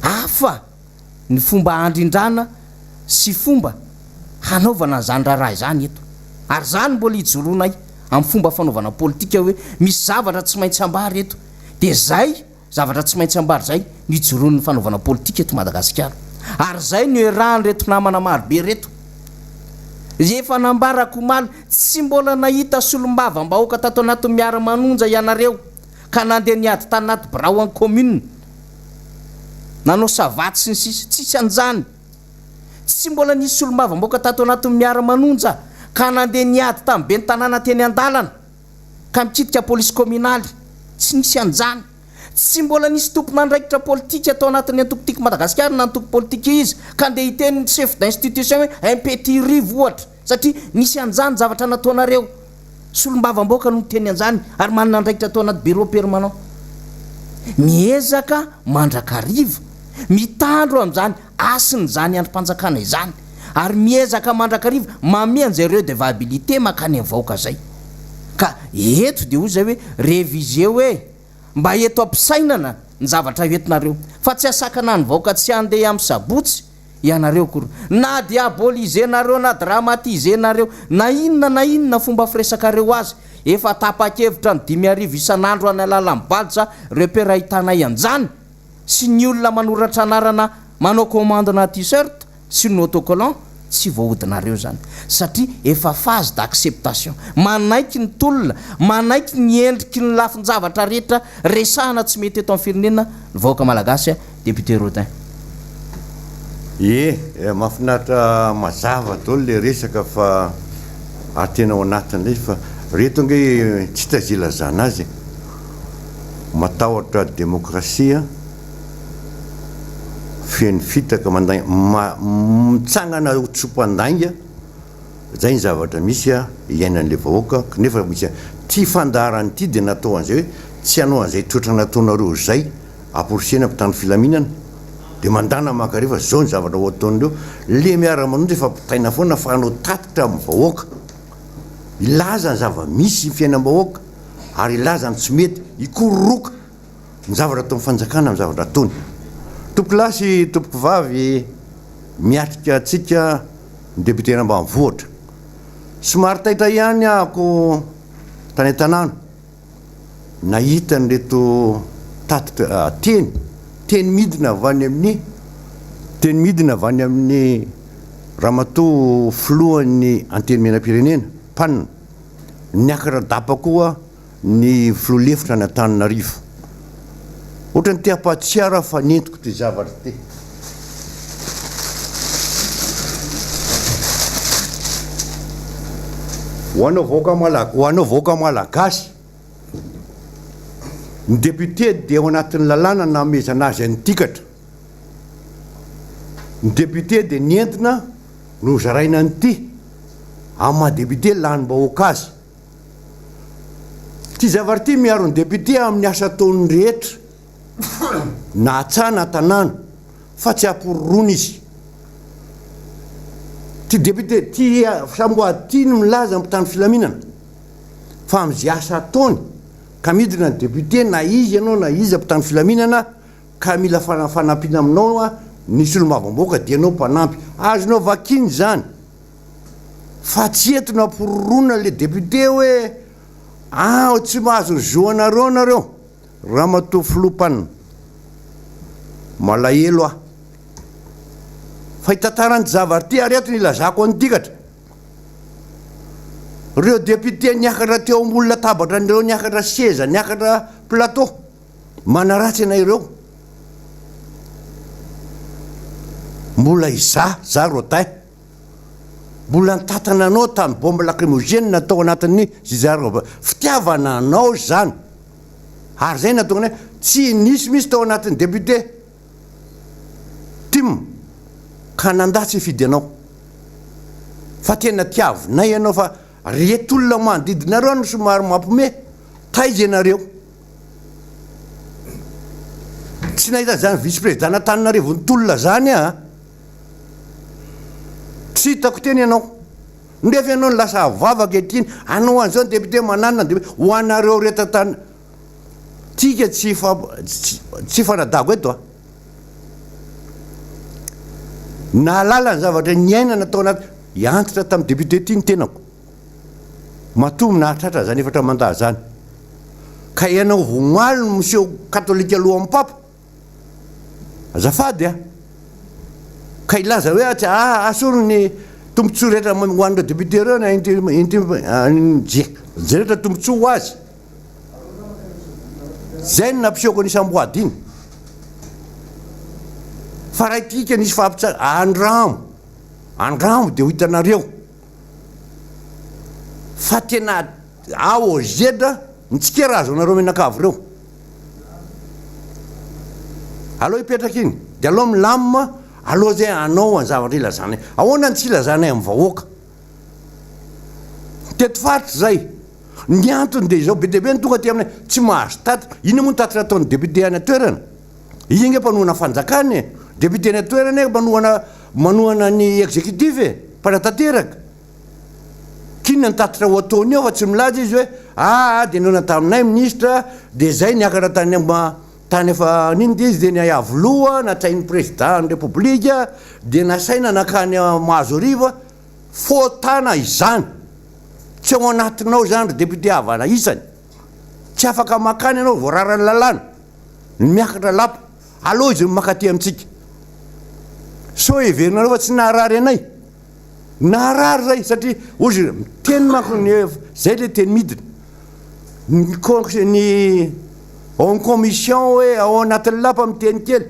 Hafa ny fomba handrindrana sy fomba hanaovana an'izany raharaha izany eto. Ary izany mbola ijoroanay amin'ny fomba fanaovana politika hoe misy zavatra tsy maintsy ambara eto. Dia izay. Zavatra tsy maintsy ambara izay no ijoroan'ny fanaovana politika eto Madagasikara. Ary izay no iarahan'ireto namana marobe ireto. Efa nambarako omaly, tsy mbola nahita solombavambahoaka tato anatin'ny miara-manonja ianareo ka nandeha niady tanaty birao an'ny commune, nanao savaty sy ny sisa. Tsisy an'izany. Tsy mbola nisy solombavambahoaka tato anatin'ny miara-manonja ka nandeha niady tamin'ny ben'ny tanàna teny an-dalana. ka mikitika polisy kaominaly, tsy nisy an'izany. Tsy mbola nisy tompon'andraikitra politika tao anatin'ny antoko Tiako Madagasikara na antoko politika izy ka ndeha hiteny ny chef d'institution hoe un petit rivo ohatra satria nisy an'izany zavatra nataonareo. Solombavambahoaka no miteny an'izany ary manana andraikitra tao anaty bureau permanent. Miezaka mandrakariva mitandro amin'izany hasin'izany andrim-panjakana izany ary miezaka mandrakariva mamehy an'izay redevabilité mankany amin'ny vahoaka izay. Ka eto dia hoy izay hoe reviseo e! Mba eto am-pisainana ny zavatra entinareo fa tsy asakana ny vahoaka tsy handeha amin'ny sabotsy ianareo akory. Na diaboliser-nareo na dramatiser-nareo na inona na inona fomba firesakareo azy, efa tapa-kevitra ny 5000 isan'andro any alalan'ny badge repère ahitanay an'izany sy ny olona manoratra anarana manao commande na t-shirt sy ny autocollant tsy voahodinareo izany satria efa phase d'acceptation manaiky ny tolona manaiky ny endriky ny lafin-javatra rehetra resahana tsy mety eto amin'ny firenena ny vahoaka malagasy Député Rodin. Ie, mahafinaritra mazava daholo le resaka fa ary tena ao anatin'ilay izy fa reto ange tsy hita izay ilazana azy e. Matahotra demokrasia, feno fitaka, mandainga, mitsangana ho tso-pandainga, zay ny zavatra misy iainan'le vahoaka kanefa misy ity fandaharana ity dia natao an'izay hoe tsy hanao an'izay toetra nataonareo izay amporisihina mpitandro filaminana dia mandana maka rehefa zao ny zavatra ho ataon'ireo, le miara-manonja efa ampitaina foana fa hanao tatitra amin'ny vahoaka, hilaza ny zava-misy ny fiainam-bahoaka ary hilaza ny tsy mety, hikororoka ny zavatra ataon'ny fanjakana amin'ny zavatra ataony. Tompokolahy sy tompokovavy miatrika antsika ny député-n'ambanivohitra. Somary taitra ihany ahako tany an-tanàna nahita an'ireto tatitra teny, teny midina avy any amin'ny, teny midina avy any amin'ny ramatoa filohan'ny Antenimierampirenena, PAN, niakatra dapa koa ny filoha lefitra any Antananarivo. Ohatran'ny te hampahatsiaro aho fa nentiko ity zavatra ity. Ho anao vahoaka Malagasy, ho anao vahoaka Malagasy, ny député dia ao anatin'ny lalàna nanomezana azy an'ny tikatra. Ny député dia nentina nozaraina an'ity amin'ny maha député lanim-bahoaka azy. Ity zavatra ity miaro ny député amin'ny asa ataony rehetra na an-tsaha na an-tanàna fa tsy ampororoana izy. Ity député ity samboady ity no milaza ny mpitandro filaminana fa amin'izay asa ataony ka midina ny député na iza ianao na iza mpitandro filaminana ka mila fanampiana aminao ny solombavambahoaka dia ianao mpanampy. Azonao vakiana izany. Fa tsy eto no ampiroroana le député hoe ah tsy mahazo ny zo anareo nareo Ramatoa Filoha Pan. Malahelo aho. Fa hitantara an'ity zavatra ity ary eto no ilazako an'i Dikatra. Reo député niakatra teo ambony latabatra an'ireo niakatra seza, niakatra plateau. Manaratsy anay ireo. Mbola izaho, za Rodin, mbola nitatana anao tamin'ny bombe lacrymogène tao anatin'ny zizarova. Fitiavana anao izany. Ary izay nahatonga anay, tsy nisy mihitsy tao anatin'ny député tim ka nandà tsy hifidy anao. Fa tena tiavinay ianao fa reto olona manodidina ireo no somary mampiomehy. Taiza ianareo? Tsy nahita zany vice président n'Antananarivo nitolona zany aho. Tsy hitako teny ianao. Nefa ianao no lasa vavaka ety anao an'izao ny député mananina député ho anareo reto an-tany tsika tsy fa tsy fanadago eto a. Nahalala ny zavatra niainana tao anaty hiantitra tamin'ny député ity ny tenako. Matoa nahatratra zany efatra mandat zany. Ka ianao vao omaly no miseho katolika alohan'ny papa? Azafady a! Ka hilaza hoe atsy ah asory ny tombotsoa rehetra ho an'ireo député ireo na inty inty zay rehetra tombotsoa ho azy. Zay no nampisehoko an'i Samboady iny. Fa raha ity nisy fampitsara andramo andramo dia ho hitanareo. Fa tena ao zedra ny tsikera azonareo mianakavy ireo. Aleo hipetraka iny, dia aleo milamina, aleo zay hanao ny zavatra ilazanay. Ahoana no tsy ilazanay amin'ny vahoaka? Teto faritra izay. Ny antony dia izao, be dia be ny tonga aty aminay, tsy mahazo tatitra. Inona moa ny tatitra ataon'ny député any an-toerana? Izy ange mpanohana fanjakana e! Député any an-toerana e, manohana manohana ny exécutif e, mpanatanteraka. K'inona ny tatitra ho ataony eo fa tsy milaza izy hoe aa dia nihaona taminay minisitra dia zay niakatra tany amba tany efa n'inona ity izy teny Iavoloha natsain'ny président ny repoblika dia nasaina nankany Mahazoarivo fotana izany tsy ao anatinao izany ry député havana isany tsy afaka makany ianao voararan'ny lalàna ny miakatra lapa aleo izy no makaty amintsika sao heverinareo fa tsy naharary anay Naharary zay satria ozy miteny manko ny zay le teny midina ny con ny en commission hoe ao anatin'ny lapa miteny kely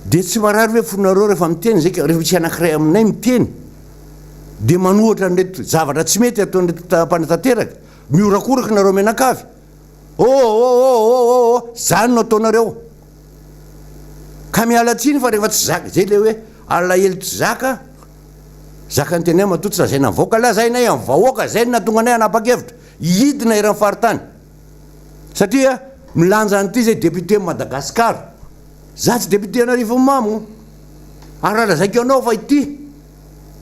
de tsy marary ve fonareo rehefa miteny zay ka rehefa misy anankiray aminay miteny de manohatra an'ireto zavatra tsy mety ataon'ireto mpanatanteraka mihorakoraka nareo mianakavy Oh oh oh oh oh oh zany no ataonareo ka miala tsiny fa rehefa tsy zaka zay le hoe alahelo tsy zaka zaka ny tenay matoa tsy lazaina ny vahoaka lazainay amin'ny vahoaka zay no nahatonga anay hanapa-kevitra hidina eran'ny faritany satria milanja an'ity zay député Madagascar za tsy député an'Arivonimamo ary raha lazaiko anao fa ity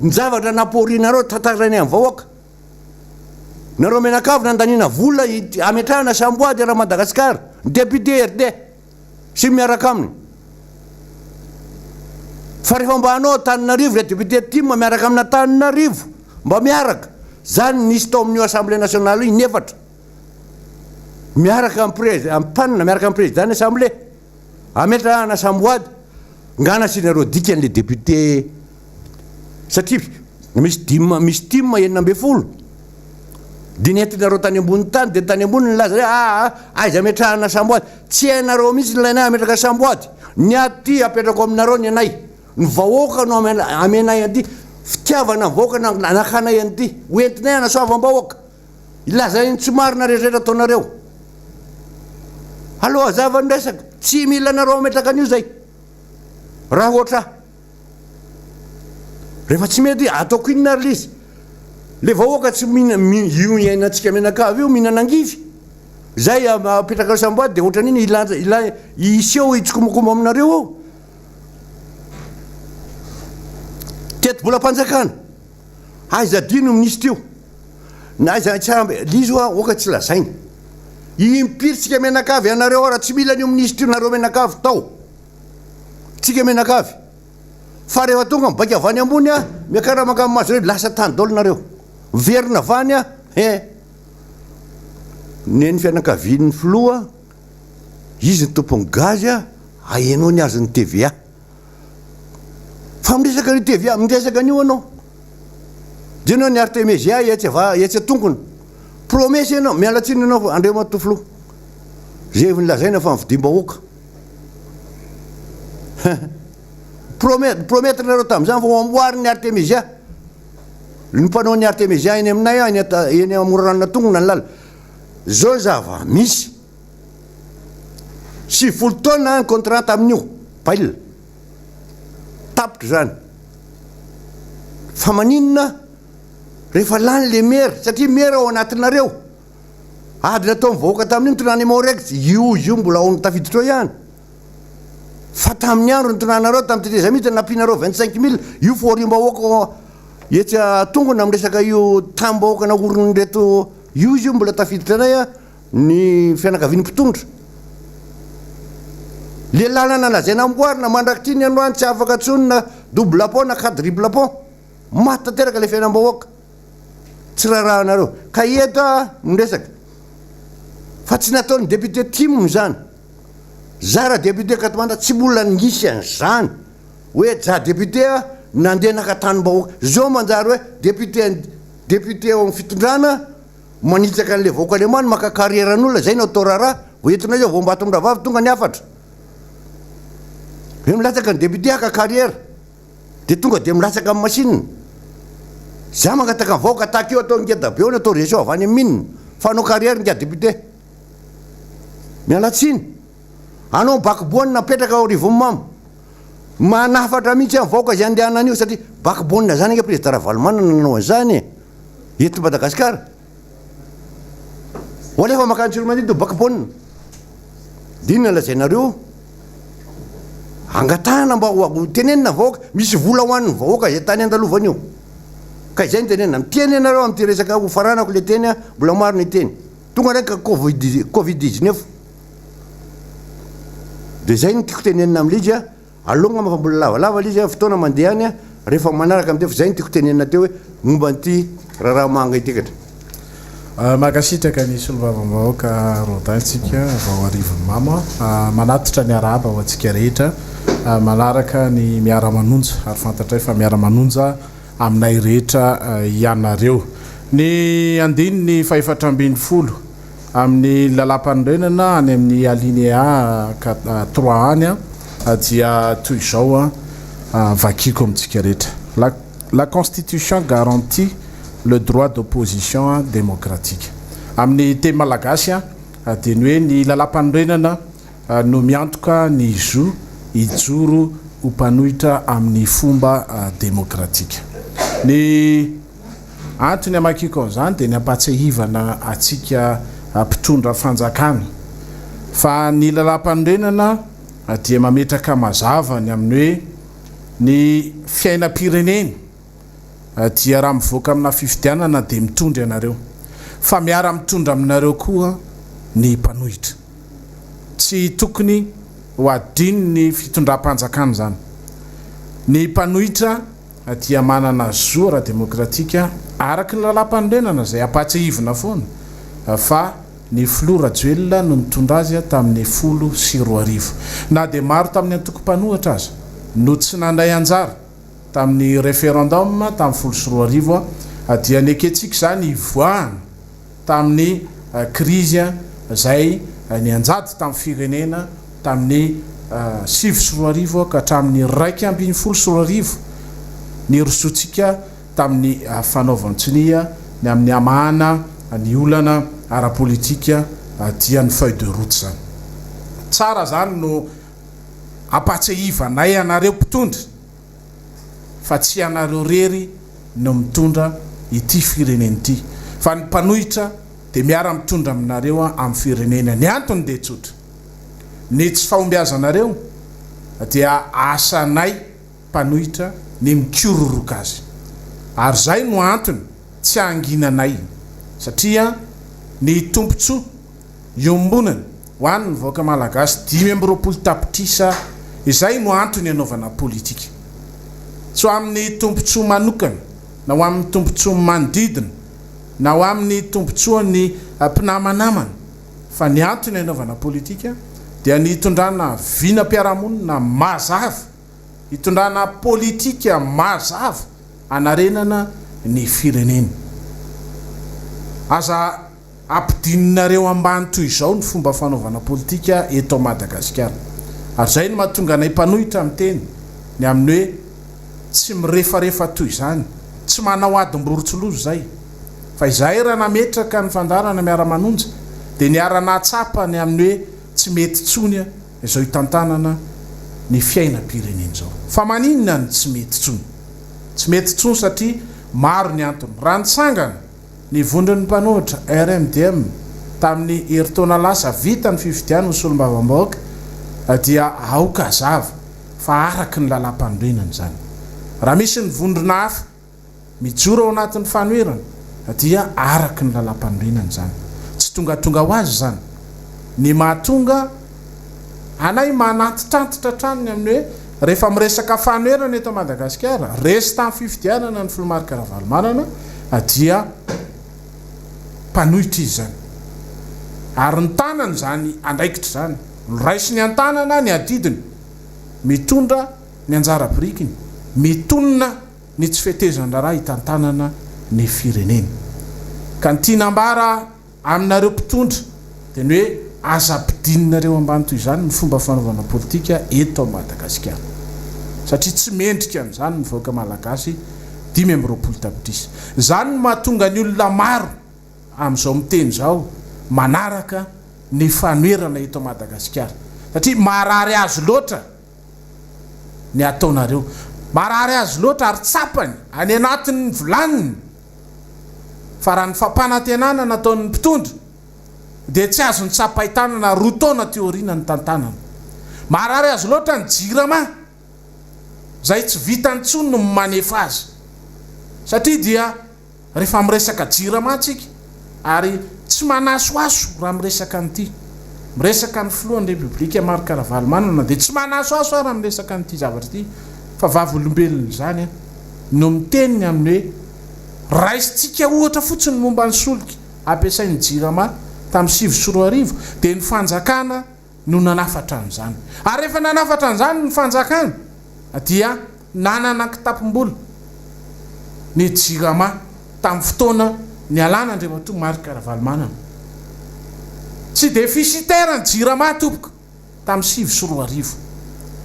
ny zavatra nampahorianareo tantarainay amin'ny vahoaka Nareo mianakavy nandaniana vola hametrahana samboady eran'i Madagascar, ny député RD sy ny miaraka aminy. Fa rehefa mba hanao Antananarivo ilay député tim miaraka amin'Antananarivo, mba miaraka. Zany nisy tao amin'io assemblée nationale io inefatra. Miaraka amin'ny prez, amin'ny PAN, miaraka amin'ny président ny assemblée. Ametrahana samboady nga nasianareo dikany le député satria misy dim misy tim 16 de nentinareo tany ambony tany de tany ambony nilaza hoe aa aiza ametrahana samboady tsy hainareo mihitsy ny lainay ametraka samboady ny aty apetrako aminareo ny anay ny vahoaka no amenay an'ity fitiavana ny vahoaka nakanay an'ity hoentinay hanasoavam-bahoaka Lazainy tsy marina rehetra ataonareo. Aleo hazava ny resaka. Tsy mila anareo hametraka an'io zay. Raha ohatra rehefa tsy mety ataoko inona ary izy. Le vahoaka tsy mihina io iainantsika mianakavy io mihinana angivy. Zay apetraka samboady dia ohatran'iny hilanja ila hiseho hitsikombakomba aminareo eo. Tetibolam-panjakana. Aiza adino io minisitra io. Na aiza tsy ampy l'izy hoa oka tsy lazaina. Impiry tsika mianakavy anareo ara tsy mila an'io minisitra io nareo mianakavy tao. Tsika mianakavy. Fa rehefa tonga mibaika avy any ambony a, miakara mankany Majorelle lasa tany daholo nareo. Miverina avy any a, he. Nen'ny fianakavian'ny filoha, izy ny tompon'ny gaz a, ahenoa ny azy ny TVA. Fa miresaka an'io TVA, miresaka an'io anao. Dia ianao ny Artemisia etsy ava, etsy an-tongony. Promesse ianao, miala tsiny ianao fa Andriamatoa Filoha. Izay efa nolazaina fa mividim-bahoaka. Promet, promettre nareo tamin'izany fa ho amboariny ny Artemisia. Ny mpanao ny Artemisia eny aminay eny, eny Amoron'Anatongona ny lala. Izao ny zava-misy. 90 taona ny contrat tamin'io, bail. Tapitra izany. Fa maninona rehefa lany le maire, satria maire ao anatinareo. Ady nataon'ny vahoaka tamin'io nitondrana Emmo-Reg, io izy io mbola ao tafiditra ao ihany. Fa tamin'ny andro nitondranareo tamin'ny tetezamita nampianareo 25 mille, io fahoriam-bahoaka etsy Tongona amin'ny resaka io tamim-bahoaka naorin'ireto io izy io mbola tafiditra anay a. Ny fianakavian'ny mpitondra. Le lalana lazaina amboarina mandrak'ity ny androany tsy afaka intsony na double pont na quadruple pont. Maty tanteraka le fiainam-bahoaka. Tsy raharahanareo. Ka eto aho miresaka fa tsy nataon'ny député tim izany. Za raha député Katomanda tsy mbola nisy an'izany hoe za député aho nandeha naka tanim-bahoaka. Zao manjary hoe député député ao amin'ny fitondrana Manitsaka an'ilay vahoaka alemana maka carrière an'olona zay no atao raharaha, vao entina eo vao Ambatomirahavavy tonga ny hafatra. Hoe milatsaka ny député haka carrière de tonga de milatsaka amin'ny machine. Za mangataka ny vahoaka tahaka io atao ngeda be eo ny atao région avy any amin'ny mine fa hanao carrière ingahy député. Miala tsiny. Anao backbone napetraka ao Arivonimamo. Manafatra mihitsy aho vahoaka izay andehanana io satria backbone zany ange Président Ravalomanana nanao an'izany e. Eto Madagascar. Ho alefa makany Tsiromandidy backbone. Dia inona lazainareo? Angatahana mba ho tenenina vahoaka, misy vola ho an'ny vahoaka izay tany andalovana io. Ka izay no tenenina. Miteny ianareo amin'ity resaka ho faranako le teny, mbola maro ny teny. Tonga indray ka covid covid 19. Dia izay no tiako tenenina amin'ilay izy a, aleo angamba fa mbola lavalava ilay izy a, fotoana mandeha any a, rehefa manaraka amin'izay fa izay no tiako tenenina teo hoe momba an'ity raharaha manga ity katra. Mankasitraka ny solombavambahoaka Rodin tsika vao Arivonimamo a. Manatitra ny arahaba ho antsika rehetra manaraka ny miara-manonja ary fantatray fa miara-manonja aminay rehetra ianareo. Ny andininy fahefatra ambinifolo amin'ny lalàmpanorenana any amin'ny alinéa trois any dia toy izao vakiko amintsika rehetra. La la constitution garantit le droit d'opposition démocratique. Amin'ny teny malagasy dia ny hoe ny lalàmpanorenana no miantoka ny zo hijoro ho mpanohitra amin'ny fomba demokratika. Ny antony hamakiako an'izany dia ny hampahatsiahivana antsika mpitondra fanjakana fa ny lalàmpanorenana dia mametraka mazava ny amin'ny hoe ny fiainam-pirenena dia raha mivoaka amina fifidianana dia mitondra ianareo fa miara-mitondra aminareo koa ny mpanohitra. Tsy tokony ho adinon'ny fitondram-panjakana izany. Ny mpanohitra dia manana zo ara-demokratika araka ny lalàmpanorenana izay ampahatsiahivina foana fa ny filoha Rajoelina no nitondra azy tamin'ny 2010. Na dia maro tamin'ny antoko mpanohitra aza no tsy nandray anjara tamin'ny referendum tamin'ny 2010 dia nekentsika izany hivoahana tamin'ny krizy izay nianjady tamin'ny firenena tamin'ny 2009 ka hatramin'ny 2011 nirosoantsika tamin'ny fanaovan-tsonia ny amin'ny hamahana ny olana ara-politika dia ny feuille de route izany. Tsara izany no ampahatsiahivanay anareo mpitondra fa tsy ianareo rery no mitondra ity firenena ity fa ny mpanohitra dia miara-mitondra aminareo amin'ny firenena. Ny antony dia tsotra, ny tsy fahombiazanareo dia asanay mpanohitra ny mikororoka azy. Ary izay no antony tsy ahanginanay satria ny tombontsoa iombonana ho an'ny vahoaka malagasy 25 tapitrisa izay no antony anaovana politika. Tsy ho amin'ny tombontsoa manokana na ho amin'ny tombontsoa manodidina na ho amin'ny tombontsoan'ny mpinamanamana fa ny antony anaovana politika dia ny hitondrana vinam-piarahamonina mazava, hitondrana politika mazava hanarenana ny firenena. Aza Ampidininareo ambany toy izao ny fomba fanaovana politika eto Madagasikara. Ary izay no mahatonga anay mpanohitra miteny ny amin'ny hoe tsy mirefarefa toy izany, tsy manao adim-borontsiloza izay. Fa izahay raha nametraka ny fandaharana miara-manonja dia niara-nahatsapa ny amin'ny hoe tsy mety intsony izao hitantanana ny fiainam-pirenena izao. Fa maninona no tsy mety intsony? Tsy mety intsony satria maro ny antony. Raha nitsangana. Ny vondron'ny mpanohitra, RMDM, tamin'ny herintaona lasa vita ny fifidianana ho solombavambahoaka dia aoka hazava fa araka ny lalàmpanorenana izany. Raha misy ny vondrona hafa mijoro ao anatin'ny fanoherana dia araka ny lalàmpanorenana izany. Tsy tongatonga ho azy izany. Ny mahatonga anay manantitrantitra hatrany ny amin'ny hoe rehefa miresaka fanoherana eto Madagasikara, resy tamin'ny fifidianana ny filoha Marc Ravalomanana dia mpanohitra izy izany. Ary ny tanany izany andraikitra izany, noraisiny an-tanana ny adidiny, mitondra ny anjara birikiny, mitonona ny tsy fetezan-draharaha hitantanana ny firenena. Ka ny tiana ambara Aminareo mpitondra dia ny hoe aza ampidininareo ambany toy izany ny fomba fanaovana politika eto Madagasikara satria tsy mendrika an'izany ny vahoaka malagasy 25 tapitrisa. Izany no mahatonga ny olona maro amin'izao miteny izao manaraka ny fanoherana eto Madagasikara. Satria marary azy loatra ny ataonareo. Marary azy loatra ary tsapany any anatin'ny vilaniny fa raha ny fampanantenana nataon'ny mpitondra dia tsy azony tsapain-tanana roa taona aty aoriana ny tantanana. Marary azy loatra ny jirama izay tsy vitany intsony ny manefa azy satria dia Rehefa miresaka jirama tsika ary tsy manasohaso raha miresaka an'ity, miresaka ny filohan'ny Repoblika Marc Ravalomanana dia tsy manasohaso aho raha miresaka an'ity zavatra ity fa vavolombelon'izany aho no miteny ny amin'ny hoe raisintsika ohatra fotsiny ny momba ny solika ampiasain'ny jirama tamin'ny 2009 dia ny fanjakana no nanafatra an'izany. Ary rehefa nanafatra an'izany ny fanjakana dia nanana kitapom-bola ny Jirama tamin'ny fotoana nialana Andriamatoa Marc Ravalomanana. Tsy déficitaire ny Jirama tompoko tamin'ny 2009.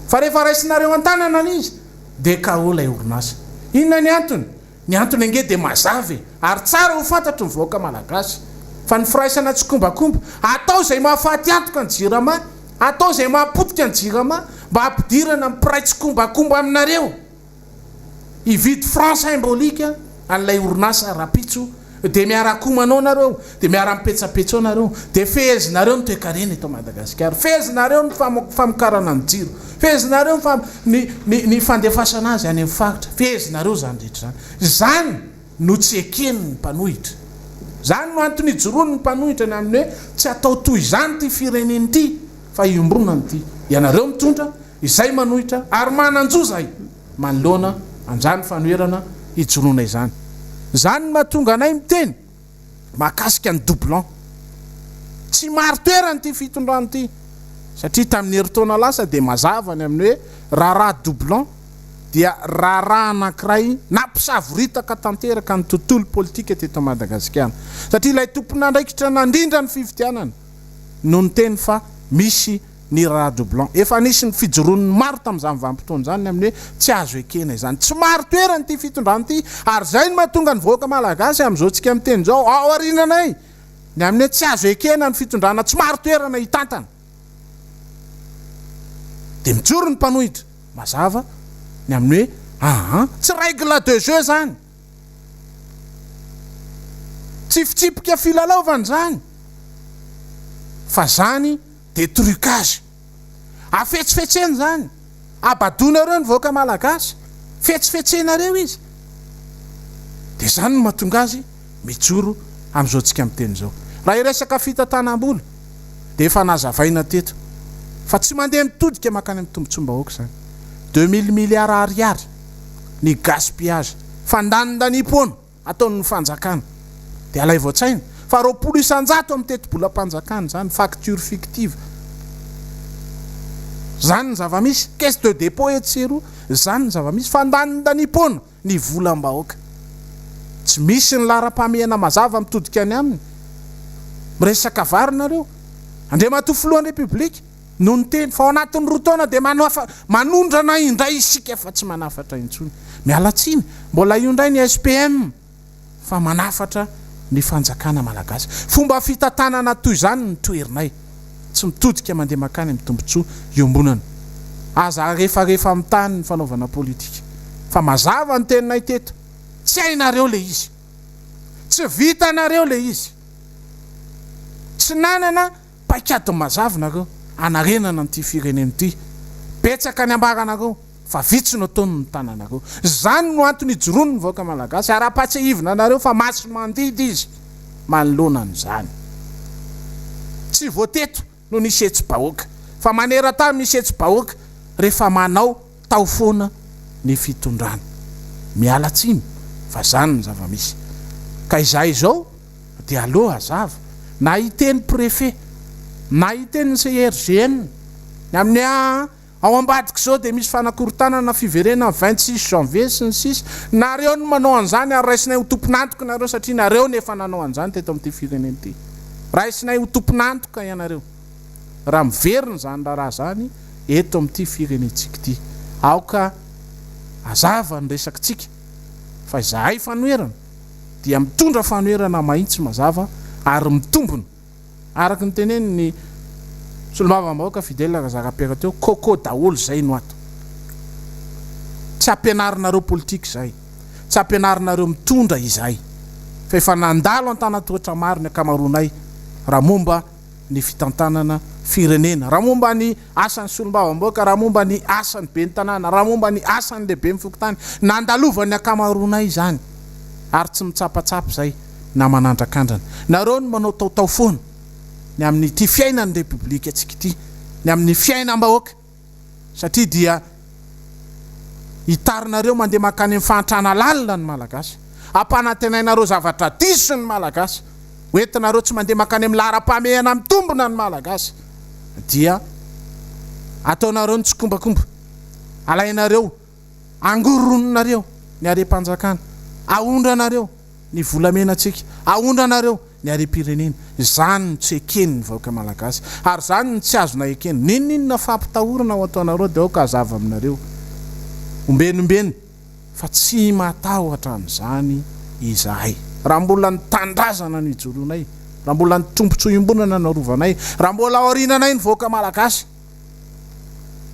Fa rehefa raisinareo an-tanana ilay izy dia KO ilay orinasa. Inona ny antony? Ny antony ange dia mazava e! Ary tsara ho fantatry ny vahoaka malagasy fa ny firaisana tsikombakomba, atao izay mahafaty antoka ny jirama, atao izay mahapotika ny jirama mba hampidirana ny mpiray tsikombakomba aminareo hividy franc symbolique an'ilay orinasa rapitso dia miara-komana ao nareo, dia miara-mipetsapetsa ao nareo, dia fehezinareo ny toekarena eto Madagasikara, fehezinareo ny famokarana ny jiro, fehezinareo ny ny ny fandefasana azy any amin'ny faritra, fehezinareo izany rehetra izany. Izany no tsy eken'ny mpanohitra. Izany no antony ijoroan'ny mpanohitra ny amin'ny hoe tsy atao toy izany ity firenena ity fa iombonana ity. Ianareo mitondra, izay manohitra ary manan-jo izahay. manoloana an'izany fanoherana hijoroana izany. Izany no mahatonga anay miteny mahakasika ny doublon. Tsy marin-toerana ity fitondrana ity satria tamin'ny herintaona lasa dia mazava ny amin'ny hoe raharaha doublon dia raharaha anankiray nampisavoritaka tanteraka ny tontolo politika teto Madagasikara satria ilay tompon'andraikitra nandrindra ny fifidianana no niteny fa misy ny raharaha doublon. Efa nisy ny fijoroan'ny maro tamin'izany vanim-potoana izany ny amin'ny hoe tsy azo ekena izany. Tsy marin-toerana ity fitondrana ity ary izay no mahatonga ny vahoaka malagasy amin'izao tsika miteny izao ao aoriananay ny amin'ny hoe tsy azo ekena ny fitondrana tsy marin-toerana hitantana. Dia mijoro ny mpanohitra mazava ny amin'ny hoe aa tsy règle de jeu izany. Tsy fitsipika filalaovana izany fa izany dia trucage. Afetsifetsena izany. Abadonareo ny vahoaka malagasy. Fetsifetsenareo izy. Dia izany no mahatonga azy mijoro amin'izao tsika miteny izao. Raha hiresaka fitantanam-bola dia efa nazavaina teto fa tsy mandeha mitodika mankany amin'ny tombotsoam-bahoaka izany. 2000 milliards ariary ny gaspillage, fandanindaniam-poana. ataon'ny fanjakana dia alaivo an-tsaina fa 20% amin'ny tetibolam-panjakana izany, facture fictive, izany ny zava-misy, caisse de dépôt etsy sy eroa, izany ny zava-misy, fandanindaniam-poana ny volam-bahoaka. Tsy misy ny laharam-pahamehana mazava mitodika any aminy. Miresaka vary nareo. Andriamatoa Filohan'ny Repoblika no niteny fa ao anatin'ny roa taona dia manafa, manondrana indray isika fa tsy manafatra intsony. Miala tsiny, mbola io indray ny SPM fa manafatra ny fanjakana malagasy. Fomba fitantanana toy izany no toherinay. Tsy mitodika mandeha mankany amin'ny tombontsoa iombonana. Aza arefarefa amin'ny tany ny fanaovana politika. Fa mazava ny teninay teto, tsy hainareo ilay izy. Tsy vitanareo ilay izy. Tsy nanana Paikady mazava nareo hanarenana an'ity firenena ity. Betsaka ny ambaranareo fa vitsy no ataony ny tananareo. Izany no antony ijoroany ny vahoaka malagasy ary ampatsiahivina anareo fa masi-mandidy izy manoloana an'izany. Tsy vao teto no nisy hetsi-bahoaka fa maneran-tany misy hetsi-bahoaka rehefa manao tao foana ny fitondrana. Miala tsiny fa zany ny zava-misy. Ka izahay izao dia aleo hazava, na hiteny préfet, na hiteny ny CIRGN, ny amin'ny aa ao ambadik'izao dia misy fanakorontanana fiverenana 26 janvier sy ny sisa, nareo no manao an'izany ary raisinay ho tompon'antoka nareo satria nareo no efa nanao an'izany teto amin'ity firenena ity. Raisinay ho tompon'antoka ianareo raha miverina izany raharaha izany eto amin'ity firenentsika ity. Aoka hazava ny resakitsika fa izahay fanoherana dia mitondra fanoherana mahitsy mazava ary mitombina araka ny tenenin'ny. Solombavambahoaka Fidèle Razarapiera teo, coco daholo izay no ato. Tsy ampianarinareo politika izahay, tsy ampianarinareo mitondra izahay, fa efa nandalo an-tanan-tohatra maro ny ankamaroanay raha momba ny fitantanana firenena, raha momba ny asan'ny solombavambahoaka, raha momba ny asan'ny ben'ny tanàna, raha momba ny asan'ny lehiben'ny fokontany. Nandalovan'ny ankamaroanay izany ary tsy mitsapatsapa izay na manandrakandrana. Nareo no manao taotao foana ny amin'ity fiainan'ny Repoblika-ntsika ity, ny amin'ny fiainam-bahoaka. Satria dia hitarinareo mandeha mankany amin'ny fahantrana lalina ny Malagasy. Ampanantenainareo zavatra diso ny Malagasy. Hoentinareo tsy mandeha mankany amin'ny laharam-pahamehana mitombina ny Malagasy. Dia ataonareo ny tsikombakomba. Alainareo, angoroninareo ny harem-panjakana. Aondranareo ny volamenantsika. Aondranareo ny harem-pirenena. Izany no tsy eken'ny vahoaka malagasy. Ary izany no tsy azonay ekena. N'inon'inona fampitahorana ho ataonareo dia aoka hazava aminareo ombeny ombeny fa tsy matahotra an'izany izahay. Raha mbola ny tanindrazana no ijoroanay, raha mbola ny tombontsoa iombonana no arovanay, raha mbola aoriananay ny vahoaka malagasy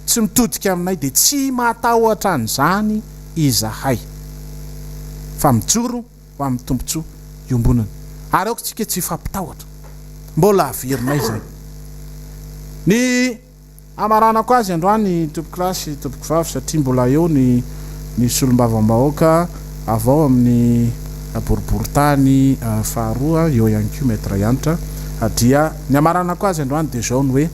tsy mitodika aminay dia tsy matahotra an'izany izahay fa mijoro ho amin'ny tombontsoa iombonana. Ary aoka isika tsy hifampitahotra. Mbola averinay izay. Ny hamaranako azy androany tompokolahy sy tompokovavy satria mbola eo ny ny solombavambahoaka avy ao amin'ny boriborintany faharoa, eo ihany koa Maître Hanitra, dia ny hamaranako azy androany dia izao ny hoe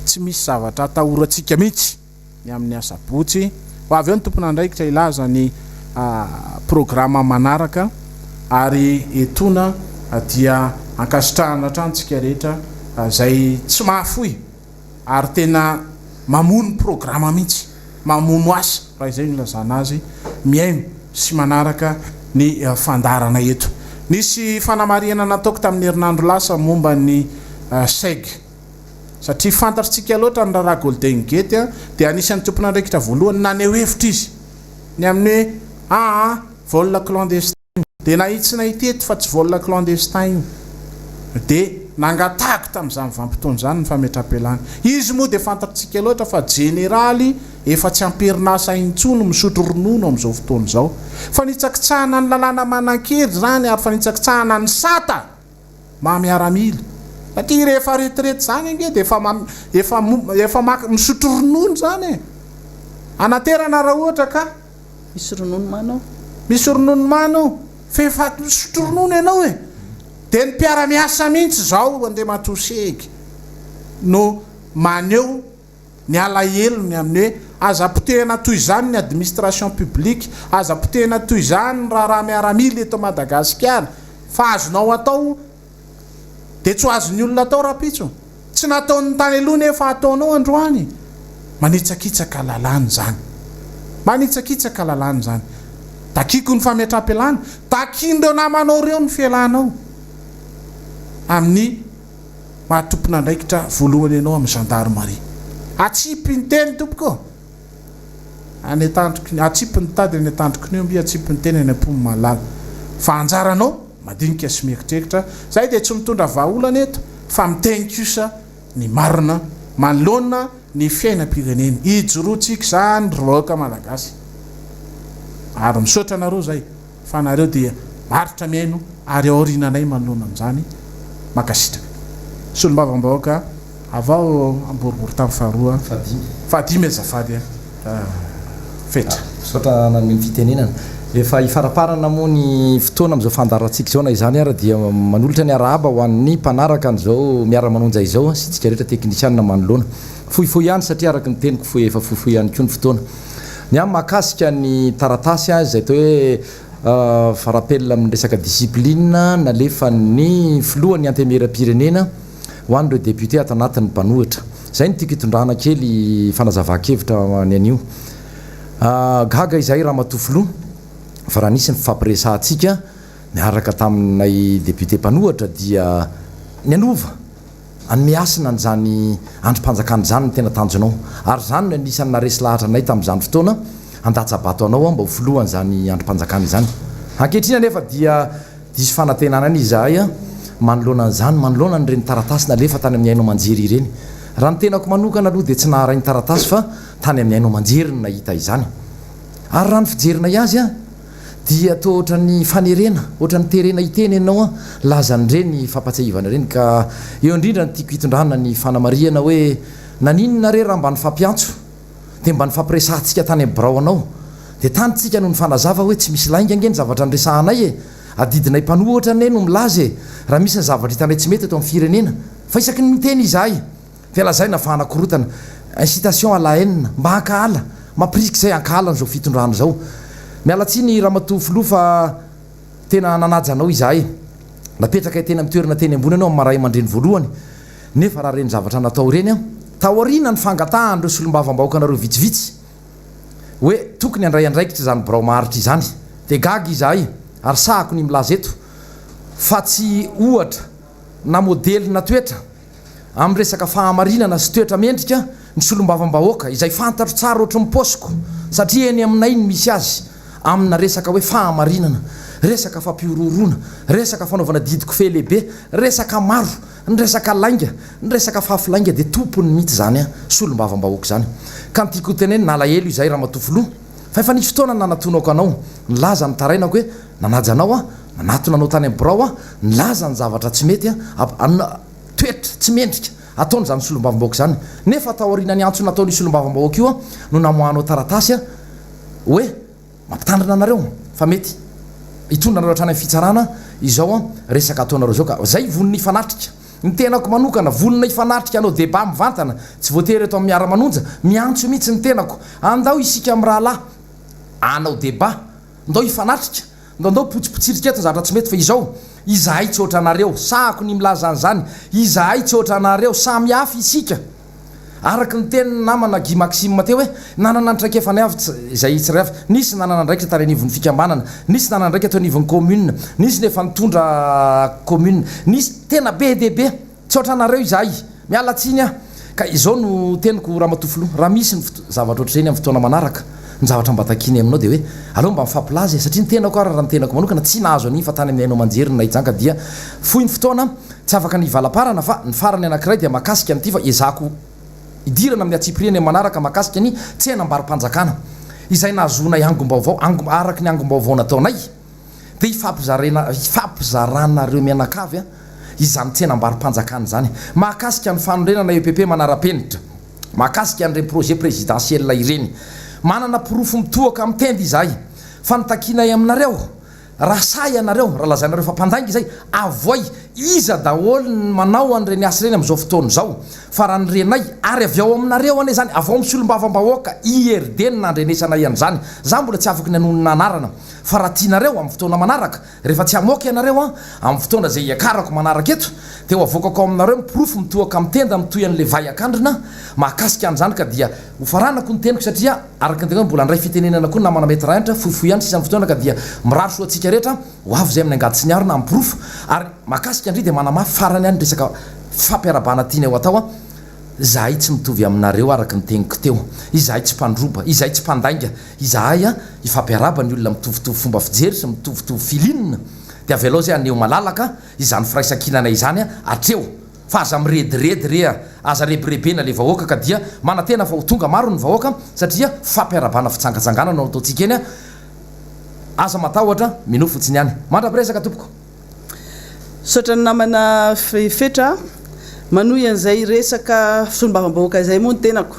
tsy misy zavatra atahorantsika mihitsy. ny amin'ny asabotsy. Ho avy eo ny tompon'andraikitra hilaza ny programa manaraka ary etoana dia ankasitrahana hatrany tsika rehetra izay tsy mahafoy ary tena mamono programa mihitsy, mamono asa raha izay no ilazana azy, mihaino sy manaraka ny fandaharana eto. Nisy fanamarihana nataoko tamin'ny herinandro lasa momba ny seg. Satria fantatrtsika loatra ny raharaha Golden Gate dia anisan'ny tompon'andraikitra voalohany naneho hevitra izy ny amin'ny hoe aa vol clandestin io. Dia nahitsinay teto fa tsy vol clandestin io. Dia nangatahako tamin'izany vanim-potoana izany ny fametraham-pialana. Izy moa dia fantatrtsika loatra fa jeneraly efa tsy am-perinasa intsony misotro ronono amin'izao fotoana izao. Fanitsakitsahana ny lalàna manan-kery izany ary fanitsakitsahana ny sata! maha miaramila satria rehefa retraite zany ange dia efa efa efa maka misotro ronono zany e! Anaterana raha ohatra ka Misy ronono mana ao. Misy ronono mana ao fa efa misotro ronono ianao e! Dia ny mpiara-miasa mihitsy izao Andriamatoa Segy no maneho ny alahelony amin'ny hoe aza potehina toy izany ny administration publique, aza potehina toy izany ny raharaha miaramila eto Madagasikara fa azonao atao dia tsy ho azon'ny olona atao rahampitso. Tsy nataon'ny tany aloha nefa ataonao androany. Manitsakitsaka lalàna izany. Manitsakitsaka lalàna izany. Takiako ny fametraham-pialana, takian'ireo namanao ireo ny fialanao amin'ny. maha tompon'andraikitra voalohany anao amin'ny gendarmerie. Atsipy ny teny tompoko ô! Any an-tandroky ny, atsipy ny tady any an-tandroky ny omby, atsipy ny teny any am-pon'ny mahalala. Fa anjaranao, madinika sy mieritreritra, izahay dia tsy mitondra vahaolana eto fa miteny kosa ny marina manoloana ny fiainam-pirenena. Ijoroantsika izany ry vahoaka malagasy. Ary misaotra anareo izahay. Fa nareo dia maharitra mihaino ary aoriananay manoloana an'izany. Mankasitraka. Solombavambahoaka avy ao Amboroborontany faharoa, fahadimy azafady a, Fetra. Misaotra nanome ny fitenenana. Efa hifaraparana moa ny fotoana amin'izao fandaharantsika izao na izany ara dia manolotra ny arahaba ho an'ny mpanaraka an'izao miara-manonja izao sy tsika rehetra teknisianina manoloana. Fohifohy ihany satria araka ny teniko fohy efa fohifohy ihany koa ny fotoana. Ny ahy mahakasika ny taratasy izay atao hoe rappel amin'ny resaka discipline nalefan'ny filohan'ny antenimierampirenena ho an'ireo député ato anatin'ny mpanohitra. Izay no tiako hitondrana kely fanazavan-kevitra ny anio. Gaga izahay Ramatoa Filoha fa raha nisy ny fifampiresahantsika niaraka taminay député mpanohatra dia ny hanova Hanome hasina an'izany andrim-panjakana izany no tena tanjonao. Ary izany no anisan'ny naharesy lahatra anay tamin'izany fotoana handatsa-bato anao mba ho filohan'izany andrim-panjakana izany. Ankehitriny anefa dia diso fanantenana izahay manoloana an'izany, manoloana an'ireny taratasy nalefa tany amin'ny haino aman-jery ireny. Raha ny tenako manokana aloha dia tsy naharay ny taratasy fa tany amin'ny haino aman-jery no nahita izany. Ary raha ny fijerinay azy dia toa ohatran'ny fanerena, ohatran'ny terena hiteny ianao laza an'ireny fampatsiahivana ireny ka eo indrindra no tiako hitondrana ny fanamarihana hoe naninona re raha mba nifampiantso dia mba nifampiresahantsika tany amin'ny birao anao dia tany tsika no nifanazava hoe tsy misy lainga ange ny zavatra niresahanay e! Adidinay mpanohitra anie no milaza e! Raha misy ny zavatra hitanay tsy mety eto amin'ny firenena fa isaky ny miteny izahay dia lazaina fa hanakorotana, incitation à la haine, mba hankahala, mampirisika izay hankahala an'izao fitondrana izao. Miala tsiny Ramatoa Filoha fa tena nanaja anao izahay. Napetrakay teny amin'ny toerana teny ambony ianao amin'ny maha ray aman-dreny voalohany nefa raha ireny zavatra natao ireny an, taoriana ny fangatahan'ireo solombavambahoakanareo vitsivitsy, hoe tokony handray andraikitra izany birao maharitra izany. Dia gaga izahay ary sahako ny milaza eto fa tsy ohatra na modely na toetra amin'ny resaka fahamarinana sy toetra mendrika ny solombavambahoaka izay fantatro tsara ohatry ny paosiko satria eny aminay no misy azy amina resaka hoe fahamarinana, resaka fampihorohoroana, resaka fanaovana didy kofehy lehibe, resaka maro. Ny resaka lainga, ny resaka fafy lainga dia tompony mihitsy izany solombavambahoaka izany. Ka ny tiako ho tenenina, nalahelo izahay Ramatoa Filoha, fa efa nisy fotoana nanatonako anao, nilaza ny tarainako hoe nanaja anao aho, nanatona anao tany amin'ny birao aho, nilaza ny zavatra tsy mety, toetra tsy mendrika ataon'izany solombavambahoaka izany. Nefa taorian'ny antso nataon'io solombavambahoaka io no namoahanao taratasy hoe, Mampitandrina anareo fa mety hitondra anareo hatrany amin'ny fitsarana izao resaka ataonareo izao ka zay vonona hifanatrika. Ny tenako manokana vonona hifanatrika hanao débat mivantana, tsy voatery eto amin'ny Miara-manonja, miantso mihitsy ny tenako, andao isika mirahalahy hanao débat, ndao hifanatrika, ndao ndao potsipotsirika eto ny zavatra tsy mety fa izao izahay tsy ohatranareo, sahako ny milaza an'izany, izahay tsy ohatranareo, samy hafa isika. Araka ny tenin'ny namana Guy Maxime teo hoe, nanana ny traikefany avy izay tsirairay avy. Nisy nanana andraikitra tany anivon'ny fikambanana, nisy nanana andraikitra teo anivon'ny commune, nisy ny efa nitondra commune, nisy, tena be dia be. Tsy ohatranareo izahay. Miala tsiny aho. Ka izao no teniko Ramatoa Filoha, raha misy ny zavatra ohatr'ireny amin'ny fotoana manaraka, ny zavatra mba takiany aminao dia hoe, aleo mba mifampilaza e, satria ny tenako ary raha ny tenako manokana tsy nahazo an'iny fa tany amin'ny haino aman-jery no nahitsanka dia fohy ny fotoana, Tsy afaka ny hivalaparana fa ny farany anankiray dia mahakasika an'ity fa ezahako hidirana amin'ny antsipiriany amin'ny manaraka mahakasika ny tsenam-barom-panjakana izay nahazoanay angom-baovao, angom, araka ny angom-baovao nataonay dia hifampizarena, hifampizaranareo mianakavy an, izany tsenam-barom-panjakana izany. Mahakasika ny fanorenana EPP manara-penitra, mahakasika an'ireny projet présidentiel ireny. Manana porofo mitohaka amin'ny tenda izahay fa ny takianay aminareo Raha sahy ianareo, raha lazainareo fa mpandainga izay, avoay iza daholo ny manao an'ireny asa ireny amin'izao fotoana izao. Fa raha ny renay, ary avy ao aminareo anie izany, avy ao amin'ny solombavambahoaka IRD no nandrenesanay an'izany. Za mbola tsy afaky ny hanonona anarana. Fa raha tianareo, amin'ny fotoana manaraka, rehefa tsy hamoaka ianareo an, amin'ny fotoana izay hiakarako manaraka eto, dia ho avoakako ao aminareo ny porofo mitohaka amin'ny tenda mitohy an'ilay vay akandrina mahakasika an'izany ka dia hofaranako ny teniko satria Araka ny tenao mbola handray fitenenana koa ny namana Maître Hanitra, fohifohy ihany sisa ny fotoana ka dia mirary soa antsika rehetra, ho avy izay amin'ny angady sy ny harona amin'ny porofo, ary mahakasika an-dry dia manamafy farany ihany ny resaka fampiarabana tianay ho atao an, izahay tsy mitovy aminareo araka ny teniko teo, izahay tsy mpandroba, izahay tsy mpandainga, izahay an hifampiaraba ny olona mitovitovy fomba fijery sy mitovitovy feeling dia avelao izay haneho malalaka izany firaisankinanay izany hatreo. Fa aza mirediredy re a! Aza rebirebena le vahoaka ka dia manantena fa ho tonga maro ny vahoaka satria fampiarabana fitsangatsanganana no ataontsika eny a! Aza matahotra, minoa fotsiny ihany. Mandra-piresaka tompoko! Misaotra ny namana Fetra a! Manohy an'izay resaka solombavambahoaka izay moa ny tenako.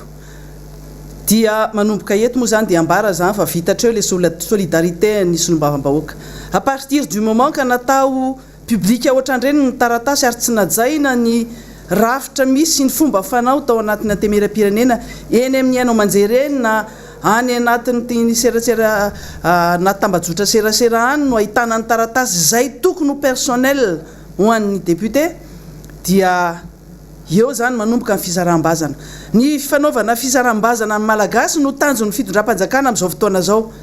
Dia manomboka eto moa izany dia ambara izany fa vita hatreo ilay solidarité an'ny solombavambahoaka. À partir du moment ka natao Public ohatran'ireny ny taratasy ary tsy najaina ny rafitra misy sy ny fomba fanao tao anatin'ny antemieram-pirenena eny amin'ny haino aman-jery eny na any anatin'ny serasera anaty tambajotra serasera any no ahitana ny taratasy izay tokony ho personnel ho an'ny député dia eo izany manomboka ny fisaraham-bazana. Ny fanaovana fisaraham-bazana ny Malagasy no tanjon'ny fitondram-panjakana amin'izao fotoana izao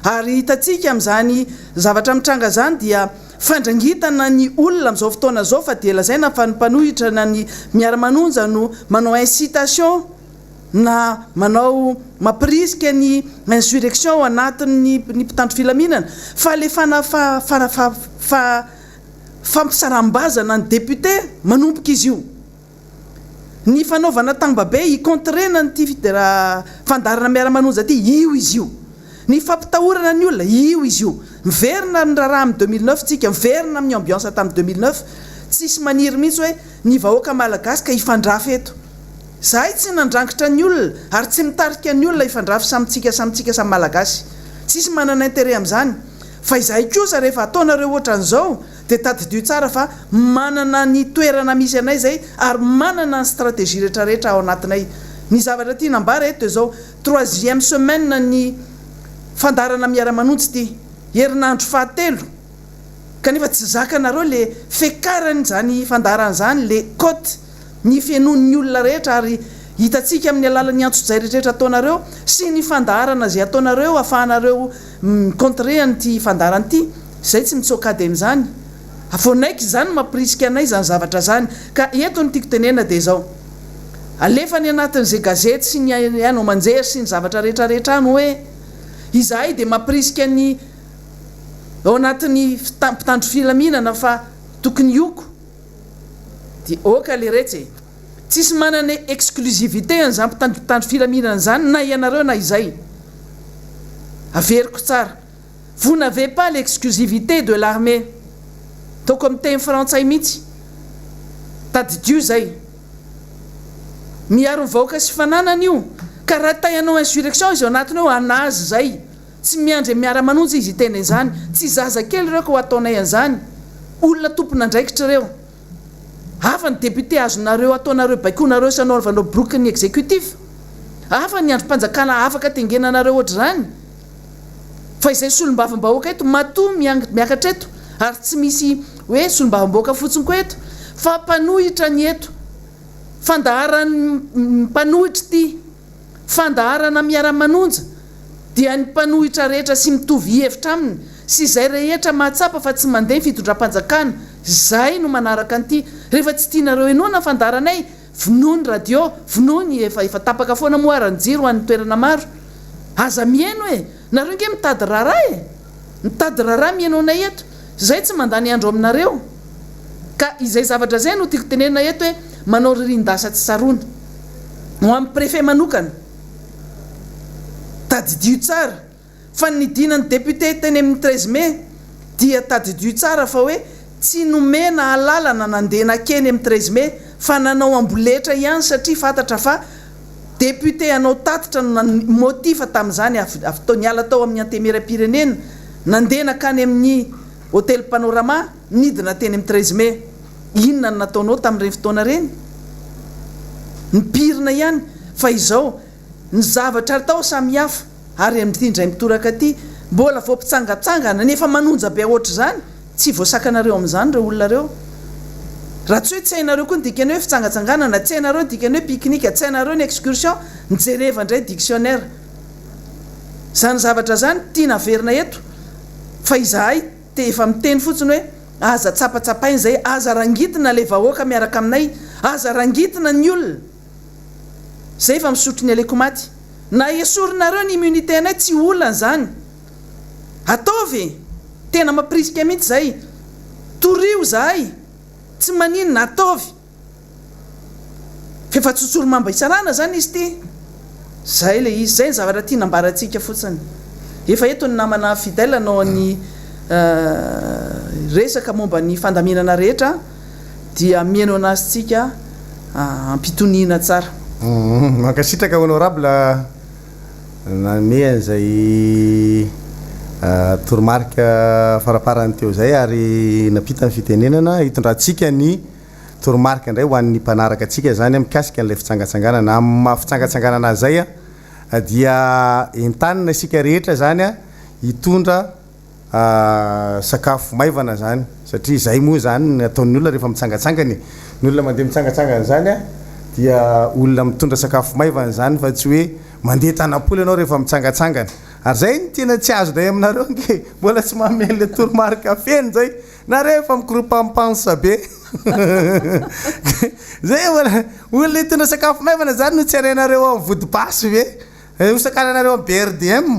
ary hitantsika amin'izany zavatra mitranga izany dia Fandrangitana ny olona amin'izao fotoana izao fa dia lazaina fa ny mpanohitra na ny miara-manonja no manao incitation na manao mampirisika ny insurrection ao anatin'ny ny mpitandro filaminana fa le fana fa fa fa fa fampisaraham-bazana ny député manomboka izy io. Ny fanaovana tambabe hi-contrena an'ity fandaharana miara-manonja ity, io izy io. Ny fampitahorana ny olona, io izy io. Miverina amin'ny raharaha amin'ny 2009 tsika, miverina amin'ny ambiance tamin'ny 2009, tsisy maniry mihitsy hoe ny vahoaka malagasy ka hifandrafy eto. Zahay tsy nandrangitra ny olona ary tsy mitarika ny olona hifandrafy samy tsika samy tsika samy malagasy. Tsisy manana intérêt amin'izany. Fa izahay kosa rehefa ataonareo ohatran'izao dia tadidio tsara fa manana ny toerana misy anay izay ary manana ny stratégie retraretra ao anatinay. Ny zavatra tiana ambara eto dia izao, Troisième semaine ny fandaharana miara-manonja ity, herinandro fahatelo, kanefa tsy zakanareo le fiakaran'izany fandaharana izany, le cote, ny fenoin'ny olona rehetra ary hitantsika amin'ny alalan'ny antsojay rehetrarehetra ataonareo sy ny fandaharana izay ataonareo afahanareo mi-contrer an'ity fandaharana ity, izay tsy mitsoaka-ady amin'izany. Vao naiky izany mampirisika anay izany zavatra izany. Ka eto ny tiako tenenina dia izao. Alefa any anatin'izay gazety sy ny haino aman-jery sy ny zavatra rehetra rehetra any hoe izahay dia mampirisika ny ao anatin'ny mpitandro filaminana fa tokony hioko dia ok leretsy e! Tsisy manana exclusivité an'izany mpitandro filaminana izany na ianareo na izay. Averiko tsara. Vous n'avez pas l'exclusivité de l'armée. Ataoko amin'ny teny frantsay mihitsy. Tadidio izay. Miaro ny vahoaka sy fananany io. Ka raha tay hanao insurrection izy ao anatiny ao, an'azy izay. Tsy miandry ny miara-manonja izy hiteny an'izany. Tsy zaza kely ireo ka ho ataonay an'izany. Olona tompon'andraikitra ireo. Hafa ny député azonareo ataonareo baikoinareo sy anaovanao brokin'ny exécutif. Hafa ny andrim-panjakana afaka tengenanareo ohatr'izany. Fa izay solombavambahoaka eto matoa miakatra eto ary tsy misy hoe solombavambahoaka fotsiny koa eto fa mpanohitra ny eto. Fandaharan'ny mpanohitra ity. Fandaharana miara-manonja dia ny mpanohitra rehetra sy mitovy hevitra aminy sy izay rehetra mahatsapa fa tsy mandeha ny fitondram-panjakana izay no manaraka an'ity. Rehefa tsy tianareo henoina ny fandaharanay Vonoy ny radio, vonoy ny efa efa tapaka foana moa ara ny jiro ho an'ny toerana maro. Aza miheno e! Nareo nge mitady raharaha e! Mitady raharaha miheno anay eto. Zay tsy mandany andro aminareo. Ka izay zavatra izay no tiako tenenina eto hoe manao ririn-dasa tsy tsaroana. Ho an'ny préfet manokana. Tadidio tsara. Fa ny nidinan'ny député teny amin'ny 13 mai dia tadidio tsara fa hoe tsy nomena alalana nandeha nakeny amin'ny 13 mai fa nanao amboletra ihany satria fantatra fa député hanao tatitra no motif tamin'izany avy tao niala tao amin'ny antemieram-pirenena nandeha nakany amin'ny hôtel Panorama nidina teny amin'ny 13 mai. Inona no nataonao tamin'ireny fotoana ireny? Nipirina ihany fa izao Ny zavatra atao samihafa ary amin'ity indray mitoraka ity mbola vao mpitsangatsangana nefa manonja be ohatr'izany, tsy voasakanareo amin'izany ireo olona ireo. Raha tsy hoe tsy hainareo koa ny dikan'ny hoe fitsangatsanganana, tsy hainareo ny dikan'ny hoe pique-nique, tsy hainareo ny excursion, mijereva indray dictionnaire. Izany zavatra izany tiana averina eto fa izahay te efa miteny fotsiny hoe aza tsapatsapaina izay, aza rangitina ilay vahoaka miaraka aminay, aza rangitina ny olona. Zay efa misotro ny aleko maty. Na esorinareo ny immunité anay tsy olana zany. Ataovy e! Tena mampirisika mihitsy zay. Torio zahay. Tsy maninona, ataovy. F'efa tsotsorimamba isarahana zany izy ity. Zay le izy. Zay ny zavatra tiana ambarantsika fotsiny. Efa eto ny namana Fidèle hanao ny resaka momba ny fandaminana rehetra. Dia mihaino anazy tsika ampitoniana tsara. Mankasitraka honorable nanome an'izay toromarika faraparany teo izay ary nampita ny fitenenana hitondrantsika ny toromarika indray ho an'ny mpanaraka antsika izany mikasika an'ilay fitsangatsanganana. Amin'ny maha fitsangatsanganana azy izay dia entanina isika rehetra izany hitondra sakafo maivana zany satria zay moa zany ny ataon'ny olona rehefa mitsangatsangana e, ny olona mandeha mitsangatsangana zany a dia olona mitondra sakafo maivana zany fa tsy hoe mandeha tanam-polo ianao rehefa mitsangatsangana ary zay no tena tsy azonay aminareo ange mbola tsy manome an'le toromarika feno zay nareo efa mikoropampans be zay mbola olona hitondra sakafo maivana zany no tsy alainareo ao amin'ny vodibasy ve ho sakananareo amin'ny BRDM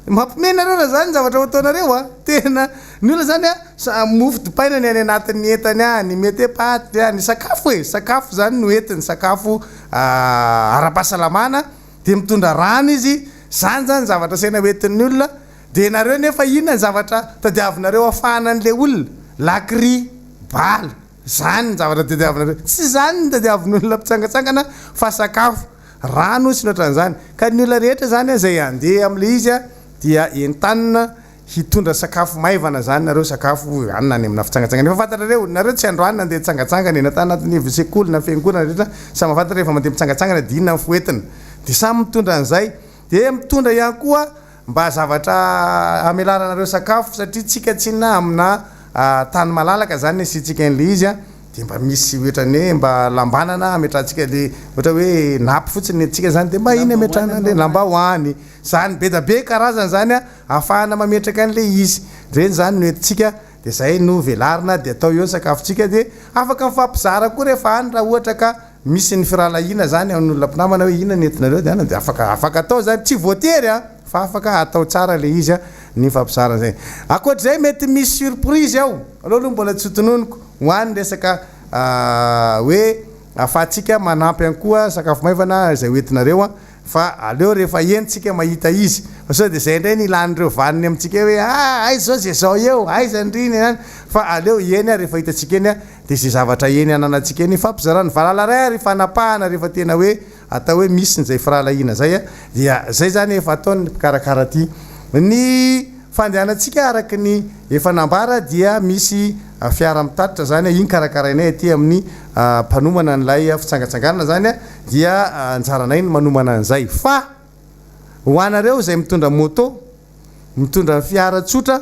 Mampime nareo raha zany ny zavatra ho ataonareo a! Tena ny olona zany a sa mofo dipaina ny any anatin'ny entany any, mety hoe paty a, ny sakafo e, sakafo zany no entiny, sakafo ara-pahasalamana dia mitondra rano izy, zany zany ny zavatra asaina hoentin'ny olona, dia nareo nefa inona ny zavatra tadiavinareo afahana an'le olona? Lakry, bala, zany ny zavatra tadiavinareo, tsy zany ny tadiavin'olona mpitsangatsangana fa sakafo, rano sy ny ohatran'izany, ka ny olona rehetra zany izay handeha amin'le izy dia entanina Hitondra sakafo maivana zany nareo, sakafo hanina any amina fitsangatsangana. Efa fantatrareo, nareo tsy androany nandeha nitsangatsangana e, na tany anatin'ny sekoly na fiangonana rehetra, samy mahafantatra rehefa mandeha mitsangatsangana dia inona ny foentina. Dia samy mitondra an'izay. Dia mitondra ihany koa mba zavatra hamelaranareo sakafo satria tsika tsinona amina tany malalaka zany ny asiantsika an'ilay izy an, dia mba misy ohatran'ny hoe mba lambanana hametrahantsika le ohatra hoe napy fotsiny ny antsika zany dia mba iny ametrahana an'ilay lambahoany. Zany be da be karazany zany an. Ahafahana mametraka an'ilay izy. Ireny izany no entintsika dia izay no velarina dia atao eo ny sakafontsika dia afaka mifampizara koa rehefa any raha ohatra ka misy ny firahalahiana izany amin'ny olona mpinamana hoe inona ny entinareo dia anona dia afaka afaka atao izany tsy voatery an fa afaka atao tsara ilay izy an ny mifampizara izay. Ankoatr'izay mety misy surprise ao, aleo aloha mbola tsy hotononiko ho any resaka hoe ahafahantsika manampy ihany koa sakafo maivana izay hoentinareo an. Fa aleo rehefa eny tsika mahita izy fa sao dia zay indray ny ilan'ireo vaniny amintsika eo hoe ah aiza zao ze zao eo, aiza ndry iny an, fa aleo eny ary rehefa hitantsika eny dia ze zavatra eny ananantsika eny ifampizarana, valala iray ary ifanapahana rehefa tena hoe atao hoe misy an'izay firahalahiana zay dia zay zany efa ataon'ny mpikarakara aty. Ny fandehanantsika araka ny efa nambara dia misy fiara mitatitra zany iny karakarainay aty amin'ny mpanomana an'ilay fitsangatsanganana zany dia anjaranay ny manomana an'izay fa ho anareo izay mitondra moto, mitondra fiara tsotra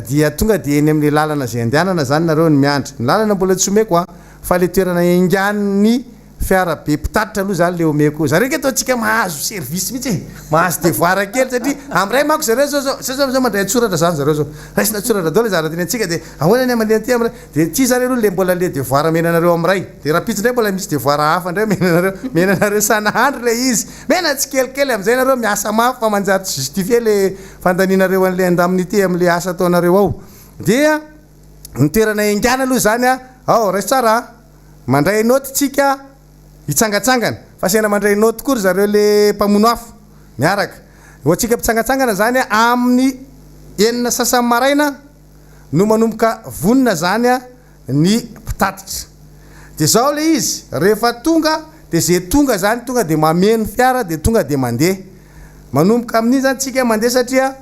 dia tonga dia eny amin'ilay lalana izay andehanana izany nareo no miandry. Ny lalana mbola tsy omeko an, fa ilay toerana engan'ny fiara be mpitatitra aloha izany ilay omeko. Zareo ange ataontsika mahazo service mihitsy e, mahazo devoir kely satria amin'ray manko zareo zao zao, zao zao mandray an-tsoratra izany zareo zao, raisina an-tsoratra daholo ilay zavatra tenentsika dia ahoana ny hamaliana ity amin'ray. Dia ity zany aloha le mbola le devoir omena anareo amin'ray. Dia rahampitso indray mbola misy devoir hafa indray omena anareo. Omena anareo isan'andro ilay izy. Mena tsikelikely amin'izay nareo miasa mafy fa manjary tsy justifier le fandanianareo an'ilay indemnité amin'ilay asa ataonareo ao. Dia ny toerana hiaingàna aloha izany an, ao raiso tsara an, mandray naoty tsika hitsangatsangana fa asaina mandray naoty koa ry zareo le mpamono afo miaraka. Ho antsika mpitsangatsangana izany an, amin'ny enina sasany maraina, no manomboka vonona zany ny mpitatitra. De zao le izy, rehefa tonga de ze tonga zany tonga de mameno fiara de tonga de mandeha. Manomboka amin'iny zany tsika mandeha satria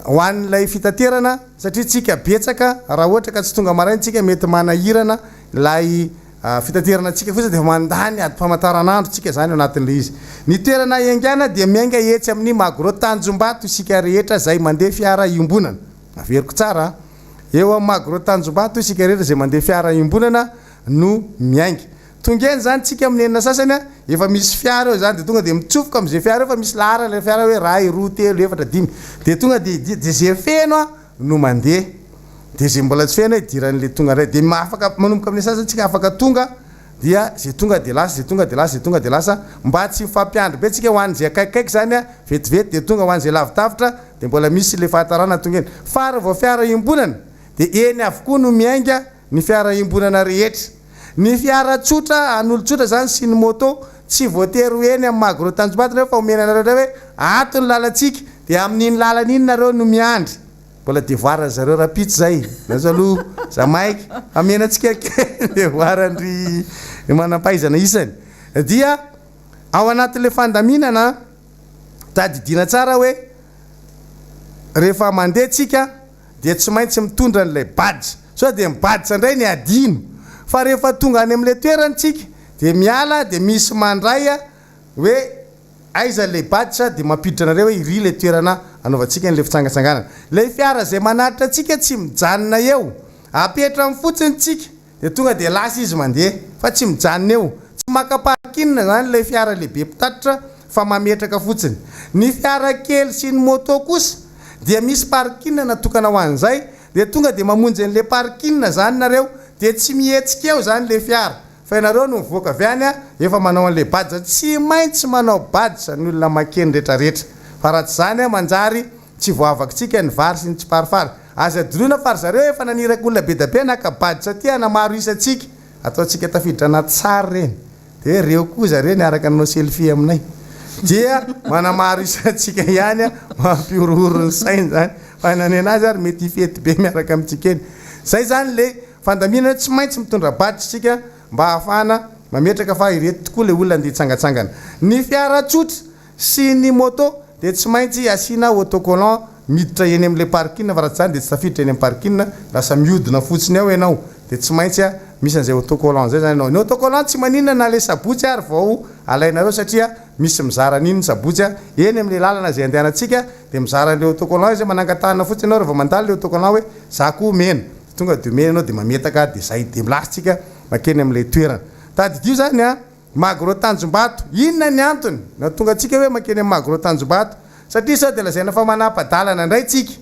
ho an'ilay fitaterana satria tsika betsaka raha ohatra ka tsy tonga maraina tsika mety manahirana ilay fitaterana antsika fotsiny de efa mandany adim-pamantaranandro tsika zany ao anatin'ilay izy. Ny toerana hiaingàna dia miainga etsy amin'ny Magro Tanjombato isika rehetra zay mandeha fiara iombonana. Averiko tsara an! Eo amin'ny Magro Tanjombato isika rehetra izay mandeha fiara iombonana no miainga. Tonga eny izany tsika amin'ny enina sasany an, efa misy fiara eo izany dia tonga dia mitsofoka amin'izay fiara eo fa misy laharana ilay fiara hoe iray, roa, telo, efatra, dimy. Dia tonga dia dia izay feno an no mandeha. Dia izay mbola tsy feno idiran'ilay tonga indray. Dia afaka manomboka amin'ny sasany tsika afaka tonga dia zay tonga dia lasa, zay tonga dia lasa, zay tonga dia lasa, mba tsy hifampiandry be tsika ho an'izay akaikikaiky zany a, vetivety dia tonga, ho an'izay lavidavitra dia mbola misy ilay fahatarana tonga eny, fa raha vao fiara iombonana dia eny avokoa no miainga ny fiara iombonana rehetra, ny fiara tsotra an'olon-tsotra zany sy ny moto tsy voatery ho eny amin'ny magro Tanjombato nareo fa omena anareo indray hoe ato ny lalantsika dia amin'iny lalana iny nareo no miandry. Mbola devoir ry zareo rapitso zay, lasa aloha za maika hamena antsika kely devoir ndry manampahaizana isany. Dia ao anatin'ilay fandaminana tadidiana tsara hoe rehefa mandeha tsika dia tsy maintsy mitondra an'ilay badge, sao dia ny badge indray ny adino fa rehefa tonga any amin'ilay toerana tsika dia miala dia misy mandray hoe Aiza ilay badge dia mampiditra anareo hoe iry ilay toerana anaovantsika an'ilay fitsangatsanganana. Ilay fiara izay manatitra antsika tsy mijanona eo. Apetrany fotsiny tsika dia tonga dia lasa izy mandeha fa tsy mijanona eo. Tsy maka parking izany ilay fiara lehibe mpitatitra fa mametraka fotsiny. Ny fiara kely sy ny moto kosa dia misy parking natokana ho an'izay dia tonga dia mamonjy an'ilay parking izany nareo dia tsy mihetsika eo izany ilay fiara. Fa ianareo no mivoaka avy any efa manao an'ilay badge, tsy maintsy manao badge ny olona makeny retraretra fa raha tsy izany manjary tsy voavakitsika ny vary sy ny tsiparifary. Aza adinoina fa ry zareo efa naniraka olona bedabe naka badge aty hanamaro isa antsika, ataontsika tafiditra anaty sary ireny. Dia reo koa zareo niaraka nanao selfie aminay. Dia manamaro isa antsika ihany mampihorohoro ny saina izany. Fa na nenazy ary mety hifety be miaraka amintsika eny. Zay izany le fandaminana tsy maintsy mitondra badge isika mba hahafahana mametraka fa ireto tokoa le olona andeha hitsangatsangana. Ny fiara tsotra sy ny moto dia tsy maintsy asiana autocollant miditra eny amin'ilay parking fa raha tsy izany dia tsy tafiditra eny amin'ny parking, lasa mihodina fotsiny ao ianao dia tsy maintsy misy an'izay autocollant izay izany ianao. Ny autocollant tsy maninona na ilay sabotsy ary vao alainareo satria misy mizara an'iny ny sabotsy eny amin'ilay lalana izay andehanantsika dia mizara an'ilay autocollant izy, manangan-tanana fotsiny ianao rehefa mandalo ilay autocollant hoe za koa omena dia tonga dia omena ianao dia mametaka dia izay dia milasa tsika makeny amin'ilay toerana. Tadidio izany an! Magro Tanjombato, inona ny antony nahatonga antsika hoe mankeny amin'ny Magro Tanjombato? Satria sao dia lazaina fa manapa-dalana indray tsika.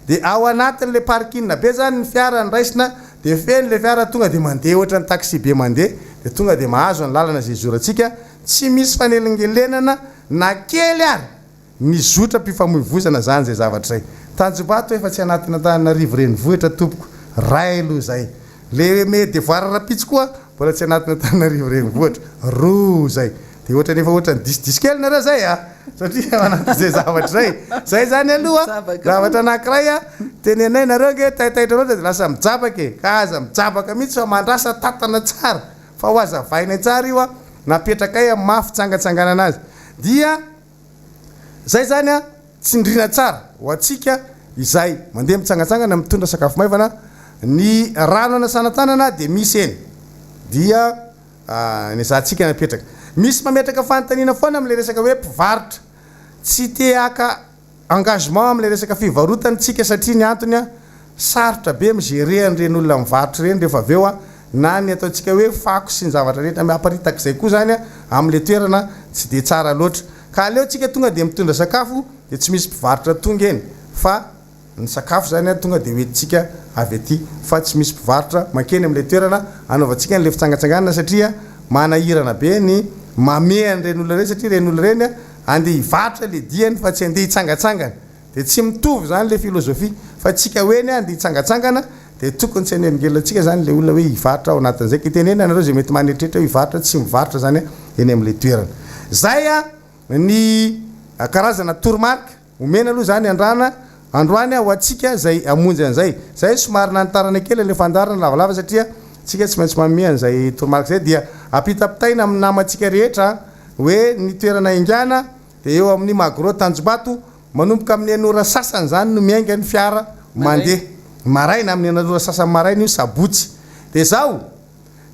Dia ao anatin'ilay parking be zany ny fiara no raisina dia feno ilay fiara tonga dia mandeha ohatran'ny taxi be mandeha dia tonga dia mahazo ny lalana izay izorantsika tsy misy fanelingelenana na kely ary. Ny zotram-pifamoivoizana zany zay zavatra zay. Tanjombato efa tsy anatin'Antananarivo renivohitra tompoko, ray aloha zay. Le me devoir rapitso koa mbola tsy anatin'Antananarivo renivohitra, roa zay. De ohatrany efa ohatrany diso diso kely nareo zay a! Satria ao anatin'izay zavatra zay. Zay zany aloha zavatra anakiray a, tenenay nareo ange taitaitra loatra de lasa mijabaka e! Ka aza mijabaka mihitsy fa mandrasa tatana tsara fa ho azavainay tsara io a, napetrakay amin'ny maha fitsangatsanganana azy. Dia. Zay zany an, tsindriana tsara ho antsika izay mandeha mitsangatsangana mitondra sakafo maivana, ny rano anasana tanana dia misy eny dia nezahantsika napetraka. Misy mametraka fanontaniana foana amin'ilay resaka hoe mpivarotra, tsy te haka engagement amin'ilay resaka fivarotana tsika satria ny antony an, sarotra be mi gerer an'ireny olona mivarotra ireny rehefa avy eo an, na ny ataontsika hoe fako sy ny zavatra rehetra miaparitaka izay koa izany amin'ilay toerana tsy dia tsara loatra. Ka aleo tsika tonga dia mitondra sakafo dia tsy misy mpivarotra tonga eny fa ny sakafo izany tonga dia hoentintsika avy aty fa tsy misy mpivarotra mankeny amin'ilay toerana anaovantsika an'ilay fitsangatsanganana satria manahirana be ny mamehy an'ireny olona ireny satria ireny olona ireny andeha hivarotra ilay diany fa tsy andeha hitsangatsangana. Dia tsy mitovy izany ilay philosophie fa tsika hoe ny andeha hitsangatsangana dia tokony tsy hanelingelina antsika izany ilay olona hoe hivarotra ao anatin'izay ka itenenana anareo izay mety manetrehitra hoe hivarotra tsy mivarotra izany eny amin'ilay toerana. Izay ny karazana toromarika omena aloha izany andrana androany ho antsika izay hamonjy an'izay. Izay somary nanitarana kely ilay fandaharana lavalava satria tsika tsy maintsy manome an'izay toromarika izay dia ampitapitaina amin'ny namantsika rehetra hoe ny toerana haingana dia eo amin'ny Magro Tanjombato Manomboka amin'ny enina ora sasany izany no miainga ny fiara mandeha. Maraina, amin'ny enina ora sasany maraina io, sabotsy. Dia izao,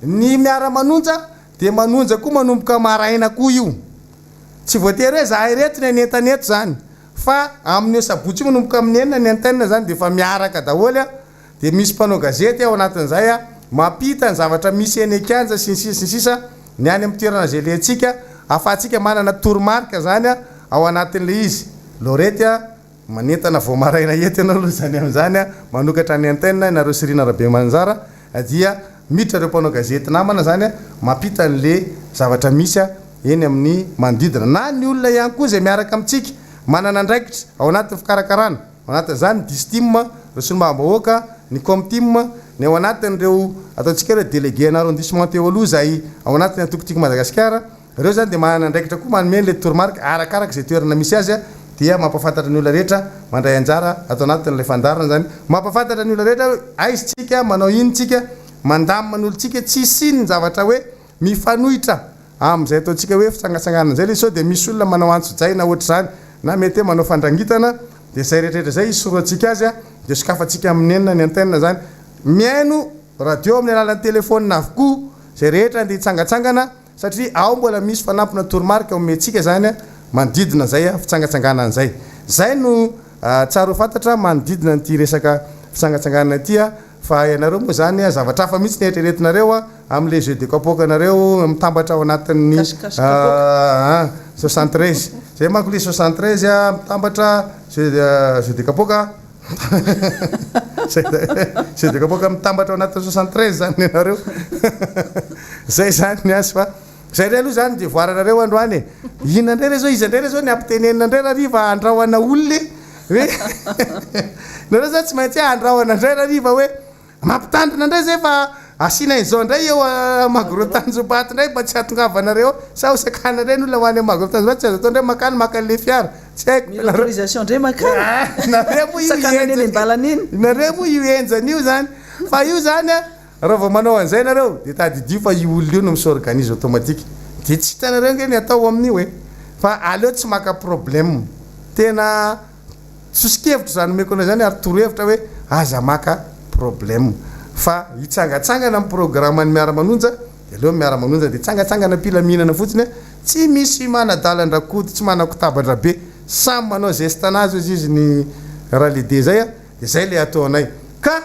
ny miara-manonja dia manonja koa manomboka maraina koa io. Tsy voatery hoe izahay ireto no hanentana eto izany, fa amin'io sabotsy io manomboka amin'ny enina ny antenne izany dia efa miaraka daholo Dia misy mpanao gazety ao anatin'izay mampita ny zavatra misy eny an-kianja sy ny sisa sy ny sisa ny any amin'ny toerana izay alehantsika ahafahantsika manana toromarika izany ao anatin'ilay izy. Laurette a, manentana vao maraina eto ianao aloha izany amin'izany, manokatra ny antenne ianareo sy Rina Rabemananjara dia miditra ireo mpanao gazety namana izany mampita an'ilay zavatra misy eny amin'ny manodidina na ny olona ihany koa izay miaraka amintsika manana andraikitra ao anatin'ny fikarakarana. Ao anatin'izany ny Distim, ireo solombavambahoaka, ny Comtim, ny ao anatin'ireo ataontsika hoe délégué ana arrondissement teo aloha izay ao anatin'ny antoko Tiako Madagasikara, ireo izany dia manana andraikitra koa manome an'ilay toromarika arakaraka izay toerana misy azy dia mampahafantatra ny olona rehetra mandray anjara ato anatin'ilay fandaharana izany, mampahafantatra ny olona rehetra hoe aiza isika, manao inona isika, mandamina ny olontsika, tsy hisian'ny zavatra hoe mifanohitra Amin'izay ataontsika hoe fitsangatsanganana izay ilay izy sao dia misy olona manao antsojay na ohatr'izany na mety hoe manao fandrangitana dia izay rehetrarehetra izay hisorohantsika azy dia sokafantsika amin'ny enina ny antenne izany. Mihaino radio amin'ny alalan'ny telefaonina avokoa izay rehetra andeha hitsangatsangana satria ao mbola misy fanampina toromarika omentsika izany manodidina izay fitsangatsanganana izay. Izay no tsara ho fantatra manodidina an'ity resaka fitsangatsanganana ity. Fa ianareo moa izany zavatra hafa mihitsy ny eritreretinareo amin'ilay jeu de kapoaka nareo mitambatra ao anatin'ny 73. Izay manko ilay 73 mitambatra jeu jeu de kapoaka jeu de kapoaka mitambatra ao anatin'ny 73 izany ny anareo. Izay izany ny azy fa izay indray aloha izany devoir nareo androany e. Inona indray re zao iza indray re zao ny ampitenenina indray rahariva handrahona olona e. Hoe nareo zany tsy maintsy hoe andrahona indray rahariva hoe mampitandrina indray zay fa Asiana an'izao indray eo Magro Tanjombato indray mba tsy hahatongavanareo ao, sa ho sakanana indray ny olona ho any Magro Tanjombato, tsy azo atao indray mankany maka an'ilay fiara, tsy haiko. Mila autorisation indray mankany. Nareo moa io Sakanana eny an-dalana eny. Nareo moa io henjana io zany. Fa io zany an, raha vao manao an'izay nareo dia tadidio fa io olona io no mi-s'organise automatique. Dia tsy hitanareo ange ny atao amin'io e. Fa aleo tsy maka problème. Tena. Soso-kevitra izany omeko anao izany ary torohevitra hoe aza maka problème fa hitsangatsangana amin'ny programme-n'ny miara-manonja dia aleo ny miara-manonja dia hitsangatsangana am-pilaminana fotsiny a, tsy misy manadala an-dRakoto, tsy manakotaba an-dRabe, samy manao geste an'azy hozy izy ny Ralehibe izay a, dia izay ilay ataonay ka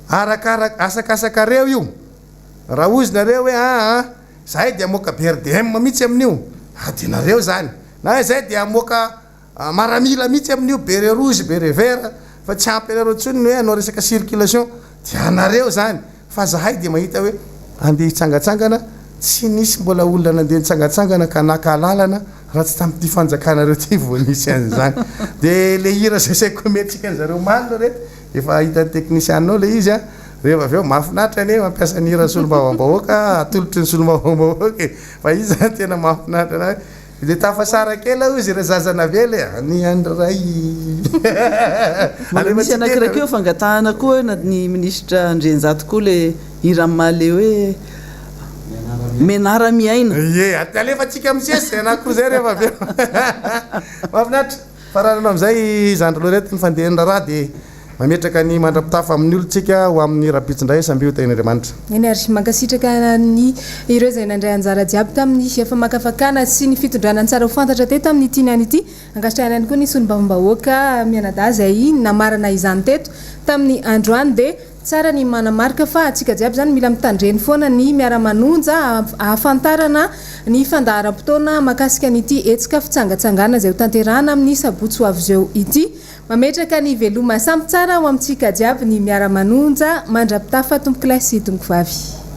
arakaraka asakasakareo io, raha hozy nareo hoe aa zahay dia hamoaka BRDM mihitsy amin'io, adinareo izany, na izay dia hamoaka Maramila mihitsy amin'io beret rouge beret vert fa tsy ampy anareo intsony ny hoe hanao resaka circulation dia anareo izany fa zahay dia mahita hoe andeha hitsangatsangana tsy nisy mbola olona nandeha nitsangatsangana ka naka alalana raha tsy tamin'ity fanjakanareo ity vao nisy an'izany dia le hira izay saiko omentsika an'zareo omaly ry reto efa hitan'ny teknisianina ao le izy a rehefa avy eo mahafinaritra anie mampiasa ny hira solombavambahoaka atolotry ny solombavambahoaka e fa izy zany tena mahafinaritra anahy Dia tafasara kely aho izy ireo zaza navela e, ny an'ny ray. Mbola misy anankiray koa fangatahana koa na ny minisitra Andrianjato koa le hira mahaleo hoe Menara miaina. Ie, alefantsika misesy izay anankiroa izay rehefa avy eo. Mahafinaritra. Faranana amin'izay zandry Lorette ny fandehan'ny raharaha dia mametraka ny mandra-pitafa amin'ny olontsika ho amin'ny rahampitso indray samby ho tahian'Andriamanitra. Eny ary, mankasitraka ny ireo izay nandray anjara jiaby tamin'ny famakafakana sy ny fitondrana ny tsara ho fantatra teto amin'ity niany ity. Ankasitrahana ihany koa ny solombavambahoaka mianadahy izay namarana izany teto tamin'ny androany dia Tsara ny manamarika fa antsika jiaby zany mila mitandreny foana ny miara-manonja ahafantarana ny fandaharam-potoana makasika an'ity hetsika fitsangatsangana izay ho tanterahana amin'ny sabotsy ho avy izeo ity. Mametraka ny veloma samy tsara ho amintsika jiaby ny miara-manonja mandra-pitafa tompokolahy sy tompokovavy.